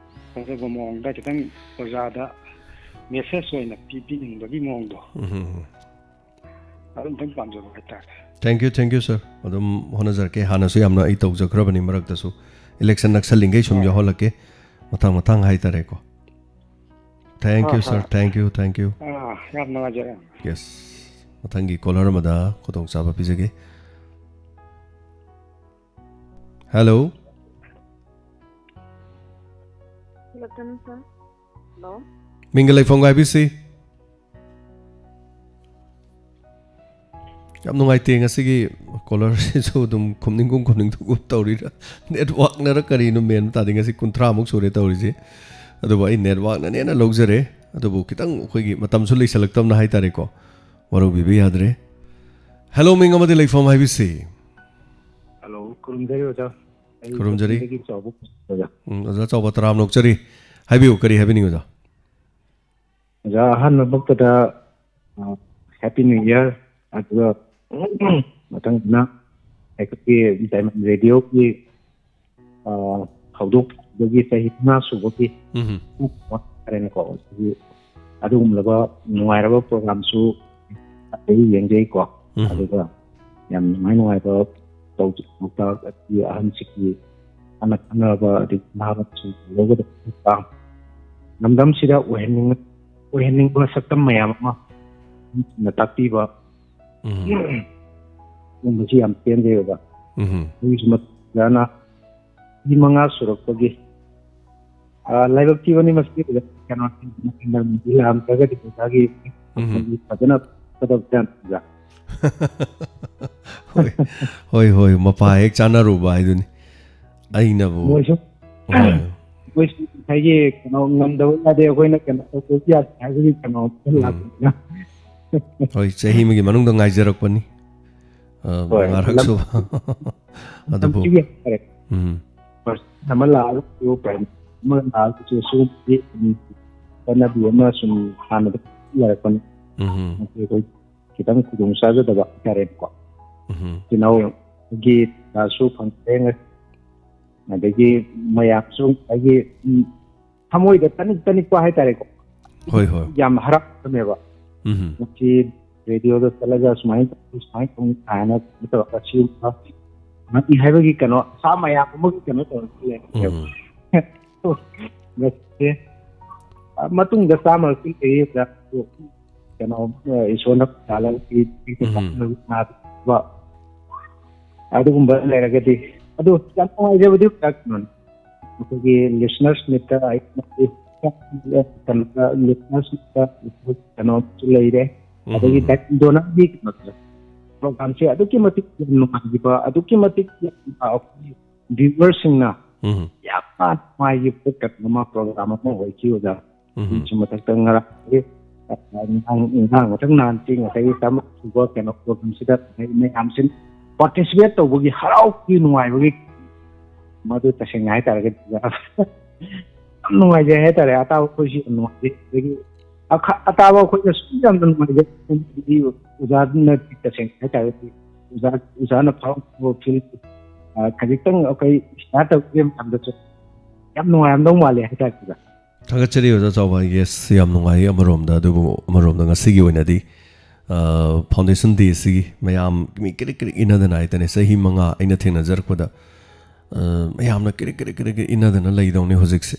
ꯐꯖꯕ ꯃꯑꯣꯡꯗ ꯈꯤꯇꯪ ꯑꯣꯖꯥꯗ ꯃꯦꯁꯦꯖ ꯑꯣꯏꯅ ꯄꯤ-, ꯄꯤꯅꯤꯡꯕꯒꯤ ꯃꯑꯣꯡꯗꯣ ꯎꯝ꯫ ꯑꯗꯨꯝꯇꯪ ꯄꯥꯝꯖꯕ ꯍꯥꯏꯇꯥꯔꯦ꯫ Thank you, thank you, sir. ꯑꯗꯨꯝ ꯍꯣꯠꯅꯖꯔꯛꯀꯦ꯫ ꯍꯥꯟꯅꯁꯨ ꯌꯥꯝꯅ ꯑꯩ ꯇꯧꯖꯈ꯭ꯔꯕꯅꯤ ꯃꯔꯛꯇꯁꯨ꯫ ꯏꯂꯦꯛꯁꯟ ꯅꯛꯁꯜꯂꯤꯉꯩ ꯁꯨꯝ ꯍꯣꯏ꯫ ꯌꯥꯎꯍꯜꯂꯛꯀꯦ꯫ ꯃꯊꯪ ꯃꯊꯪ ꯍꯥꯏꯇꯥꯔꯦꯀꯣ꯫ Thank you, ꯍꯣꯏ, sir. ꯍꯣꯏ꯫ Thank you, thank you. ꯑꯥ, ꯌꯥꯝ ꯅꯨꯡꯉꯥꯏꯖꯔꯦ꯫ Yes. ꯃꯊꯪꯒꯤ ꯀꯣꯂꯔ ꯑꯃꯗ ꯈꯨꯗꯣꯡꯆꯥꯕ ꯄꯤꯖꯒꯦ꯫ Hello. Good afternoon, sir. Hello. ꯃꯤꯡꯒ ꯂꯩꯐꯝꯒ ꯍꯥꯏꯕꯤꯁꯤ꯫ ꯌꯥꯝ ꯅꯨꯡꯉꯥꯏꯇꯦ, ꯉꯁꯤꯒꯤ ꯀꯣꯂꯔꯁꯤꯁꯨ ꯑꯗꯨꯝ ꯈꯨꯝꯅꯤꯡꯒꯨꯝ ꯈꯨꯝꯅꯤꯡꯗꯒꯨꯝ ꯇꯧꯔꯤꯔꯥ, ꯅꯦꯠꯋꯥꯛꯅꯔ ꯀꯔꯤꯅꯣ ꯃꯦꯟ ꯇꯥꯗꯦ꯫ ꯉꯁꯤ ꯀꯨꯟꯊ꯭ꯔꯥꯃꯨꯛ ꯁꯨꯔꯦ ꯇꯧꯔꯤꯁꯦ, ꯑꯗꯨꯕꯨ ꯑꯩ ꯅꯦꯠꯋꯥꯛꯅꯅꯦꯅ ꯂꯧꯖꯔꯦ꯫ ꯑꯗꯨꯕꯨ ꯈꯤꯇꯪ ꯑꯩꯈꯣꯏꯒꯤ ꯃꯇꯝꯁꯨ ꯂꯩꯁꯜꯂꯛꯇꯕꯅ ꯍꯥꯏꯇꯥꯔꯦꯀꯣ, ꯋꯥꯔꯧꯕꯤꯕ ꯌꯥꯗ꯭ꯔꯦ꯫ ꯍꯦꯂꯣ, ꯃꯤꯡ ꯑꯃꯗꯤ ꯂꯩꯐꯝ ꯍꯥꯏꯕꯤꯁꯤ꯫ ꯍꯜꯂꯣ, ꯈꯨꯔꯨꯝꯖꯔꯤ ꯑꯣꯖꯥ꯫ ꯑꯩ ꯈꯨꯔꯨꯝꯖꯔꯤ꯫ ꯀꯛꯆꯤꯡꯗꯒꯤ ꯆꯥꯎꯕ ꯑꯣꯏꯖ-, ꯎꯝ, ꯑꯣꯖꯥ ꯆꯥꯎꯕ ꯇꯔꯥꯝꯅ ꯑꯣꯛꯆꯔꯤ꯫ ꯍꯥꯏꯕꯤꯌꯨ, ꯀꯔꯤ ꯍꯥꯏꯕꯤꯅꯤꯡꯉꯤ ꯑꯣꯖꯥ? ꯑꯣꯖꯥ, ꯑꯍꯥꯟꯕꯃꯛꯇꯗ, ꯑ, Happy New Year, ꯑꯗꯨꯒ ꯃꯊꯪꯗꯅ ꯑꯩꯈꯣꯏꯒꯤ Diamond Radio-ꯒꯤ, ꯑ, ꯍꯧꯗꯣꯛꯈꯤꯕꯒꯤ ꯆꯍꯤ ꯃꯉꯥ ꯁꯨꯕꯒꯤ ꯎꯝ꯫ ꯍꯥꯏꯇꯥꯔꯦꯅꯦꯀꯣ, ꯑꯗꯨꯒꯤ ꯑꯗꯨꯒꯨꯝꯂꯕ ꯅꯨꯡꯉꯥꯏꯔꯕ program-ꯁꯨ ꯑꯩ ꯌꯦꯡꯖꯩꯀꯣ꯫ ꯎꯝ꯫ ꯑꯗꯨꯒ ꯌꯥꯝ ꯅꯨꯡꯉꯥꯏ ꯅꯨꯡꯉꯥꯏꯕ ꯄꯥꯎ-, ꯄꯥꯎꯇꯥꯛ ꯑꯗꯒꯤ ꯑꯍꯟꯁꯤꯡꯒꯤ ꯀꯥꯟꯅ ꯀꯥꯟꯅꯔꯕ ꯑꯗꯒꯤ ꯅꯍꯥꯔꯣꯜꯁꯤꯡ ꯂꯧꯒꯗꯕ ꯊꯧꯗꯥꯡ ꯂꯝꯗꯝꯁꯤꯗ ꯑꯣꯏꯍꯟꯅꯤꯡ-, ꯑꯣꯏꯍꯟꯅꯤꯡꯕ ꯁꯛꯇꯝ ꯃꯌꯥꯝ ꯑꯃ ꯑꯍꯟꯁꯤꯡꯅ ꯇꯥꯛꯄꯤꯕ ꯎꯝ꯫ ꯒꯨꯝꯕꯁꯤ ꯌꯥꯝ ꯄꯦꯟꯖꯩ ꯑꯣꯖꯥ꯫ ꯎꯝ꯫ ꯑꯗꯨꯒꯤꯁꯨ ꯃꯇꯨꯡꯗ ꯆꯍꯤ ꯃꯉꯥ ꯁꯨꯔꯛꯄꯒꯤ, ꯑ, ꯂꯥꯏꯕꯛ ꯊꯤꯕꯅꯤ ꯃꯁꯤ, ꯀꯩꯅꯣ, ꯂꯥꯛꯑꯝꯗ꯭ꯔꯒꯗꯤ ꯑꯣꯖꯥꯒꯤ ꯎꯝ꯫ ꯐꯖꯅ ꯐꯒꯗꯕ ꯑꯣꯖꯥ꯫ ꯍꯣꯏ, ꯍꯣꯏ, ꯍꯣꯏ, ꯃꯄꯥ ꯍꯦꯛ ꯆꯥꯅꯔꯨꯕ ꯍꯥꯏꯗꯨꯅꯤ꯫ ꯑꯩꯅꯕꯨ ꯃꯣꯏꯁꯨ ꯍꯣꯏ꯫ ꯃꯣꯏꯁꯨ ꯉꯁꯥꯏꯒꯤ ꯀꯩꯅꯣ ꯉꯝꯗꯕ ꯌꯥꯗꯦ, ꯑꯩꯈꯣꯏꯅ ꯀꯩꯅꯣ ꯇꯧꯗꯕ ꯌꯥꯗꯦ ꯍꯥꯏꯕꯒꯤ ꯀꯩꯅꯣ ꯑꯃ ꯎꯝ꯫ ꯂꯥꯛꯄꯅꯤꯅ꯫ ꯍꯣꯏ, ꯆꯍꯤ ꯑꯃꯒꯤ ꯃꯅꯨꯡꯗ ꯉꯥꯏꯖꯔꯛꯄꯅꯤ꯫ ꯑ, ꯍꯣꯏ, ꯃꯉꯥꯔꯛ ꯂꯝ-, ꯁꯨꯕ꯫ ꯑꯗꯨꯕꯨ ꯂꯝꯁꯤꯒꯤ ꯍꯥꯏꯇꯥꯔꯦ꯫ ꯎꯝ꯫ ꯄꯔꯁꯟ ꯑꯃ ꯂꯥꯛꯑꯒꯁꯨ, ꯄ꯭ꯔꯥꯏꯝ ꯑꯃ ꯂꯥꯛꯑꯒꯁꯨ ꯁꯤꯒꯨꯝꯕꯒꯤ ꯆꯠꯅꯕꯤ ꯑꯃ ꯁꯨꯝ ꯍꯥꯟꯅꯗꯒꯤ ꯂꯩꯔꯛꯄꯅꯤ꯫ ꯎꯝ꯫ ꯑꯩꯈꯣꯏ ꯈꯤꯇꯪ ꯈꯨꯗꯣꯡ ꯆꯥꯖꯗꯕ ꯍꯥꯏꯇꯥꯔꯦꯀꯣ꯫ ꯎꯝ꯫ ꯏꯆꯤꯟ ꯏꯅꯥꯎꯒꯤ ꯄꯩꯁꯥꯁꯨ ꯐꯪꯗ꯭ꯔꯦ, ꯑꯗꯒꯤ ꯃꯌꯥꯝꯁꯨ ꯉꯁꯥꯏꯒꯤ, ꯎꯝ, ꯊꯃꯣꯏꯗ ꯇꯅꯤꯛ ꯇꯅꯤꯛꯄ ꯍꯥꯏꯇꯥꯔꯦꯀꯣ꯫ ꯍꯣꯏ, ꯍꯣꯏ꯫ ꯌꯥꯝ ꯍꯔꯥꯎꯕꯅꯦꯕ꯫ ꯎꯝ꯫ ꯉꯁꯤ ꯔꯦꯗꯤꯑꯣꯗ ꯆꯠꯂꯒ ꯁꯨꯃꯥꯏꯅ ꯇꯧ, ꯁꯨꯃꯥꯏꯅ ꯇꯧꯅꯤ ꯍꯥꯏꯅ ꯇꯧꯔꯒ ꯁꯤꯒꯨꯝꯕ ꯃꯍꯩ ꯍꯥꯏꯕꯒꯤ ꯀꯩꯅꯣ ꯑꯁꯥ ꯃꯌꯥꯝ ꯑꯃꯒꯤ ꯀꯩꯅꯣ ꯇꯧꯔꯛꯄ ꯂꯩꯔꯝꯃꯦꯕ꯫ ꯎꯝ꯫ ꯉꯁꯤ, ꯑ, ꯃꯇꯨꯡꯗ ꯆꯥꯝꯃꯔꯛꯇꯤ ꯂꯩꯔꯤ, ꯑꯣꯖꯥ꯫ ꯑꯗꯨ ꯀꯩꯅꯣ, ꯑ, ꯏꯁꯣꯔꯅ ꯄꯩꯁꯥ ꯂꯧꯕꯤ-, ꯎꯝ꯫ ꯑꯗꯨꯒꯨꯝꯕ ꯂꯩꯔꯒꯗꯤ꯫ ꯑꯗꯨ ꯌꯥꯝ ꯅꯨꯡꯉꯥꯏꯖꯕꯗꯤ ꯑꯣꯖꯥ ꯀꯩꯅꯣꯅꯤ꯫ ꯑꯩꯈꯣꯏꯒꯤ listeners meetꯇ ꯑꯩ-, ꯀꯩꯅꯣꯗ listeners meetꯇ ꯀꯩꯅꯣꯁꯨ ꯂꯩꯔꯦ꯫ ꯑꯗꯒꯤ ꯎꯝ꯫ ꯗ-, ꯗꯣꯅꯔꯒꯤ ꯀꯩꯅꯣꯁꯦ, programꯁꯦ ꯑꯗꯨꯛꯀꯤ ꯃꯇꯤꯛ ꯌꯥꯝ ꯅꯨꯡꯉꯥꯏꯈꯤꯕ, ꯑꯗꯨꯛꯀꯤ ꯃꯇꯤꯛ ꯌꯥꯝꯅ ꯑꯩꯈꯣꯏꯒꯤ viewerꯁꯤꯡꯅ ꯎꯝ꯫ ꯌꯥꯝꯅ ꯅꯨꯡꯉꯥꯏꯈꯤꯕ ꯀꯩꯅꯣ ꯑꯃ, program ꯑꯃ ꯑꯣꯏꯈꯤ ꯑꯣꯖꯥ꯫ ꯎꯝ꯫ ꯁꯤ ꯃꯊꯛꯇ ꯉꯔꯥꯡ, ꯑ, ꯉꯔꯥꯡ, ꯉꯔꯥꯡ ꯃꯊꯪ ꯅꯍꯥꯟꯁꯤ ꯉꯁꯥꯏꯒꯤ ꯆꯥꯝꯃ ꯁꯨꯕ ꯀꯩꯅꯣ programꯁꯤꯗ ꯃꯌꯥꯝꯁꯤ participate ꯇꯧꯕꯒꯤ ꯍꯔꯥꯎꯕꯒꯤ ꯅꯨꯡꯉꯥꯏꯕꯒꯤ ꯃꯗꯨ ꯇꯁꯦꯡꯅ ꯍꯥꯏꯇꯥꯔꯒꯗꯤ ꯌꯥꯝ ꯅꯨꯡꯉꯥꯏꯖꯩ ꯍꯥꯏꯇꯥꯔꯦ꯫ ꯑꯇꯥꯕ ꯑꯩꯈꯣꯏꯁꯨ ꯌꯥꯝ ꯅꯨꯡꯉꯥꯏꯖꯩ꯫ ꯑꯗꯒꯤ ꯑꯈ-, ꯑꯇꯥꯕ ꯑꯩꯈꯣꯏꯅ ꯁꯨꯝ ꯌꯥꯝꯅ ꯅꯨꯡꯉꯥꯏꯖꯩ꯫ ꯑꯗꯨꯗꯤ ꯑꯣꯖꯥꯅ ꯇꯁꯦꯡꯅ ꯍꯥꯏꯇꯥꯔꯒꯗꯤ ꯑꯣꯖꯥ, ꯑꯣꯖꯥꯅ ꯐꯥꯎꯔꯛꯄ feel, ꯑ, ꯈꯖꯤꯛꯇꯪ ꯑꯩꯈꯣꯏ share ꯇꯧꯖꯒꯦ ꯃꯌꯥꯝꯗꯁꯨ ꯌꯥꯝ ꯅꯨꯡꯉꯥꯏꯔꯝꯗꯧ ꯃꯥꯜꯂꯦ ꯍꯥꯏꯇꯥꯔꯦ ꯑꯣꯖꯥ꯫ ꯊꯥꯒꯠꯆꯔꯤ ꯑꯣꯖꯥ ꯆꯥꯎꯕ꯫ Yes, ꯌꯥꯝ ꯅꯨꯡꯉꯥꯏ꯫ ꯑꯃꯔꯣꯝꯗ, ꯑꯗꯨꯕꯨ ꯑꯃꯔꯣꯝꯗ ꯉꯁꯤꯒꯤ ꯑꯣꯏꯅꯗꯤ, ꯑ, foundation day ꯁꯤꯒꯤ ꯃꯌꯥꯝ ꯃꯤ ꯀ꯭ꯔꯤꯛ ꯀ꯭ꯔꯤꯛ ꯏꯟꯅꯗꯅ ꯍꯥꯏꯇꯥꯔꯦ, ꯆꯍꯤ ꯃꯉꯥ ꯑꯩꯅ ꯊꯦꯡꯅꯖꯔꯛꯄꯗ, ꯑ, ꯃꯌꯥꯝꯅ ꯀ꯭ꯔꯤꯛ ꯀ꯭ꯔꯤꯛ ꯀ꯭ꯔꯤꯛ ꯀ꯭ꯔꯤꯛ ꯏꯟꯅꯗꯅ ꯂꯩꯗꯧꯅꯤ ꯍꯧꯖꯤꯛꯁꯦ꯫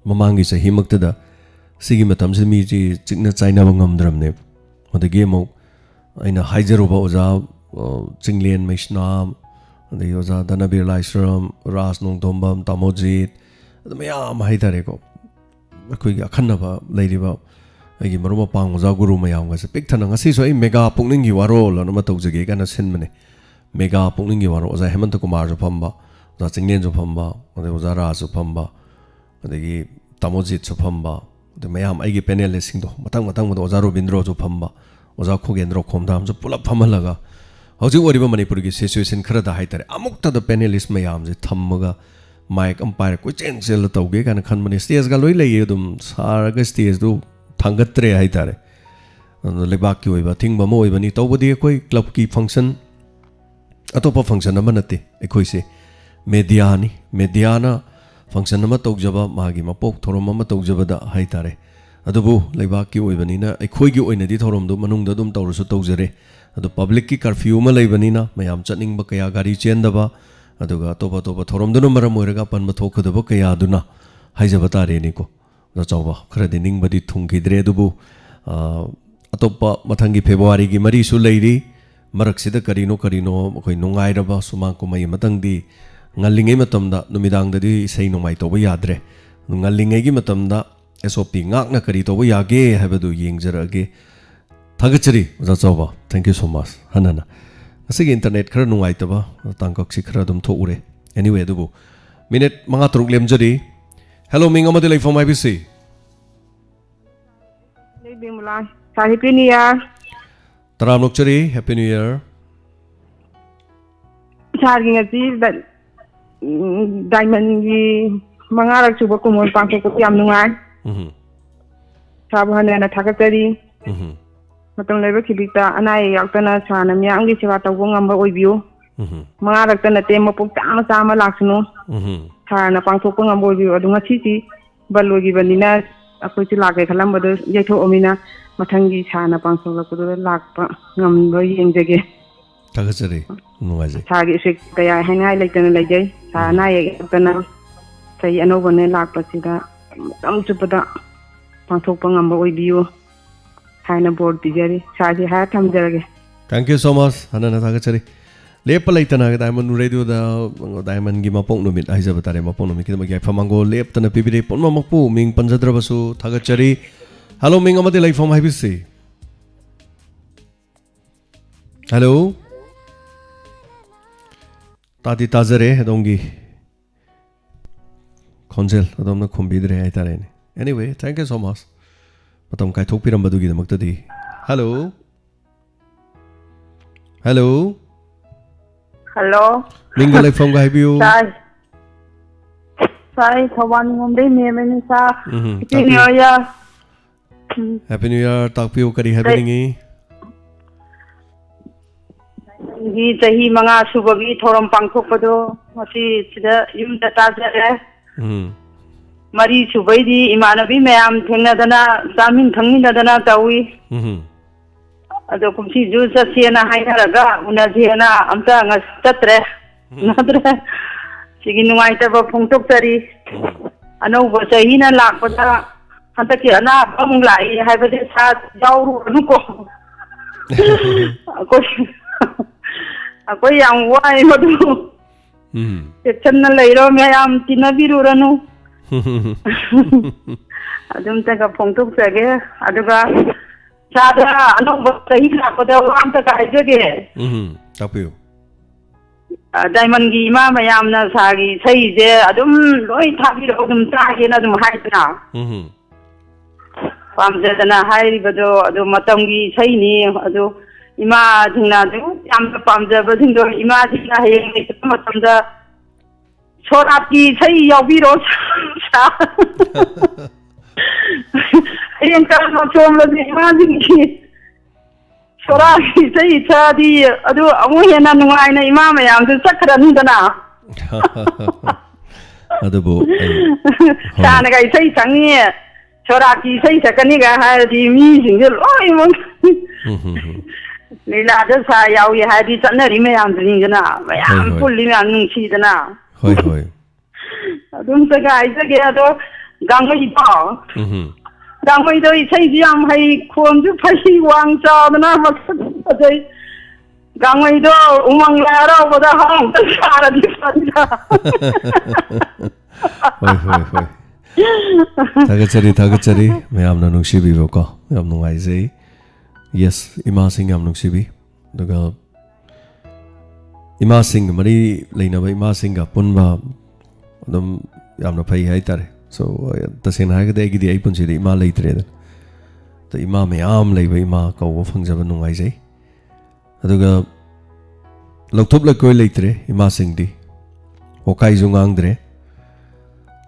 ꯃꯃꯥꯡꯒꯤ ꯆꯍꯤꯃꯛꯇꯗ ꯁꯤꯒꯤ ꯃꯇꯝꯁꯤꯗ ꯃꯤꯁꯤ ꯆꯤꯛꯅ ꯆꯥꯏꯅꯕ ꯉꯝꯗ꯭ꯔꯕꯅꯦꯕ꯫ ꯑꯗꯒꯤ ꯑꯃꯨꯛ ꯑꯩꯅ ꯍꯥꯏꯖꯔꯨꯕ ꯑꯣꯖꯥ, ꯑ, ꯆꯤꯡꯂꯦꯟ ꯃꯩꯁꯅꯥꯝ, ꯑꯗꯒꯤ ꯑꯣꯖꯥ ꯙꯅꯕꯤꯔ ꯂꯥꯏꯁ꯭ꯔꯝ, ꯔꯥꯖ ꯅꯣꯡꯊꯣꯝꯕꯝ, ꯇꯥꯃꯣꯖꯤꯠ, ꯑꯗꯨ ꯃꯌꯥꯝ ꯍꯥꯏꯇꯥꯔꯦꯀꯣ, ꯑꯩꯈꯣꯏꯒꯤ ꯑꯈꯟꯅꯕ ꯂꯩꯔꯤꯕ ꯑꯩꯒꯤ ꯃꯔꯨꯞ ꯃꯄꯥꯡ ꯑꯣꯖꯥ ꯒꯨꯔꯨ ꯃꯌꯥꯝꯒꯁꯦ ꯄꯤꯛ ꯊꯟꯅ, ꯉꯁꯤꯁꯨ ꯑꯩ mega ꯄꯨꯛꯅꯤꯡꯒꯤ ꯋꯥꯔꯣꯜ ꯑꯅ ꯑꯃ ꯇꯧꯖꯒꯦ ꯀꯥꯏꯅ ꯁꯤꯟꯕꯅꯦ꯫ Mega ꯄꯨꯛꯅꯤꯡꯒꯤ ꯋꯥꯔꯣꯜ, ꯑꯣꯖꯥ ꯍꯦꯃꯟꯇ ꯀꯨꯃꯥꯔꯁꯨ ꯐꯝꯕ, ꯑꯣꯖꯥ ꯆꯤꯡꯂꯦꯟꯁꯨ ꯐꯝꯕ, ꯑꯗꯩ ꯑꯣꯖꯥ ꯔꯥꯖꯁꯨ ꯐꯝꯕ, ꯑꯗꯒꯤ ꯇꯥꯃꯣꯖꯤꯠꯁꯨ ꯐꯝꯕ, ꯑꯗꯩ ꯃꯌꯥꯝ ꯑꯩꯒꯤ ꯄꯦꯅꯦꯂꯤꯁꯁꯤꯡꯗꯣ ꯃꯊꯪ ꯃꯊꯪ ꯃꯊꯪ, ꯑꯣꯖꯥ ꯔꯣꯕꯤꯟꯗ꯭ꯔꯣꯁꯨ ꯐꯝꯕ, ꯑꯣꯖꯥ ꯈꯣꯒꯦꯟꯗ꯭ꯔꯣ ꯈꯣꯝꯗꯥꯝꯁꯨ ꯄꯨꯂꯞ ꯐꯝꯍꯜꯂꯒ ꯍꯧꯖꯤꯛ ꯑꯣꯏꯔꯤꯕ ꯃꯅꯤꯄꯨꯔꯒꯤ ꯁꯤꯆꯨꯋꯦꯁꯟ ꯈꯔꯗ ꯍꯥꯏꯇꯥꯔꯦ, ꯑꯃꯨꯛꯇꯗ ꯄꯦꯅꯦꯂꯤꯁ ꯃꯌꯥꯝꯁꯦ ꯊꯝꯃꯒ ꯃꯥꯏꯛ ꯑꯝꯄꯥꯌꯔ ꯀꯣꯏꯆꯦꯟ ꯆꯦꯜꯂ ꯇꯧꯒꯦ ꯀꯥꯏꯅ ꯈꯟꯕꯅꯤ꯫ ꯁ꯭ꯇꯦꯖꯀ ꯂꯣꯏ ꯂꯩꯌꯦ, ꯑꯗꯨꯝ ꯁꯥꯔꯒ ꯁ꯭ꯇꯦꯖꯇꯨ ꯊꯥꯡꯒꯠꯇ꯭ꯔꯦ ꯍꯥꯏꯇꯥꯔꯦ꯫ ꯑꯗꯨꯅ ꯂꯩꯕꯥꯛꯀꯤ ꯑꯣꯏꯕ ꯑꯊꯤꯡꯕ ꯑꯃ ꯑꯣꯏꯕꯅꯤ꯫ ꯇꯧꯕꯗꯤ ꯑꯩꯈꯣꯏ ꯀ꯭ꯂꯕꯀꯤ ꯐꯪꯁꯟ, ꯑꯇꯣꯞꯄ ꯐꯪꯁꯟ ꯑꯃ ꯅꯠꯇꯦ꯫ ꯑꯩꯈꯣꯏꯁꯦ ꯃꯦꯗꯤꯌꯥꯅꯤ꯫ ꯃꯦꯗꯤꯌꯥꯅ ꯐꯪꯁꯟ ꯑꯃ ꯇꯧꯖꯕ, ꯃꯥꯒꯤ ꯃꯄꯣꯛ ꯊꯧꯔꯝ ꯑꯃ ꯇꯧꯖꯕꯗ ꯍꯥꯏꯇꯥꯔꯦ꯫ ꯑꯗꯨꯕꯨ ꯂꯩꯕꯥꯛꯀꯤ ꯑꯣꯏꯕꯅꯤꯅ ꯑꯩꯈꯣꯏꯒꯤ ꯑꯣꯏꯅꯗꯤ ꯊꯧꯔꯝꯗꯨ ꯃꯅꯨꯡꯗ ꯑꯗꯨꯝ ꯇꯧꯔꯁꯨ ꯇꯧꯖꯔꯦ꯫ ꯑꯗꯨ ꯄꯕ꯭ꯂꯤꯛꯀꯤ ꯀꯔꯐ꯭ꯌꯨ ꯑꯃ ꯂꯩꯕꯅꯤꯅ ꯃꯌꯥꯝ ꯆꯠꯅꯤꯡꯕ ꯀꯌꯥ ꯒꯥꯔꯤ ꯆꯦꯟꯗꯕ, ꯑꯗꯨꯒ ꯑꯇꯣꯞ ꯑꯇꯣꯞꯄ ꯊꯧꯔꯝꯗꯨꯅ ꯃꯔꯝ ꯑꯣꯏꯔꯒ ꯑꯄꯟꯕ ꯊꯣꯛꯀꯗꯕ ꯀꯌꯥꯗꯨꯅ ꯍꯥꯏꯖꯕ ꯇꯥꯔꯦꯅꯦꯀꯣ꯫ ꯑꯣꯖꯥ ꯆꯥꯎꯕ, ꯈꯔꯗꯤ ꯅꯤꯡꯕꯗꯤ ꯊꯨꯡꯈꯤꯗ꯭ꯔꯦ, ꯑꯗꯨꯕꯨ, ꯑ, ꯑꯇꯣꯞꯄ ꯃꯊꯪꯒꯤ ꯐꯦꯕ꯭ꯔꯨꯋꯥꯔꯤꯒꯤ ꯃꯔꯤꯁꯨ ꯂꯩꯔꯤ꯫ ꯃꯔꯛꯁꯤꯗ ꯀꯔꯤꯅꯣ ꯀꯔꯤꯅꯣ ꯑꯩꯈꯣꯏ ꯅꯨꯡꯉꯥꯏꯔꯕ ꯁꯨꯃꯥꯡ ꯀꯨꯝꯍꯩ ꯑꯃꯇꯪꯗꯤ ꯉꯜꯂꯤꯉꯩ ꯃꯇꯝꯗ, ꯅꯨꯃꯤꯗꯥꯡꯗꯗꯤ ꯏꯁꯩ ꯅꯣꯡꯃꯥꯏ ꯇꯧꯕ ꯌꯥꯗ꯭ꯔꯦ꯫ ꯉꯜꯂꯤꯉꯩꯒꯤ ꯃꯇꯝꯗ ꯑꯦꯁ ꯑꯣ ꯄꯤ ꯉꯥꯛꯅ ꯀꯔꯤ ꯇꯧꯕ ꯌꯥꯒꯦ ꯍꯥꯏꯕꯗꯨ ꯌꯦꯡꯖꯔꯛꯑꯒꯦ꯫ ꯊꯥꯒꯠꯆꯔꯤ ꯑꯣꯖꯥ ꯆꯥꯎꯕ, thank you so much꯫ ꯍꯟꯅ ꯍꯟꯅ ꯉꯁꯤꯒꯤ ꯏꯟꯇꯔꯅꯦꯠ ꯈꯔ ꯅꯨꯡꯉꯥꯏꯇꯕ, ꯇꯥꯡꯀꯛꯁꯤ ꯈꯔ ꯑꯗꯨꯝ ꯊꯣꯛꯎꯔꯦ꯫ Anyway, ꯑꯗꯨꯕꯨ ꯃꯤꯅꯤꯠ ꯃꯉꯥ ꯇꯔꯨꯛ ꯂꯦꯝꯖꯔꯤ꯫ ꯍꯦꯂꯣ, ꯃꯤꯡ ꯑꯃꯗꯤ ꯂꯩꯐꯝ ꯍꯥꯏꯕꯤꯁꯤ꯫ ꯂꯩ ꯕꯤꯃꯂꯥ꯫ Sir, happy new year. ꯇꯔꯥꯝ ꯑꯣꯛꯆꯔꯤ, ꯍꯦꯄꯤ ꯅ꯭ꯌꯨ ꯏꯌꯥꯔ꯫ ꯁꯥꯔꯒꯤ ꯉꯁꯤ ꯗ-, ꯎꯝ, ꯗꯥꯏꯃꯟꯒꯤ ꯃꯉꯥꯔꯛ ꯁꯨꯕ ꯀꯨꯝꯑꯣꯟ ꯄꯥꯡꯊꯣꯛꯄꯁꯨ ꯌꯥꯝ ꯅꯨꯡꯉꯥꯏ꯫ ꯎꯝ꯫ ꯁꯥꯔꯕꯨ ꯍꯟꯅ ꯍꯟꯅ ꯊꯥꯒꯠꯆꯔꯤ꯫ ꯎꯝ꯫ ꯃꯇꯝ ꯂꯩꯕ ꯈꯤꯕꯤꯛꯇ ꯑꯅꯥ ꯑꯌꯦꯛ ꯌꯥꯎꯗꯅ ꯁꯥꯔꯅ ꯃꯤꯌꯥꯝꯒꯤ ꯁꯦꯕꯥ ꯇꯧꯕ ꯉꯝꯕ ꯑꯣꯏꯕꯤꯌꯨ꯫ ꯎꯝ꯫ ꯃꯉꯥꯔꯛꯇ ꯅꯠꯇꯦ, ꯃꯄꯣꯛ ꯆꯥꯝꯃ ꯆꯥꯝꯃ ꯂꯥꯛꯁꯅꯨ꯫ ꯎꯝ꯫ ꯁꯥꯔꯅ ꯄꯥꯡꯊꯣꯛꯄ ꯉꯝꯕ ꯑꯣꯏꯕꯤꯌꯨ꯫ ꯑꯗꯨ ꯉꯁꯤꯗꯤ ꯕꯟ ꯑꯣꯏꯈꯤꯕꯅꯤꯅ ꯑꯩꯈꯣꯏꯁꯨ ꯂꯥꯛꯀꯦ ꯈꯜꯂꯝꯕꯗꯣ ꯌꯩꯊꯣꯛꯑꯃꯤꯅ ꯃꯊꯪꯒꯤ ꯁꯥꯔꯅ ꯄꯥꯡꯊꯣꯛꯂꯛꯄꯗꯨꯗ ꯂꯥꯛꯄ ꯉꯝꯕ ꯌꯦꯡꯖꯒꯦ꯫ ꯊꯥꯒꯠꯆꯔꯤ꯫ ꯅꯨꯡꯉꯥꯏꯖꯩ꯫ ꯁꯥꯔꯒꯤ ꯎꯆꯦꯛ ꯀꯌꯥ ꯍꯥꯏꯅꯤꯡꯉꯥꯏ ꯂꯩꯇꯅ ꯂꯩꯖꯩ꯫ ꯁꯥꯔ ꯎꯝ꯫ ꯑꯅꯥ ꯑꯌꯦꯛ ꯌꯥꯎꯗꯅ ꯆꯍꯤ ꯑꯅꯧꯕꯅ ꯂꯥꯛꯄꯁꯤꯗ ꯃꯇꯝ ꯆꯨꯞꯄꯗ ꯄꯥꯡꯊꯣꯛꯄ ꯉꯝꯕ ꯑꯣꯏꯕꯤꯌꯨ ꯍꯥꯏꯅ ꯕꯣꯔ ꯄꯤꯖꯔꯤ꯫ ꯁꯥꯔꯁꯤ ꯍꯥꯏꯔ ꯊꯝꯖꯔꯒꯦ꯫ Thank you so much꯫ ꯍꯟꯅ ꯍꯟꯅ ꯊꯥꯒꯠꯆꯔꯤ꯫ ꯂꯦꯞꯄ ꯂꯩꯇꯅ ꯗꯥꯏꯃꯟ ꯔꯦꯗꯤꯑꯣꯗ ꯗꯥꯏꯃꯟꯒꯤ ꯃꯄꯣꯛ ꯅꯨꯃꯤꯠ ꯍꯥꯏꯖꯕ ꯇꯥꯔꯦ, ꯃꯄꯣꯛ ꯅꯨꯃꯤꯠꯀꯤꯗꯃꯛ ꯌꯥꯏꯐ ꯃꯪꯒꯣꯜ ꯂꯦꯞꯇꯅ ꯄꯤꯕꯤꯔꯦ ꯄꯨꯝꯅꯃꯛꯄꯨ, ꯃꯤꯡ ꯄꯟꯖꯗ꯭ꯔꯕꯁꯨ ꯊꯥꯒꯠꯆꯔꯤ꯫ ꯍꯦꯂꯣ, ꯃꯤꯡ ꯑꯃꯗꯤ ꯂꯩꯐꯝ ꯍꯥꯏꯕꯤꯁꯤ꯫ ꯍꯦꯂꯣ꯫ ꯇꯥꯗꯤ ꯇꯥꯖꯔꯦ ꯑꯗꯣꯝꯒꯤ ꯈꯣꯟꯖꯦꯜ ꯑꯗꯣꯝꯅ ꯈꯨꯝꯕꯤꯗ꯭ꯔꯦ ꯍꯥꯏꯇꯥꯔꯦꯅꯦ꯫ Anyway, thank you so much, ꯃꯇꯝ ꯀꯥꯏꯊꯣꯛꯄꯤꯔꯝꯕꯗꯨꯒꯤꯗꯃꯛꯇꯗꯤ꯫ Hello? Hello? Hello. ꯃꯤꯡꯒ ꯂꯩꯐꯝꯒ ꯍꯥꯏꯕꯤꯌꯨ꯫ Sir. Sir, ꯑꯩ ꯊꯧꯕꯥꯜ ꯅꯤꯉꯣꯝꯗꯩ ꯃꯦꯝꯅꯤ, sir. ꯎꯝ, Happy ꯇꯥꯛꯄꯤꯌꯨ꯫ New Year. ꯎꯝ꯫ Happy New Year, ꯇꯥꯛꯄꯤꯌꯨ, ꯀꯔꯤ ꯍꯥꯏꯕꯤꯅꯤꯡꯉꯤ? ꯒꯤ ꯆꯍꯤ ꯃꯉꯥ ꯁꯨꯕꯒꯤ ꯊꯧꯔꯝ ꯄꯥꯡꯊꯣꯛꯄꯗꯣ ꯉꯁꯤ ꯁꯤꯗ ꯌꯨꯝꯗ ꯇꯥꯖꯔꯦ꯫ ꯎꯝ꯫ ꯃꯔꯤ ꯁꯨꯕꯩꯗꯤ ꯏꯃꯥꯟꯅꯕꯤ ꯃꯌꯥꯝ ꯊꯦꯡꯅꯗꯅ ꯆꯥꯃꯤꯟ ꯊꯛꯃꯤꯟꯅꯗꯅ ꯇꯧꯏ꯫ ꯎꯝ꯫ ꯑꯗꯣ ꯀꯨꯝꯁꯤꯁꯨ ꯆꯠꯁꯦꯅ ꯍꯥꯏꯅꯔꯒ ꯎꯅꯁꯦꯅ ꯑꯝꯇ ꯉ-, ꯆꯠꯇ꯭ꯔꯦ꯫ ꯎꯝ꯫ ꯎꯅꯗ꯭ꯔꯦ꯫ ꯁꯤꯒꯤ ꯅꯨꯡꯉꯥꯏꯇꯕ ꯐꯣꯡꯗꯣꯛꯆꯔꯤ꯫ ꯎꯝ꯫ ꯑꯅꯧꯕ ꯆꯍꯤꯅ ꯂꯥꯛꯄꯗ ꯍꯟꯗꯛꯀꯤ ꯑꯅꯥꯕ ꯑꯃꯨꯛ ꯂꯥꯛꯏ ꯍꯥꯏꯕꯁꯦ ꯁꯥ ꯌꯥꯎꯔꯨꯔꯅꯨꯀꯣ꯫ ꯑꯩꯈꯣꯏ, ꯑꯩꯈꯣꯏ ꯌꯥꯝ ꯋꯥꯏ ꯃꯗꯨ꯫ ꯎꯝ꯫ ꯆꯦꯛꯁꯤꯟꯅ ꯂꯩꯔꯣ ꯃꯌꯥꯝ, ꯇꯤꯟꯅꯕꯤꯔꯨꯔꯅꯨ꯫ ꯑꯗꯨꯝꯇꯒ ꯐꯣꯡꯗꯣꯛꯆꯒꯦ꯫ ꯑꯗꯨꯒ ꯁꯥꯗ ꯑꯅꯧꯕ ꯆꯍꯤ ꯂꯥꯛꯄꯗ ꯋꯥ ꯑꯝꯇꯒ ꯍꯥꯏꯖꯒꯦ꯫ ꯎꯝ, ꯇꯥꯛꯄꯤꯌꯨ꯫ ꯑ, ꯗꯥꯏꯃꯟꯒꯤ ꯏꯃꯥ ꯃꯌꯥꯝꯅ ꯁꯥꯒꯤ ꯏꯁꯩꯁꯦ ꯑꯗꯨꯝ ꯂꯣꯏ ꯊꯥꯕꯤꯔꯛꯑꯣ, ꯑꯗꯨꯝ ꯇꯥꯒꯦꯅ ꯑꯗꯨꯝ ꯍꯥꯏꯗꯅ꯫ ꯎꯝ꯫ ꯄꯥꯝꯖꯗꯅ ꯍꯥꯏꯔꯤꯕꯗꯣ ꯑꯗꯨ ꯃꯇꯝꯒꯤ ꯏꯁꯩꯅꯤ꯫ ꯑꯗꯨ ꯏꯃꯥꯁꯤꯡꯅ ꯑꯗꯨꯝ ꯌꯥꯝꯅ ꯄꯥꯝꯖꯕꯁꯤꯡꯗꯣ ꯏꯃꯥꯁꯤꯡꯅ ꯍꯌꯦꯡ ꯂꯩꯇꯕ ꯃꯇꯝꯗ ꯁꯣꯔꯥꯠꯀꯤ ꯏꯁꯩ ꯌꯥꯎꯕꯤꯔꯣ꯫ ꯍꯌꯦꯡ ꯀꯔꯝꯕ ꯁꯣꯝꯂꯁꯨ ꯏꯃꯥꯁꯤꯡꯒꯤ ꯁꯣꯔꯥꯠꯀꯤ ꯏꯁꯩ ꯁꯛꯑꯗꯤ ꯑꯗꯨ ꯑꯃꯨꯛ ꯍꯦꯟꯅ ꯅꯨꯡꯉꯥꯏꯅ ꯏꯃꯥ ꯃꯌꯥꯝꯁꯨ ꯆꯠꯈ꯭ꯔꯅꯤꯗꯅ꯫ ꯑꯗꯨꯕꯨ ꯑꯩ, ꯍꯣꯏ꯫ ꯁꯥꯅꯒ ꯏꯁꯩ ꯁꯛꯅꯤ, ꯁꯣꯔꯥꯠꯀꯤ ꯏꯁꯩ ꯁꯛꯀꯅꯤꯒ ꯍꯥꯏꯔꯗꯤ ꯃꯤꯁꯤꯡꯁꯦ ꯂꯣꯏꯅꯃꯛ ꯎꯝ, ꯎꯝ, ꯎꯝ꯫ ꯂꯤꯂꯥꯗ ꯁꯥ ꯌꯥꯎꯏ ꯍꯥꯏꯔꯗꯤ ꯆꯠꯅꯔꯤ ꯃꯌꯥꯝꯗꯨꯅꯤꯗꯅ, ꯃꯌꯥꯝ ꯍꯣꯏ, ꯍꯣꯏ꯫ ꯄꯨꯜꯂꯤ ꯃꯌꯥꯝ ꯅꯨꯡꯁꯤꯗꯅ꯫ ꯍꯣꯏ, ꯍꯣꯏ꯫ ꯑꯗꯨꯝꯇꯒ ꯍꯥꯏꯖꯒꯦ꯫ ꯑꯗꯣ ꯒꯥꯡꯉꯩꯗꯣ, ꯎꯝ꯫ ꯒꯥꯡꯉꯩꯗꯣ ꯏꯁꯩꯁꯨ ꯌꯥꯝ ꯍꯩ, ꯈꯣꯟꯁꯨ ꯐꯩ, ꯋꯥꯡ ꯆꯥꯎꯗꯅ ꯃꯁꯛ ꯐꯖꯩ꯫ ꯒꯥꯡꯉꯩꯗꯣ ꯎꯃꯪ ꯂꯥꯏ ꯍꯔꯥꯎꯕꯗ ꯍꯔꯥꯎ ꯑꯝꯇ ꯁꯥꯔꯗꯤ ꯐꯅꯤꯗ꯫ ꯍꯣꯏ, ꯍꯣꯏ, ꯍꯣꯏ꯫ ꯊꯥꯒꯠꯆꯔꯤ, ꯊꯥꯒꯠꯆꯔꯤ꯫ ꯃꯌꯥꯝꯅ ꯅꯨꯡꯁꯤꯕꯤꯕꯀꯣ꯫ ꯌꯥꯝ ꯅꯨꯡꯉꯥꯏꯖꯩ꯫ Yes, ꯏꯃꯥꯁꯤꯡ ꯌꯥꯝ ꯅꯨꯡꯁꯤꯕꯤ꯫ ꯑꯗꯨꯒ ꯏꯃꯥꯁꯤꯡ, ꯃꯔꯤ ꯂꯩꯅꯕ ꯏꯃꯥꯁꯤꯡꯒ ꯄꯨꯟꯕ ꯑꯗꯨꯝ ꯌꯥꯝꯅ ꯐꯩ ꯍꯥꯏꯇꯥꯔꯦ꯫ So, ꯇꯁꯦꯡꯅ ꯍꯥꯏꯔꯒꯗꯤ ꯑꯩꯒꯤꯗꯤ ꯑꯩ ꯄꯨꯟꯁꯤꯗ ꯏꯃꯥ ꯂꯩꯇ꯭ꯔꯦꯗꯅ꯫ ꯑꯗ ꯏꯃꯥ ꯃꯌꯥꯝ ꯂꯩꯕ, ꯏꯃꯥ ꯀꯧꯕ ꯐꯪꯖꯕ ꯅꯨꯡꯉꯥꯏꯖꯩ꯫ ꯑꯗꯨꯒ ꯂꯧꯊꯣꯛ ꯂꯩꯀꯣꯏ ꯂꯩꯇ꯭ꯔꯦ ꯏꯃꯥꯁꯤꯡꯗꯤ꯫ ꯋꯥꯀꯥꯏꯁꯨ ꯉꯥꯡꯗ꯭ꯔꯦ,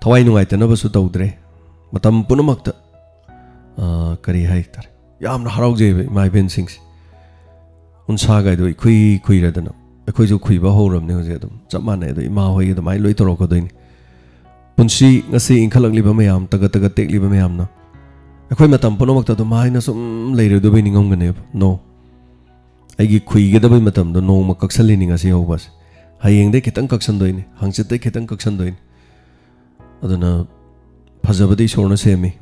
ꯊꯋꯥꯏ ꯅꯨꯡꯉꯥꯏꯇꯅꯕꯁꯨ ꯇꯧꯗ꯭ꯔꯦ꯫ ꯃꯇꯝ ꯄꯨꯝꯅꯃꯛꯇ, ꯑ, ꯀꯔꯤ ꯍꯥꯏꯇꯥꯔꯦ, ꯌꯥꯝꯅ ꯍꯔꯥꯎꯖꯩꯕ ꯏꯃꯥ ꯏꯕꯦꯟꯁꯤꯡꯁꯦ꯫ ꯎꯟꯁꯥꯒꯥꯏꯗꯣ ꯏꯈꯨꯏ ꯈꯨꯏꯔꯗꯅ, ꯑꯩꯈꯣꯏꯁꯨ ꯈꯨꯏꯕ ꯍꯧꯔꯕꯅꯦ ꯍꯧꯖꯤꯛ꯫ ꯑꯗꯨꯝ ꯆꯞ ꯃꯥꯟꯅꯩ꯫ ꯑꯗꯣ ꯏꯃꯥ ꯍꯣꯏꯒꯤ ꯑꯗꯨꯃꯥꯏꯅ ꯂꯣꯏ ꯇꯧꯔꯛꯀꯗꯣꯏꯅꯤ꯫ ꯄꯨꯟꯁꯤ ꯉꯁꯤ ꯏꯟꯈꯠꯂꯛꯂꯤꯕ ꯃꯌꯥꯝ, ꯇꯒꯠ ꯇꯒꯠ ꯇꯦꯛꯂꯤꯕ ꯃꯌꯥꯝꯅ ꯑꯩꯈꯣꯏ ꯃꯇꯝ ꯄꯨꯝꯅꯃꯛꯇ ꯑꯗꯨꯃꯥꯏꯅ ꯁꯨꯝ ꯂꯩꯔꯣꯏꯗꯕꯩ ꯅꯤꯡꯉꯝꯒꯅꯦꯕ꯫ No꯫ ꯑꯩꯒꯤ ꯈꯨꯏꯒꯗꯕꯩ ꯃꯇꯝꯗꯣ ꯅꯣꯡꯃ ꯀꯛꯁꯜꯂꯤꯅꯤ ꯉꯁꯤ ꯍꯧꯕꯁꯦ꯫ ꯍꯌꯦꯡꯗꯩ ꯈꯤꯇꯪ ꯀꯛꯁꯟꯗꯣꯏꯅꯤ, ꯍꯪꯆꯤꯠꯇꯩ ꯈꯤꯇꯪ ꯀꯛꯁꯟꯗꯣꯏꯅꯤ꯫ ꯑꯗꯨꯅ ꯐꯖꯕꯗꯤ ꯏꯁꯣꯔꯅ ꯁꯦꯝꯃꯤ,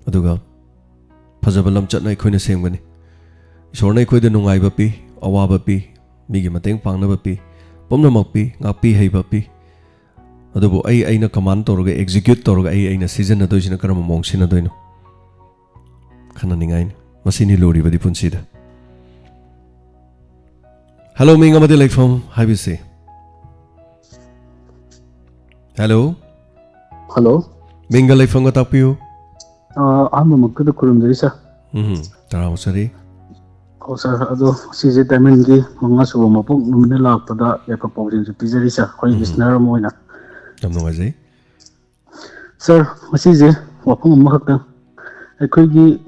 ꯑꯗꯨꯒ ꯐꯖꯕ ꯂꯝꯆꯠꯅ ꯑꯩꯈꯣꯏꯅ ꯁꯦꯝꯒꯅꯤ꯫ ꯏꯁꯣꯔꯅ ꯑꯩꯈꯣꯏꯗ ꯅꯨꯡꯉꯥꯏꯕ ꯄꯤ, ꯑꯋꯥꯕ ꯄꯤ, ꯃꯤꯒꯤ ꯃꯇꯦꯡ ꯄꯥꯡꯅꯕ ꯄꯤ, ꯄꯨꯝꯅꯃꯛ ꯄꯤ, ꯉꯥꯛꯄꯤ ꯍꯩꯕ ꯄꯤ꯫ ꯑꯗꯨꯕꯨ ꯑꯩ ꯑꯩꯅ ꯀꯃꯥꯟ ꯇꯧꯔꯒ, ꯑꯦꯛꯖꯤꯀ꯭ꯌꯨꯠ ꯇꯧꯔꯒ, ꯑꯩ ꯑꯩꯅ ꯁꯤꯖꯤꯟꯅꯗꯣꯏꯁꯤꯅ ꯀꯔꯝꯕ ꯃꯑꯣꯡ ꯁꯤꯖꯤꯟꯅꯗꯣꯏꯅꯣ? ꯈꯟꯅꯅꯤꯡꯉꯥꯏꯅꯤ꯫ ꯃꯁꯤꯅꯤ ꯂꯨꯔꯤꯕꯗꯤ ꯄꯨꯟꯁꯤꯗ꯫ ꯍꯜꯂꯣ, ꯃꯤꯡ ꯑꯃꯗꯤ ꯂꯩꯐꯝ ꯍꯥꯏꯕꯤꯁꯤ꯫ ꯍꯜꯂꯣ꯫ ꯍꯜꯂꯣ꯫ ꯃꯤꯡꯒ ꯂꯩꯐꯝꯒ ꯇꯥꯛꯄꯤꯌꯨ꯫ ꯑ, ꯑꯍꯥꯟꯕꯃꯛꯇꯗ ꯈꯨꯔꯨꯝꯖꯔꯤ, ꯁꯥꯔ꯫ ꯎꯝ, ꯇꯔꯥꯃꯨꯛ ꯆꯠꯂꯤ꯫ ꯑꯣ, ꯁꯥꯔ, ꯑꯗꯣ ꯁꯤꯁꯦ ꯗꯥꯏꯃꯟꯒꯤ ꯃꯉꯥ ꯁꯨꯕ ꯃꯄꯣꯛ ꯅꯨꯃꯤꯠꯅ ꯂꯥꯛꯄꯗ ꯌꯥꯏꯐ ꯄꯥꯎꯖꯦꯜꯁꯨ ꯄꯤꯖꯔꯤ, ꯁꯥꯔ, ꯑꯩꯈꯣꯏ ꯎꯝ꯫ ꯂꯤꯁꯅꯔ ꯑꯃ ꯑꯣꯏꯅ꯫ ꯌꯥꯝ ꯅꯨꯡꯉꯥꯏꯖꯩ꯫ ꯁꯥꯔ, ꯉꯁꯤꯁꯦ ꯋꯥꯐꯝ ꯑꯃꯈꯛꯇꯪ, ꯑꯩꯈꯣꯏꯒꯤ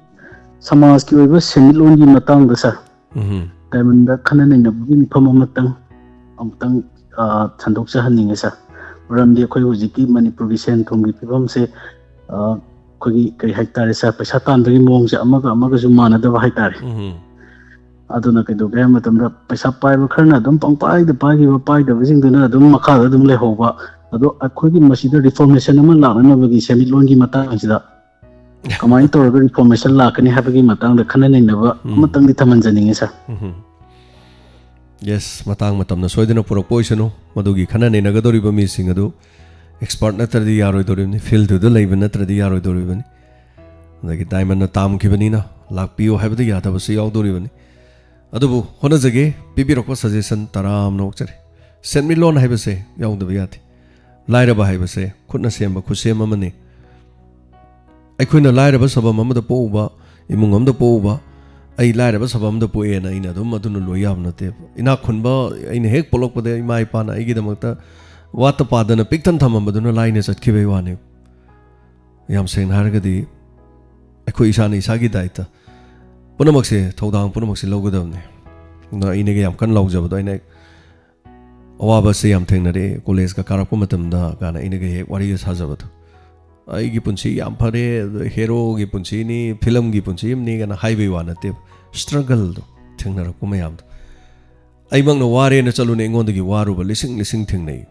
ꯁꯃꯥꯖꯀꯤ ꯑꯣꯏꯕ ꯁꯦꯟꯃꯤꯠꯂꯣꯟꯒꯤ ꯃꯇꯥꯡꯗ, ꯁꯥꯔ, ꯎꯝ꯫ ꯗꯥꯏꯃꯟꯗ ꯈꯟꯅ ꯅꯩꯅꯕꯒꯤ ꯃꯤꯐꯝ ꯑꯃꯇꯪ, ꯑꯃꯨꯛꯇꯪ, ꯑ, ꯁꯟꯗꯣꯛꯆꯍꯟꯅꯤꯡꯉꯦ, ꯁꯥꯔ꯫ ꯃꯔꯝꯗꯤ ꯑꯩꯈꯣꯏ ꯍꯧꯖꯤꯛꯀꯤ ꯃꯅꯤꯄꯨꯔꯒꯤ ꯁꯦꯟ ꯊꯨꯝꯒꯤ ꯐꯤꯕꯝꯁꯦ, ꯑ, ꯑꯩꯈꯣꯏꯒꯤ, ꯀꯔꯤ ꯍꯥꯏꯇꯥꯔꯦ, ꯁꯥꯔ, ꯄꯩꯁꯥ ꯇꯥꯟꯕꯒꯤ ꯃꯑꯣꯡꯁꯦ ꯑꯃꯒ ꯑꯃꯒꯁꯨ ꯃꯥꯟꯅꯗꯕ ꯍꯥꯏꯇꯥꯔꯦ꯫ ꯎꯝ꯫ ꯑꯗꯨꯅ ꯀꯩꯗꯧꯒꯦ ꯍꯥꯏꯕ ꯃꯇꯝꯗ, ꯄꯩꯁꯥ ꯄꯥꯏꯕ ꯈꯔꯅ ꯑꯗꯨꯝ ꯄꯪꯄꯥꯏꯗ ꯄꯥꯏꯈꯤꯕ, ꯄꯥꯏꯗꯕꯁꯤꯡꯗꯨꯅ ꯑꯗꯨꯝ ꯃꯈꯥꯗ ꯑꯗꯨꯝ ꯂꯩꯍꯧꯕ꯫ ꯑꯗꯣ ꯑꯩꯈꯣꯏꯒꯤ ꯃꯁꯤꯗ ꯔꯤꯐꯣꯔꯃꯦꯁꯟ ꯑꯃ ꯂꯥꯛꯅꯅꯕꯒꯤ ꯁꯦꯟꯃꯤꯠꯂꯣꯟꯒꯤ ꯃꯇꯥꯡ ꯑꯁꯤꯗ ꯀꯃꯥꯏꯅ ꯇꯧꯔꯒ ꯔꯤꯐꯣꯔꯃꯦꯁꯟ ꯂꯥꯛꯀꯅꯤ ꯍꯥꯏꯕꯒꯤ ꯃꯇꯥꯡꯗ ꯈꯟꯅ ꯅꯩꯅꯕ ꯎꯝ꯫ ꯑꯃꯇꯪꯗꯤ ꯊꯝꯍꯟꯖꯅꯤꯡꯉꯤ, ꯁꯥꯔ꯫ ꯎꯝ꯫ ꯌꯦꯁ, ꯃꯇꯥꯡ ꯃꯇꯝꯅ ꯁꯣꯏꯗꯅ ꯄꯨꯔꯛꯄ ꯑꯣꯏꯁꯅꯨ꯫ ꯃꯗꯨꯒꯤ ꯈꯟꯅ ꯅꯩꯅꯒꯗꯧꯔꯤꯕ ꯃꯤꯁꯤꯡ ꯑꯗꯨ ꯑꯦꯛꯁꯄꯔꯠ ꯅꯠꯇ꯭ꯔꯗꯤ ꯌꯥꯔꯣꯏꯗꯧꯔꯤꯕꯅꯤ, ꯐꯤꯜꯗꯨꯗ ꯂꯩꯕ ꯅꯠꯇ꯭ꯔꯗꯤ ꯌꯥꯔꯣꯏꯗꯧꯔꯤꯕꯅꯤ꯫ ꯑꯗꯒꯤ ꯗꯥꯏꯃꯟꯅ ꯇꯥꯝꯈꯤꯕꯅꯤꯅ ꯂꯥꯛꯄꯤꯌꯨ ꯍꯥꯏꯕꯗ ꯌꯥꯗꯕꯁꯨ ꯌꯥꯎꯗꯧꯔꯤꯕꯅꯤ꯫ ꯑꯗꯨꯕꯨ ꯍꯣꯠꯅꯖꯒꯦ, ꯄꯤꯕꯤꯔꯛꯄ ꯁꯖꯦꯁꯟ ꯇꯔꯥ ꯑꯃꯅ ꯑꯣꯛꯆꯔꯤ꯫ ꯁꯦꯟꯃꯤꯠꯂꯣꯟ ꯍꯥꯏꯕꯁꯦ ꯌꯥꯎꯗꯕ ꯌꯥꯗꯦ꯫ ꯂꯥꯏꯔꯕ ꯍꯥꯏꯕꯁꯦ ꯈꯨꯠꯅ ꯁꯦꯝꯕ ꯈꯨꯠꯁꯦꯝ ꯑꯃꯅꯤ꯫ ꯑꯩꯈꯣꯏꯅ ꯂꯥꯏꯔꯕ ꯁꯥꯐꯝ ꯑꯃꯗ ꯄꯣꯛꯎꯕ, ꯏꯃꯨꯡ ꯑꯃꯗ ꯄꯣꯛꯎꯕ, ꯑꯩ ꯂꯥꯏꯔꯕ ꯁꯥꯐꯝ ꯑꯃꯗ ꯄꯣꯛꯑꯦꯅ ꯑꯩꯅ ꯑꯗꯨꯝ ꯑꯗꯨꯅ ꯂꯣꯏ ꯌꯥꯕ ꯅꯠꯇꯦꯕ꯫ ꯏꯅꯥꯛ ꯈꯨꯟꯕ, ꯑꯩꯅ ꯍꯦꯛ ꯄꯣꯛꯂꯛꯄꯗ ꯏꯃꯥ ꯏꯄꯥꯅ ꯑꯩꯒꯤꯗꯃꯛꯇ ꯋꯥꯠꯇ ꯄꯥꯗꯅ ꯄꯤꯛ ꯊꯟ ꯊꯝꯃꯝꯕꯗꯨꯅ ꯂꯥꯏꯅ ꯆꯠꯈꯤꯕꯩ ꯋꯥꯅꯤ꯫ ꯌꯥꯝ ꯁꯦꯡꯅ ꯍꯥꯏꯔꯒꯗꯤ ꯑꯩꯈꯣꯏ ꯏꯁꯥꯅ ꯏꯁꯥꯒꯤ ꯗꯥꯏꯇ ꯄꯨꯝꯅꯃꯛꯁꯦ, ꯊꯧꯗꯥꯡ ꯄꯨꯝꯅꯃꯛꯁꯦ ꯂꯧꯒꯗꯕꯅꯤ꯫ ꯑꯗꯣ ꯑꯩꯅꯒ ꯌꯥꯝ ꯀꯟꯅ ꯂꯥꯎꯖꯕꯗꯣ, ꯑꯩꯅ ꯑꯋꯥꯕꯁꯦ ꯌꯥꯝ ꯊꯦꯡꯅꯔꯛꯑꯦ ꯀꯣꯂꯦꯖꯀ ꯀꯥꯔꯛꯄ ꯃꯇꯝꯗ ꯀꯥꯏꯅ ꯑꯩꯅꯒ ꯍꯦꯛ ꯋꯥꯔꯤꯒ ꯁꯥꯖꯕꯗꯣ꯫ ꯑꯩꯒꯤ ꯄꯨꯟꯁꯤ ꯌꯥꯝ ꯐꯔꯦ, ꯑꯗꯣ ꯍꯦꯔꯣꯒꯤ ꯄꯨꯟꯁꯤꯅꯤ, ꯐꯤꯂꯝꯒꯤ ꯄꯨꯟꯁꯤ ꯑꯃꯅꯤ ꯀꯥꯏꯅ ꯍꯥꯏꯕꯩ ꯋꯥ ꯅꯠꯇꯦꯕ꯫ ꯁ꯭ꯇ꯭ꯔꯒꯜꯗꯣ, ꯊꯦꯡꯅꯔꯛꯄ ꯃꯌꯥꯝꯗꯣ꯫ ꯑꯩꯃꯛꯅ ꯋꯥꯔꯦꯅ ꯆꯠꯂꯨꯅꯤ, ꯑꯩꯉꯣꯟꯗꯒꯤ ꯋꯥꯔꯨꯕ ꯂꯤꯁꯤꯡ ꯂꯤꯁꯤꯡ ꯊꯦꯡꯅꯩ꯫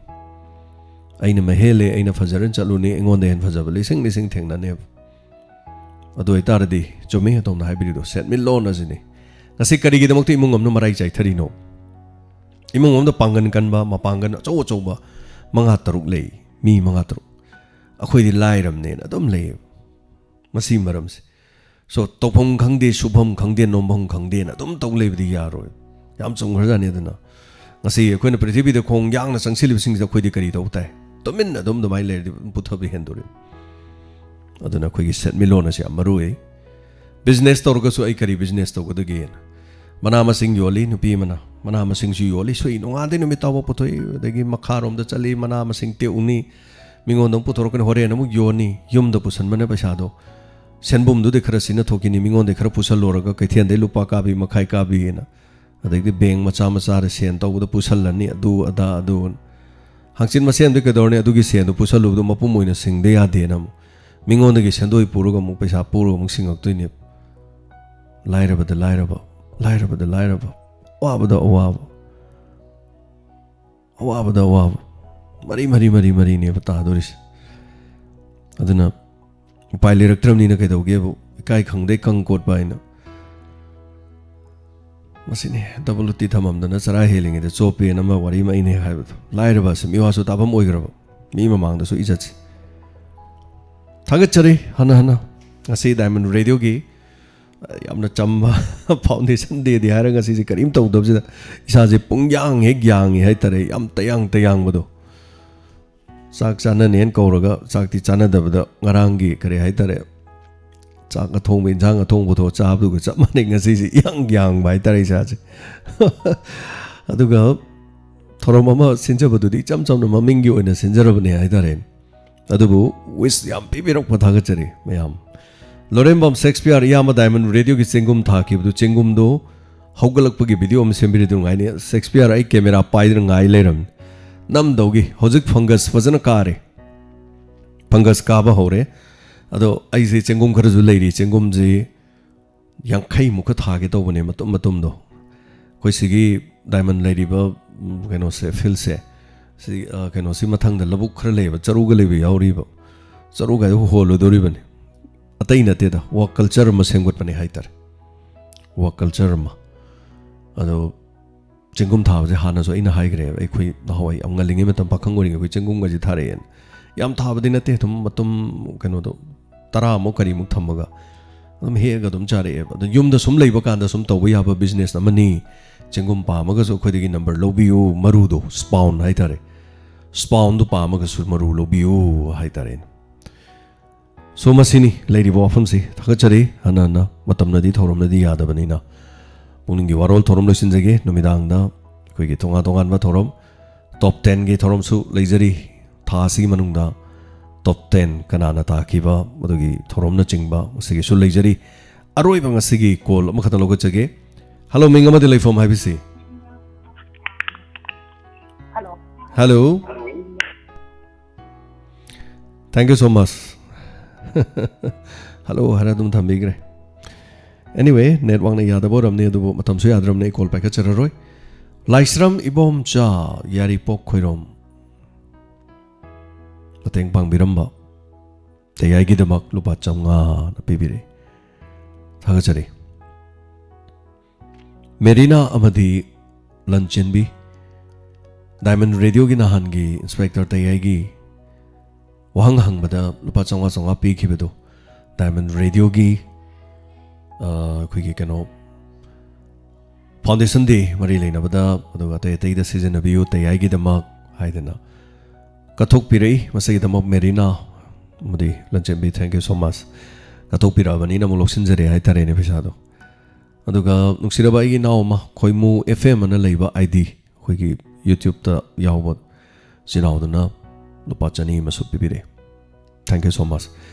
ꯑꯩꯅ ꯃꯍꯦꯜꯂꯦ, ꯑꯩꯅ ꯐꯖꯔꯦꯅ ꯆꯠꯂꯨꯅꯤ, ꯑꯩꯉꯣꯟꯗ ꯍꯦꯟꯅ ꯐꯖꯕ ꯂꯤꯁꯤꯡ ꯂꯤꯁꯤꯡ ꯊꯦꯡꯅꯅꯦꯕ꯫ ꯑꯗꯨ ꯑꯣꯏꯇꯥꯔꯗꯤ ꯆꯨꯝꯃꯤ ꯑꯗꯣꯝꯅ ꯍꯥꯏꯕꯤꯔꯤꯗꯣ, ꯁꯦꯟꯃꯤꯠꯂꯣꯟ ꯑꯁꯤꯅꯤ꯫ ꯉꯁꯤ ꯀꯔꯤꯒꯤꯗꯃꯛꯇ ꯏꯃꯨꯡ ꯑꯃꯅ ꯃꯔꯥꯏ ꯆꯥꯏꯊꯔꯤꯅꯣ? ꯏꯃꯨꯡ ꯑꯃꯗ ꯄꯥꯡꯒꯟ ꯀꯟꯕ, ꯃꯄꯥꯡꯒꯟ ꯑꯆꯧ ꯑꯆꯧꯕ ꯃꯉꯥ ꯇꯔꯨꯛ ꯂꯩ, ꯃꯤ ꯃꯉꯥ ꯇꯔꯨꯛ꯫ ꯑꯩꯈꯣꯏꯗꯤ ꯂꯥꯏꯔꯝꯅꯦꯅ ꯑꯗꯨꯝ ꯂꯩꯌꯦꯕ꯫ ꯃꯁꯤ ꯃꯔꯝꯁꯦ꯫ So, ꯇꯧꯐꯝ ꯈꯪꯗꯦ, ꯁꯨꯐꯝ ꯈꯪꯗꯦ, ꯅꯣꯝꯐꯝ ꯈꯪꯗꯦꯅ ꯑꯗꯨꯝ ꯇꯧ ꯂꯩꯕꯗꯤ ꯌꯥꯔꯣꯏ꯫ ꯌꯥꯝ ꯆꯨꯝꯈ꯭ꯔꯖꯥꯠꯅꯤ꯫ ꯑꯗꯨꯅ ꯉꯁꯤ ꯑꯩꯈꯣꯏꯅ ꯄ꯭ꯔꯤꯊꯤꯕꯤꯗ ꯈꯣꯡ ꯌꯥꯡꯅ ꯆꯪꯁꯤꯜꯂꯤꯕꯁꯤꯡꯁꯤꯗ ꯑꯩꯈꯣꯏꯗꯤ ꯀꯔꯤ ꯇꯧꯕ ꯇꯥꯏ? ꯇꯨꯃꯤꯟꯅ ꯑꯗꯨꯝ ꯑꯗꯨꯃꯥꯏꯅ ꯂꯩꯔꯗꯤ ꯑꯗꯨꯝ ꯄꯨꯊꯕ ꯍꯦꯟꯗꯣꯔꯤꯕ꯫ ꯑꯗꯨꯅ ꯑꯩꯈꯣꯏꯒꯤ ꯁꯦꯟꯃꯤꯠꯂꯣꯟ ꯑꯁꯤ ꯌꯥꯝ ꯃꯔꯨ ꯑꯣꯏ꯫ ꯕꯤꯖꯤꯅꯦꯁ ꯇꯧꯔꯒꯁꯨ ꯑꯩ ꯀꯔꯤ ꯕꯤꯖꯤꯅꯦꯁ ꯇꯧꯒꯗꯒꯦꯅ꯫ ꯃꯅꯥ ꯃꯁꯤꯡ ꯌꯣꯜꯂꯤ, ꯅꯨꯄꯤ ꯑꯃꯅ ꯃꯅꯥ ꯃꯁꯤꯡꯁꯨ ꯌꯣꯜꯂꯤ, ꯁꯨꯏ ꯅꯣꯡꯉꯥꯟꯗꯩ ꯅꯨꯃꯤꯠ ꯇꯥꯕ ꯄꯨꯊꯣꯛꯏ, ꯑꯗꯒꯤ ꯃꯈꯥꯔꯣꯝꯗ ꯆꯠꯂꯤ, ꯃꯅꯥ ꯃꯁꯤꯡ ꯇꯦꯛꯎꯅꯤ, ꯃꯤꯉꯣꯟꯗ ꯑꯃꯨꯛ ꯄꯨꯊꯣꯔꯛꯀꯅꯤ, ꯍꯣꯔꯦꯟ ꯑꯃꯨꯛ ꯌꯣꯟꯅꯤ, ꯌꯨꯝꯗ ꯄꯨꯁꯟꯕꯅ ꯄꯩꯁꯥꯗꯣ, ꯁꯦꯟꯕꯨꯝꯗꯨꯗꯤ ꯈꯔ ꯁꯤꯟꯅ ꯊꯣꯛꯈꯤꯅꯤ, ꯃꯤꯉꯣꯟꯗꯩ ꯈꯔ ꯄꯨꯁꯜꯂꯨꯔꯒ ꯀꯩꯊꯦꯜꯗꯩ ꯂꯨꯄꯥ ꯀꯥꯕꯤ, ꯃꯈꯥꯏ ꯀꯥꯕꯤꯅ, ꯑꯗꯩꯗꯤ ꯕꯦꯡ ꯃꯆꯥ ꯃꯆꯥꯗ ꯁꯦꯟ ꯇꯧꯕꯗ ꯄꯨꯁꯜꯂꯅꯤ, ꯑꯗꯨ ꯑꯗꯥ ꯑꯗꯨ꯫ ꯍꯪꯆꯤꯠ ꯃꯁꯦꯝꯗꯤ ꯀꯩꯗꯧꯔꯅꯤ? ꯑꯗꯨꯒꯤ ꯁꯦꯟꯗꯣ ꯄꯨꯁꯜꯂꯨꯕꯗꯣ ꯃꯄꯨꯝ ꯑꯣꯏꯅ ꯁꯤꯡꯗ ꯌꯥꯗꯦꯅ ꯑꯃꯨꯛ ꯃꯤꯉꯣꯟꯗꯒꯤ ꯁꯦꯟꯗꯣꯏ ꯄꯨꯔꯒ ꯑꯃꯨꯛ ꯄꯩꯁꯥ ꯄꯨꯔꯒ ꯑꯃꯨꯛ ꯁꯤꯡꯉꯛꯇꯣꯏꯅꯦꯕ꯫ ꯂꯥꯏꯔꯕꯗ ꯂꯥꯏꯔꯕ, ꯂꯥꯏꯔꯕꯗ ꯂꯥꯏꯔꯕ, ꯑꯋꯥꯕꯗ ꯑꯋꯥꯕ, ꯑꯋꯥꯕꯗ ꯑꯋꯥꯕ, ꯃꯔꯤ ꯃꯔꯤ ꯃꯔꯤ ꯃꯔꯤꯅꯦꯕ ꯇꯥꯗꯣꯔꯤꯁꯦ꯫ ꯑꯗꯨꯅ ꯎꯄꯥꯏ ꯂꯩꯔꯛꯇ꯭ꯔꯕꯅꯤꯅ ꯀꯩꯗꯧꯒꯦꯕꯨ, ꯏꯀꯥꯏ ꯈꯪꯗꯩ ꯀꯪ ꯀꯣꯠꯄ ꯍꯥꯏꯅ꯫ ꯃꯁꯤꯅꯤ ꯗꯕꯜ ꯎꯇꯤ ꯊꯝꯃꯝꯗꯅ ꯆꯔꯥ ꯍꯦꯜꯂꯤꯉꯩꯗ ꯆꯣꯞꯄꯦꯅ ꯑꯃ ꯋꯥꯔꯤ ꯑꯃ ꯑꯩꯅ ꯍꯥꯏꯕꯗꯣ꯫ ꯂꯥꯏꯔꯕ ꯑꯁꯤ ꯃꯤꯋꯥꯁꯨ ꯇꯥꯐꯝ ꯑꯣꯏꯈ꯭ꯔꯕ, ꯃꯤ ꯃꯃꯥꯡꯗꯁꯨ ꯏꯖꯠꯁꯦ꯫ ꯊꯥꯒꯠꯆꯔꯤ ꯍꯟꯅ ꯍꯟꯅ꯫ ꯉꯁꯤ ꯗꯥꯏꯃꯟ ꯔꯦꯗꯤꯑꯣꯒꯤ, ꯑ, ꯌꯥꯝꯅ ꯆꯝꯕ Foundation Dayꯗꯤ ꯍꯥꯏꯔꯒ ꯉꯁꯤꯁꯦ ꯀꯔꯤꯝ ꯇꯧꯗꯕꯁꯤꯗ ꯏꯁꯥꯁꯦ ꯄꯨꯡꯌꯥꯡ ꯍꯦꯛ ꯌꯥꯡꯉꯤ ꯍꯥꯏꯇꯥꯔꯦ, ꯌꯥꯝ ꯇꯌꯥꯡ ꯇꯌꯥꯡꯕꯗꯣ꯫ ꯆꯥꯛ ꯆꯥꯅꯅꯦꯅ ꯀꯧꯔꯒ ꯆꯥꯛꯇꯤ ꯆꯥꯅꯗꯕꯗ ꯉꯔꯥꯡꯒꯤ ꯀꯔꯤ ꯍꯥꯏꯇꯥꯔꯦ, ꯆꯥꯛ ꯑꯊꯣꯡꯕ, ꯏꯟꯖꯥꯡ ꯑꯊꯣꯡꯕꯗꯣ ꯆꯥꯕꯗꯨꯒ ꯆꯞ ꯃꯥꯟꯅꯩ꯫ ꯉꯁꯤꯁꯦ ꯏꯌꯥꯡ ꯌꯥꯡꯕ ꯍꯥꯏꯇꯥꯔꯦ ꯏꯁꯥꯁꯦ꯫ ꯑꯗꯨꯒ ꯊꯧꯔꯝ ꯑꯃ ꯁꯤꯟꯖꯕꯗꯨꯗꯤ ꯏꯆꯝ ꯆꯝꯅ ꯃꯃꯤꯡꯒꯤ ꯑꯣꯏꯅ ꯁꯤꯟꯖꯔꯕꯅꯦ ꯍꯥꯏꯇꯥꯔꯦ꯫ ꯑꯗꯨꯕꯨ wish ꯌꯥꯝ ꯄꯤꯕꯤꯔꯛꯄ ꯊꯥꯒꯠꯆꯔꯤ ꯃꯌꯥꯝ꯫ ꯂꯣꯔꯦꯝꯕꯝ ꯁꯦꯛꯁꯄꯤꯌꯔ, ꯏꯌꯥꯝꯕ ꯗꯥꯏꯃꯟ ꯔꯦꯗꯤꯑꯣꯒꯤ ꯆꯦꯡꯒꯨꯝ ꯊꯥꯈꯤꯕꯗꯨ, ꯆꯦꯡꯒꯨꯝꯗꯨ ꯍꯧꯒꯠꯂꯛꯄꯒꯤ ꯚꯤꯗꯤꯑꯣ ꯑꯃ ꯁꯦꯝꯕꯤꯔꯗꯤ ꯅꯨꯡꯉꯥꯏꯅꯤ꯫ ꯁꯦꯛꯁꯄꯤꯌꯔ, ꯑꯩ ꯀꯦꯃꯦꯔꯥ ꯄꯥꯏꯗꯅ ꯉꯥꯏ ꯂꯩꯔꯝꯅꯤ꯫ ꯅꯝꯗꯧꯒꯤ ꯍꯧꯖꯤꯛ ꯐꯪꯒꯁ ꯐꯖꯅ ꯀꯥꯔꯦ꯫ ꯐꯪꯒꯁ ꯀꯥꯕ ꯍꯧꯔꯦ꯫ ꯑꯗꯣ ꯑꯩꯁꯦ ꯆꯦꯡꯒꯨꯝ ꯈꯔꯁꯨ ꯂꯩꯔꯤ꯫ ꯆꯦꯡꯒꯨꯝꯁꯤ ꯌꯥꯡꯈꯩꯃꯨꯛꯀ ꯊꯥꯒꯦ ꯇꯧꯕꯅꯦ, ꯃꯇꯨꯝ ꯃꯇꯨꯝꯗꯣ꯫ ꯑꯩꯈꯣꯏ ꯁꯤꯒꯤ ꯗꯥꯏꯃꯟ ꯂꯩꯔꯤꯕ, ꯎꯝ, ꯀꯩꯅꯣꯁꯦ, ꯐꯤꯜꯁꯦ, ꯁꯤ, ꯑ, ꯀꯩꯅꯣꯁꯤ ꯃꯊꯪꯗ ꯂꯧꯕꯨꯛ ꯈꯔ ꯂꯩꯌꯦꯕ, ꯆꯔꯨꯒ ꯂꯩꯕ ꯌꯥꯎꯔꯤꯕ꯫ ꯆꯔꯨꯒꯥꯏꯗꯨ ꯍꯣꯜꯂꯨꯗꯧꯔꯤꯕꯅꯤ꯫ ꯑꯇꯩ ꯅꯠꯇꯦꯗ, ꯋꯥꯛ ꯀꯜꯆꯔ ꯑꯃ ꯁꯦꯝꯒꯠꯄꯅꯦ ꯍꯥꯏꯇꯥꯔꯦ꯫ ꯋꯥꯛ ꯀꯜꯆꯔ ꯑꯃ꯫ ꯑꯗꯣ ꯆꯦꯡꯒꯨꯝ ꯊꯥꯕꯁꯦ ꯍꯥꯟꯅꯁꯨ ꯑꯩꯅ ꯍꯥꯏꯈ꯭ꯔꯦꯕ, ꯑꯩꯈꯣꯏ ꯅꯍꯥꯟꯋꯥꯏ ꯌꯥꯝ ꯉꯜꯂꯤꯉꯩ ꯃꯇꯝ, ꯄꯥꯈꯪ ꯑꯣꯏꯔꯤꯉꯩ ꯑꯩꯈꯣꯏ ꯆꯦꯡꯒꯨꯝꯒꯁꯦ ꯊꯥꯔꯛꯑꯦꯅ꯫ ꯌꯥꯝ ꯊꯥꯕꯗꯤ ꯅꯠꯇꯦ, ꯑꯗꯨꯝ ꯃꯇꯨꯝ, ꯀꯩꯅꯣꯗꯣ, ꯇꯔꯥꯃꯨꯛ ꯀꯔꯤꯃꯨꯛ ꯊꯝꯃꯒ ꯑꯗꯨꯝ ꯍꯦꯛꯑꯒ ꯑꯗꯨꯝ ꯆꯥꯔꯛꯑꯦꯕ꯫ ꯑꯗꯣ ꯌꯨꯝꯗ ꯁꯨꯝ ꯂꯩꯕ ꯀꯥꯟꯗ ꯁꯨꯝ ꯇꯧꯕ ꯌꯥꯕ ꯕꯤꯖꯤꯅꯦꯁ ꯑꯃꯅꯤ꯫ ꯆꯦꯡꯒꯨꯝ ꯄꯥꯝꯃꯒꯁꯨ ꯑꯩꯈꯣꯏꯗꯒꯤ ꯅꯝꯕꯔ ꯂꯧꯕꯤꯌꯨ, ꯃꯔꯨꯗꯣ, ꯁ꯭ꯄꯥꯎꯟ ꯍꯥꯏꯇꯥꯔꯦ, ꯁ꯭ꯄꯥꯎꯟꯗꯣ ꯄꯥꯝꯃꯒꯁꯨ ꯃꯔꯨ ꯂꯧꯕꯤꯌꯨ ꯍꯥꯏꯇꯥꯔꯦꯅꯦ꯫ ꯁꯣ, ꯃꯁꯤꯅꯤ ꯂꯩꯔꯤꯕ ꯋꯥꯐꯝꯁꯤ꯫ ꯊꯥꯒꯠꯆꯔꯤ꯫ ꯍꯟꯅ ꯍꯟꯅ, ꯃꯇꯝꯅꯗꯤ ꯊꯧꯔꯝꯅꯗꯤ ꯌꯥꯗꯕꯅꯤꯅ ꯄꯨꯛꯅꯤꯡꯒꯤ ꯋꯥꯔꯣꯜ ꯊꯧꯔꯝ ꯂꯣꯏꯁꯤꯟꯖꯒꯦ꯫ ꯅꯨꯃꯤꯗꯥꯡꯗ ꯑꯩꯈꯣꯏꯒꯤ ꯇꯣꯉꯥꯟ ꯇꯣꯉꯥꯟꯕ ꯊꯧꯔꯝ, ꯇꯣꯞ ꯇꯦꯟꯒꯤ ꯊꯧꯔꯝꯁꯨ ꯂꯩꯖꯔꯤ꯫ ꯊꯥ ꯑꯁꯤꯒꯤ ꯃꯅꯨꯡꯗ ꯇꯣꯞ ꯇꯦꯟ ꯀꯅꯥꯅ ꯇꯥꯈꯤꯕ, ꯃꯗꯨꯒꯤ ꯊꯧꯔꯝꯅꯆꯤꯡꯕ ꯃꯁꯤꯒꯤꯁꯨ ꯂꯩꯖꯔꯤ꯫ ꯑꯔꯣꯏꯕ ꯉꯁꯤꯒꯤ ꯀꯣꯜ ꯑꯃꯈꯛꯇ ꯂꯧꯈꯠꯆꯒꯦ꯫ ꯍꯜꯂꯣ, ꯃꯤꯡ ꯑꯃꯗꯤ ꯂꯩꯐꯝ ꯍꯥꯏꯕꯁꯤ꯫ Hello. Hello. Thank you so much. Hello ꯍꯥꯏꯔ ꯑꯗꯨꯝ ꯊꯝꯕꯤꯈ꯭ꯔꯦ꯫ ꯑꯦꯅꯤꯋꯦ, ꯅꯦꯠꯋꯥꯛꯅ ꯌꯥꯗꯕ ꯑꯣꯏꯔꯝꯅꯤ, ꯑꯗꯨꯕꯨ ꯃꯇꯝꯁꯨ ꯌꯥꯗ꯭ꯔꯕꯅꯤ, ꯑꯩ ꯀꯣꯜ ꯄꯥꯏꯈꯠꯆꯔꯔꯣꯏ꯫ ꯂꯥꯏꯁ꯭ꯔꯝ ꯏꯕꯣꯝꯆꯥ, ꯌꯥꯏꯔꯤꯄꯣꯛ ꯈꯣꯏꯔꯣꯝ, ꯃꯇꯦꯡ ꯄꯥꯡꯕꯤꯔꯝꯕ ꯇꯌꯥꯏꯒꯤꯗꯃꯛ ꯂꯨꯄꯥ ꯆꯥꯝꯃꯉꯥꯅ ꯄꯤꯕꯤꯔꯛꯏ꯫ ꯊꯥꯒꯠꯆꯔꯤ꯫ ꯃꯦꯔꯤꯅꯥ ꯑꯃꯗꯤ ꯂꯟꯆꯦꯟꯕꯤ, ꯗꯥꯏꯃꯟ ꯔꯦꯗꯤꯑꯣꯒꯤ ꯅꯍꯥꯟꯒꯤ ꯏꯟꯁꯄꯦꯛꯇꯔ ꯇꯌꯥꯏꯒꯤ ꯋꯥꯍꯪ ꯍꯪꯕꯗ ꯂꯨꯄꯥ ꯆꯥꯝꯃꯉꯥ ꯆꯥꯝꯃꯉꯥ ꯄꯤꯈꯤꯕꯗꯨ, ꯗꯥꯏꯃꯟ ꯔꯦꯗꯤꯑꯣꯒꯤ, ꯑ, ꯑꯩꯈꯣꯏꯒꯤ ꯀꯩꯅꯣ, ꯐꯥꯎꯟꯗꯦꯁꯟ ꯗꯦ ꯃꯔꯤ ꯂꯩꯅꯕꯗ, ꯑꯗꯨꯒ ꯑꯇꯩ ꯑꯇꯩꯗ ꯁꯤꯖꯤꯟꯅꯕꯤꯌꯨ ꯇꯌꯥꯏꯒꯤꯗꯃꯛ ꯍꯥꯏꯗꯅ ꯀꯠꯊꯣꯛꯄꯤꯔꯛꯏ꯫ ꯃꯁꯤꯒꯤꯗꯃꯛ ꯃꯦꯔꯤꯅꯥ ꯑꯃꯗꯤ ꯂꯟꯆꯦꯟꯕꯤ, thank you so much꯫ ꯀꯠꯊꯣꯛꯄꯤꯔꯛꯑꯕꯅꯤꯅ ꯑꯃꯨꯛ ꯂꯧꯁꯤꯟꯖꯔꯦ ꯍꯥꯏꯇꯥꯔꯦꯅꯦ ꯄꯩꯁꯥꯗꯣ꯫ ꯑꯗꯨꯒ ꯅꯨꯡꯁꯤꯔꯕ ꯑꯩꯒꯤ ꯏꯅꯥꯎ ꯑꯃ ꯈꯣꯏꯃꯨ F M ꯑꯅ ꯂꯩꯕ I D, ꯑꯩꯈꯣꯏꯒꯤ YouTube-ꯇ ꯌꯥꯎꯕ ꯆꯤꯅꯥꯎꯗꯨꯅ ꯂꯨꯄꯥ ꯆꯅꯤ ꯑꯃꯁꯨ ꯄꯤꯕꯤꯔꯛꯑꯦ꯫ Thank you so much꯫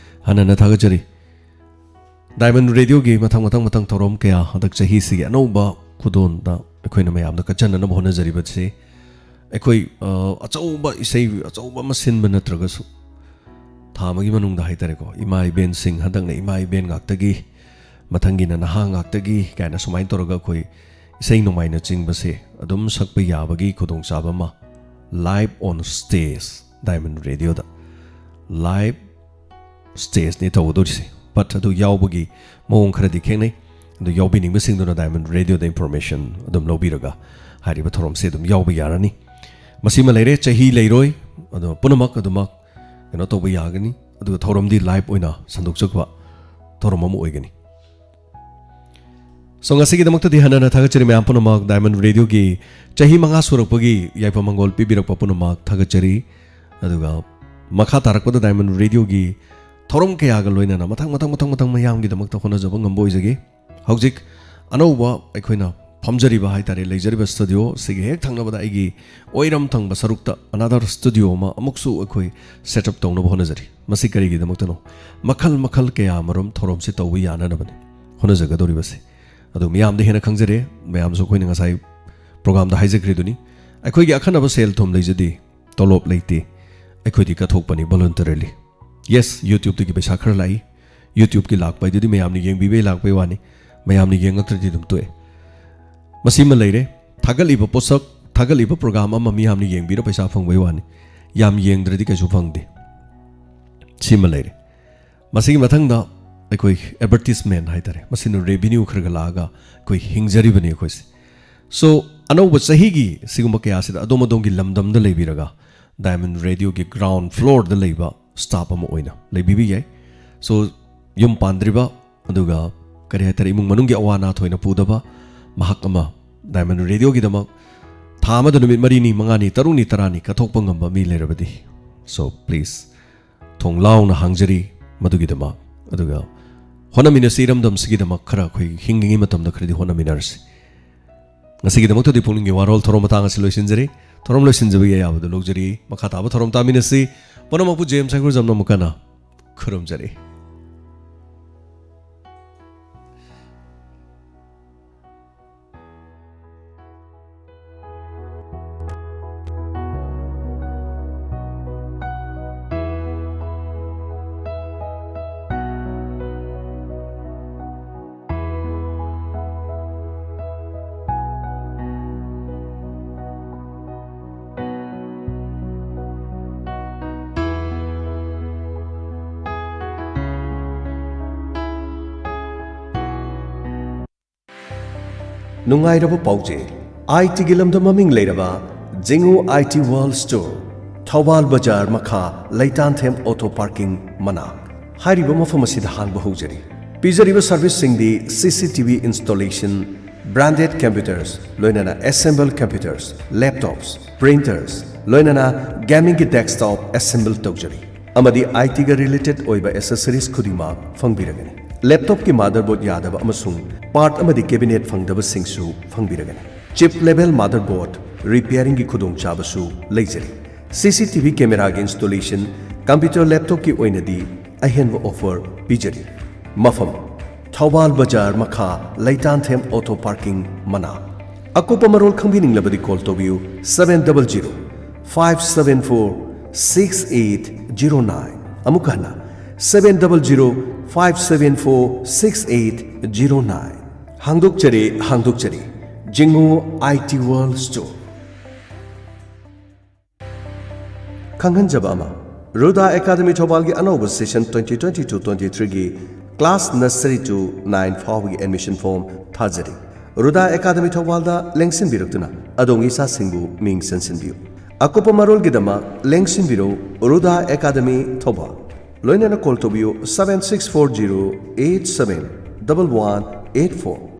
ꯍꯟꯅ ꯍꯟꯅ ꯊꯥꯒꯠꯆꯔꯤ꯫ Diamond Radio-ꯒꯤ ꯃꯊꯪ ꯃꯊꯪ ꯃꯊꯪ ꯊꯧꯔꯝ ꯀꯌꯥ ꯍꯟꯗꯛ ꯆꯍꯤꯁꯤꯒꯤ ꯑꯅꯧꯕ ꯈꯨꯗꯣꯜꯗ ꯑꯩꯈꯣꯏꯅ ꯃꯌꯥꯝꯗ ꯀꯠꯆꯅꯅꯕ ꯍꯣꯠꯅꯖꯔꯤꯕꯁꯤ, ꯑꯩꯈꯣꯏ, ꯑ, ꯑꯆꯧꯕ ꯏꯁꯩ, ꯑꯆꯧꯕ ꯑꯃ ꯁꯤꯟꯕ ꯅꯠꯇ꯭ꯔꯒꯁꯨ, ꯊꯥ ꯑꯃꯒꯤ ꯃꯅꯨꯡꯗ ꯍꯥꯏꯇꯥꯔꯦꯀꯣ, ꯏꯃꯥ ꯏꯕꯦꯟꯁꯤꯡ, ꯍꯟꯗꯛꯅ ꯏꯃꯥ ꯏꯕꯦꯟ ꯉꯥꯛꯇꯒꯤ, ꯃꯊꯪꯒꯤꯅ ꯅꯍꯥ ꯉꯥꯛꯇꯒꯤ ꯀꯥꯏꯅ ꯁꯨꯃꯥꯏꯅ ꯇꯧꯔꯒ ꯑꯩꯈꯣꯏ ꯏꯁꯩ ꯅꯣꯡꯃꯥꯏꯅꯆꯤꯡꯕꯁꯦ ꯑꯗꯨꯝ ꯁꯛꯄ ꯌꯥꯕꯒꯤ ꯈꯨꯗꯣꯡꯆꯥꯕ ꯑꯃ live on stage Diamond Radio-ꯗ live stage-ꯅꯤ ꯇꯧꯒꯗꯧꯔꯤꯁꯦ꯫ But ꯑꯗꯨ ꯌꯥꯎꯕꯒꯤ ꯃꯑꯣꯡ ꯈꯔꯗꯤ ꯈꯦꯠꯅꯩ꯫ ꯑꯗꯨ ꯌꯥꯎꯕꯤꯅꯤꯡꯕꯁꯤꯡꯗꯨꯅ Diamond Radio-ꯗ information ꯑꯗꯨꯝ ꯂꯧꯕꯤꯔꯒ ꯍꯥꯏꯔꯤꯕ ꯊꯧꯔꯝꯁꯦ ꯑꯗꯨꯝ ꯌꯥꯎꯕ ꯌꯥꯔꯅꯤ꯫ ꯃꯁꯤꯃ ꯂꯩꯔꯦ, ꯆꯍꯤ ꯂꯩꯔꯣꯏ꯫ ꯑꯗꯣ ꯄꯨꯝꯅꯃꯛ ꯑꯗꯨꯃꯛ ꯀꯩꯅꯣ ꯇꯧꯕ ꯌꯥꯒꯅꯤ꯫ ꯑꯗꯨꯒ ꯊꯧꯔꯝꯗꯤ live ꯑꯣꯏꯅ ꯁꯟꯗꯣꯛꯆꯕ ꯊꯧꯔꯝ ꯑꯃ ꯑꯣꯏꯒꯅꯤ꯫ So, ꯉꯁꯤꯒꯤꯗꯃꯛꯇꯗꯤ ꯍꯟꯅ ꯍꯟꯅ ꯊꯥꯒꯠꯆꯔꯤ ꯃꯌꯥꯝ ꯄꯨꯝꯅꯃꯛ꯫ Diamond Radio-ꯒꯤ ꯆꯍꯤ ꯃꯉꯥ ꯁꯨꯔꯛꯄꯒꯤ ꯌꯥꯏꯐ ꯃꯪꯒꯣꯜ ꯄꯤꯕꯤꯔꯛꯄ ꯄꯨꯝꯅꯃꯛ ꯊꯥꯒꯠꯆꯔꯤ꯫ ꯑꯗꯨꯒ ꯃꯈꯥ ꯇꯥꯔꯛꯄꯗ Diamond Radio-ꯒꯤ ꯊꯧꯔꯝ ꯀꯌꯥꯒ ꯂꯣꯏꯅꯅ ꯃꯊꯪ, ꯃꯊꯪ, ꯃꯊꯪ, ꯃꯊꯪ ꯃꯌꯥꯝꯒꯤꯗꯃꯛꯇ ꯍꯣꯠꯅꯖꯕ ꯉꯝꯕ ꯑꯣꯏꯖꯒꯦ꯫ ꯍꯧꯖꯤꯛ ꯑꯅꯧꯕ ꯑꯩꯈꯣꯏꯅ ꯐꯝꯖꯔꯤꯕ ꯍꯥꯏꯇꯥꯔꯦ, ꯂꯩꯖꯔꯤꯕ studio ꯁꯤꯒꯤ ꯍꯦꯛ ꯊꯪꯅꯕꯗ ꯑꯩꯒꯤ ꯑꯣꯏꯔꯝ ꯊꯪꯕ ꯁꯔꯨꯛꯇ another studio ꯑꯃ ꯑꯃꯨꯛꯁꯨ ꯑꯩꯈꯣꯏ set up ꯇꯧꯅꯕ ꯍꯣꯠꯅꯖꯔꯤ꯫ ꯃꯁꯤ ꯀꯔꯤꯒꯤꯗꯃꯛꯇꯅꯣ? ꯃꯈꯜ ꯃꯈꯜ ꯀꯌꯥ ꯑꯃꯔꯣꯝ ꯊꯧꯔꯝꯁꯤ ꯇꯧꯕ ꯌꯥꯅꯅꯕꯅꯤ ꯍꯣꯠꯅꯖꯒꯗꯧꯔꯤꯕꯁꯤ꯫ ꯑꯗꯨ ꯃꯤꯌꯥꯝꯗ ꯍꯦꯟꯅ ꯈꯪꯖꯔꯦ꯫ ꯃꯌꯥꯝꯁꯨ ꯑꯩꯈꯣꯏꯅ ꯉꯁꯥꯏ program-ꯗ ꯍꯥꯏꯖꯈ꯭ꯔꯤꯗꯨꯅꯤ, ꯑꯩꯈꯣꯏꯒꯤ ꯑꯈꯟꯅꯕ ꯁꯦꯜ ꯊꯨꯝ ꯂꯩꯖꯗꯦ, ꯇꯣꯂꯣꯞ ꯂꯩꯇꯦ, ꯑꯩꯈꯣꯏꯗꯤ ꯀꯠꯊꯣꯛꯄꯅꯤ voluntarily꯫ Yes, YouTube-ꯇꯒꯤ ꯄꯩꯁꯥ ꯈꯔ ꯂꯥꯛꯏ, YouTube-ꯀꯤ ꯂꯥꯛꯄ ꯍꯥꯏꯗꯨꯗꯤ ꯃꯌꯥꯝꯅ ꯌꯦꯡꯕꯤꯕꯩ ꯂꯥꯛꯄꯩ ꯋꯥꯅꯤ, ꯃꯌꯥꯝꯅ ꯌꯦꯡꯉꯛꯇ꯭ꯔꯗꯤ ꯑꯗꯨꯝ ꯇꯣꯛꯑꯦ꯫ ꯃꯁꯤꯃ ꯂꯩꯔꯦ, ꯊꯥꯒꯠꯂꯤꯕ ꯄꯣꯠꯁꯛ, ꯊꯥꯒꯠꯂꯤꯕ program ꯑꯃ ꯃꯤꯌꯥꯝꯅ ꯌꯦꯡꯕꯤꯔ ꯄꯩꯁꯥ ꯐꯪꯕꯩ ꯋꯥꯅꯤ, ꯌꯥꯝ ꯌꯦꯡꯗ꯭ꯔꯗꯤ ꯀꯩꯁꯨ ꯐꯪꯗꯦ꯫ ꯁꯤꯃ ꯂꯩꯔꯦ꯫ ꯃꯁꯤꯒꯤ ꯃꯊꯪꯗ ꯑꯩꯈꯣꯏ advertisement ꯍꯥꯏꯇꯥꯔꯦ, ꯃꯁꯤꯅ revenue ꯈꯔ ꯈꯔ ꯂꯥꯛꯑꯒ ꯑꯩꯈꯣꯏ ꯍꯤꯡꯖꯔꯤꯕꯅꯤ ꯑꯩꯈꯣꯏꯁꯦ꯫ So, ꯑꯅꯧꯕ ꯆꯍꯤꯒꯤ ꯁꯤꯒꯨꯝꯕ ꯀꯌꯥꯁꯤꯗ ꯑꯗꯣꯝ ꯑꯗꯣꯝꯒꯤ ꯂꯝꯗꯝꯗ ꯂꯩꯕꯤꯔꯒ Diamond Radio-ꯒꯤ ground floor-ꯗ ꯂꯩꯕ staff ꯑꯃ ꯑꯣꯏꯅ ꯂꯩꯕꯤꯕ ꯌꯥꯏ꯫ So, ꯌꯨꯝ ꯄꯥꯟꯗ꯭ꯔꯤꯕ, ꯑꯗꯨꯒ ꯀꯔꯤ ꯍꯥꯏꯇꯥꯔꯦ, ꯏꯃꯨꯡ ꯃꯅꯨꯡꯒꯤ ꯑꯋꯥ ꯑꯅꯥ ꯊꯣꯏꯅ ꯄꯨꯗꯕ, ꯃꯍꯥꯛ ꯑꯃ Diamond Radio-ꯒꯤꯗꯃꯛ ꯊꯥ ꯑꯃꯗ ꯅꯨꯃꯤꯠ ꯃꯔꯤꯅꯤ, ꯃꯉꯥꯅꯤ, ꯇꯔꯨꯛꯅꯤ, ꯇꯔꯥꯅꯤ ꯀꯠꯊꯣꯛꯄ ꯉꯝꯕ ꯃꯤ ꯂꯩꯔꯕꯗꯤ, So please, ꯊꯣꯡ ꯂꯥꯎꯅ ꯍꯥꯡꯖꯔꯤ ꯃꯗꯨꯒꯤꯗꯃꯛ꯫ ꯑꯗꯨꯒ ꯍꯣꯠꯅꯃꯤꯟꯅꯁꯤ, ꯏꯔꯝꯗꯝꯁꯤꯒꯤꯗꯃꯛ ꯈꯔ ꯑꯩꯈꯣꯏ ꯍꯤꯡꯂꯤꯉꯩ ꯃꯇꯝꯗ ꯈꯔꯗꯤ ꯍꯣꯠꯅꯃꯤꯟꯅꯔꯁꯤ꯫ ꯉꯁꯤꯒꯤꯗꯃꯛꯇꯗꯤ ꯄꯨꯛꯅꯤꯡꯒꯤ ꯋꯥꯔꯣꯜ ꯊꯧꯔꯝ ꯃꯇꯥꯡ ꯑꯁꯤ ꯂꯣꯏꯁꯤꯟꯖꯔꯤ꯫ ꯊꯧꯔꯝ ꯂꯣꯏꯁꯤꯟꯖꯕꯒꯤ ꯑꯌꯥꯕꯗꯨ ꯂꯧꯖꯔꯤ꯫ ꯃꯈꯥ ꯇꯥꯕ ꯊꯧꯔꯝ ꯇꯥꯃꯤꯟꯅꯁꯤ꯫ ꯄꯨꯝꯅꯃꯛꯄꯨ ꯖꯦꯝꯁ ꯍꯩꯀ꯭ꯔꯨꯖꯝꯅ ꯑꯃꯨꯛ ꯍꯟꯅ ꯈꯨꯔꯨꯝꯖꯔꯤ꯫ ꯅꯨꯡꯉꯥꯏꯔꯕ ꯄꯥꯎꯖꯦꯜ꯫ ꯑꯥꯏ ꯇꯤꯒꯤ ꯂꯝꯗ ꯃꯃꯤꯡ ꯂꯩꯔꯕ ꯖꯤꯉꯨ ꯑꯥꯏ ꯇꯤ ꯋꯥꯔꯜ ꯁ꯭ꯇꯣꯔ, ꯊꯧꯕꯥꯜ ꯕꯖꯥꯔ ꯃꯈꯥ, ꯂꯩꯇꯥꯟꯊꯦꯝ ꯑꯣꯇꯣ ꯄꯥꯔꯀꯤꯡ ꯃꯅꯥꯛ꯫ ꯍꯥꯏꯔꯤꯕ ꯃꯐꯝ ꯑꯁꯤꯗ ꯍꯥꯡꯕ ꯍꯧꯖꯔꯤ꯫ ꯄꯤꯖꯔꯤꯕ ꯁꯔꯚꯤꯁꯁꯤꯡꯗꯤ ꯁꯤ C T V installation, branded computers, ꯂꯣꯏꯅꯅ ꯑꯦꯁꯦꯝꯕꯜ ꯀꯝꯄ꯭ꯌꯨꯇꯔꯁ, ꯂꯦꯞꯇꯣꯞꯁ, ꯄ꯭ꯔꯤꯟꯇꯔꯁ, ꯂꯣꯏꯅꯅ ꯒꯦꯃꯤꯡꯒꯤ ꯗꯦꯁꯛꯇꯣꯞ ꯑꯦꯁꯦꯝꯕꯜ ꯇꯧꯖꯔꯤ꯫ ꯑꯃꯗꯤ ꯑꯥꯏ ꯇꯤꯒ ꯔꯤꯂꯦꯇꯦꯗ ꯑꯣꯏꯕ ꯑꯦꯁꯦꯁꯔꯤꯁ ꯈꯨꯗꯤꯡꯃꯛ ꯐꯪꯕꯤꯔꯒꯅꯤ꯫ ꯂꯦꯞꯇꯣꯞꯀꯤ ꯃꯥꯗꯔꯕꯣꯔꯗ ꯌꯥꯗꯕ ꯑꯃꯁꯨꯡ ꯄꯥꯔꯠ ꯑꯃꯗꯤ ꯀꯦꯕꯤꯅꯦꯠ ꯐꯪꯗꯕꯁꯤꯡꯁꯨ ꯐꯪꯕꯤꯔꯒꯅꯤ꯫ ꯆꯤꯞ ꯂꯦꯚꯦꯜ ꯃꯥꯗꯔꯕꯣꯔꯗ ꯔꯤꯄꯤꯌꯥꯔꯤꯡꯒꯤ ꯈꯨꯗꯣꯡꯆꯥꯕꯁꯨ ꯂꯩꯖꯔꯤ꯫ ꯁꯤ ꯁꯤ ꯇꯤ ꯚꯤ ꯀꯦꯃꯦꯔꯥꯒꯤ ꯏꯟꯁꯇꯣꯂꯦꯁꯟ, ꯀꯝꯄ꯭ꯌꯨꯇꯔ ꯂꯦꯞꯇꯣꯞꯀꯤ ꯑꯣꯏꯅꯗꯤ ꯑꯍꯦꯟꯕ ꯑꯣꯐꯔ ꯄꯤꯖꯔꯤ꯫ ꯃꯐꯝ: ꯊꯧꯕꯥꯜ ꯕꯖꯥꯔ ꯃꯈꯥ, ꯂꯩꯇꯥꯟꯊꯦꯝ ꯑꯣꯇꯣ ꯄꯥꯔꯀꯤꯡ ꯃꯅꯥꯛ꯫ ꯑꯀꯨꯞꯄ ꯃꯔꯣꯜ ꯈꯪꯕꯤꯅꯤꯡꯂꯕꯗꯤ ꯀꯣꯜ ꯇꯧꯕꯤꯌꯨ, seven double zero five seven four six eight zero nine꯫ ꯑꯃꯨꯛ ꯍꯟꯅ, seven double zero five seven four six eight zero nine꯫ ꯍꯥꯡꯗꯣꯛꯆꯔꯦ, ꯍꯥꯡꯗꯣꯛꯆꯔꯦ꯫ ꯖꯤꯉꯨ ꯑꯥꯏ ꯇꯤ ꯋꯥꯔꯜ ꯁ꯭ꯇꯣꯔ꯫ ꯈꯪꯍꯟꯖꯕ ꯑꯃ, ꯔꯨꯗꯥ ꯑꯦꯀꯥꯗꯃꯤ ꯊꯧꯕꯥꯜꯒꯤ ꯑꯅꯧꯕ ꯁꯦꯁꯟ twenty twenty-two twenty-three ꯒꯤ class nursery to nine ꯐꯥꯎꯕꯒꯤ admission form ꯊꯥꯖꯔꯤ꯫ ꯔꯨꯗꯥ academy ꯊꯧꯕꯥꯜꯗ ꯂꯦꯡꯁꯤꯟꯕꯤꯔꯛꯇꯨꯅ ꯑꯗꯣꯝꯒꯤ ꯏꯆꯥꯁꯤꯡꯕꯨ ꯃꯤꯡ ꯆꯟꯁꯤꯟꯕꯤꯌꯨ꯫ ꯑꯀꯨꯞꯄ ꯃꯔꯣꯜꯒꯤꯗꯃꯛ ꯂꯦꯡꯁꯤꯟꯕꯤꯔꯧ ꯔꯨꯗꯥ ꯑꯦꯀꯥꯗꯃꯤ ꯊꯧꯕꯥꯜ꯫ ꯂꯣꯏꯅꯅ ꯀꯣꯜ ꯇꯧꯕꯤꯌꯨ, seven six four zero eight seven double one eight four꯫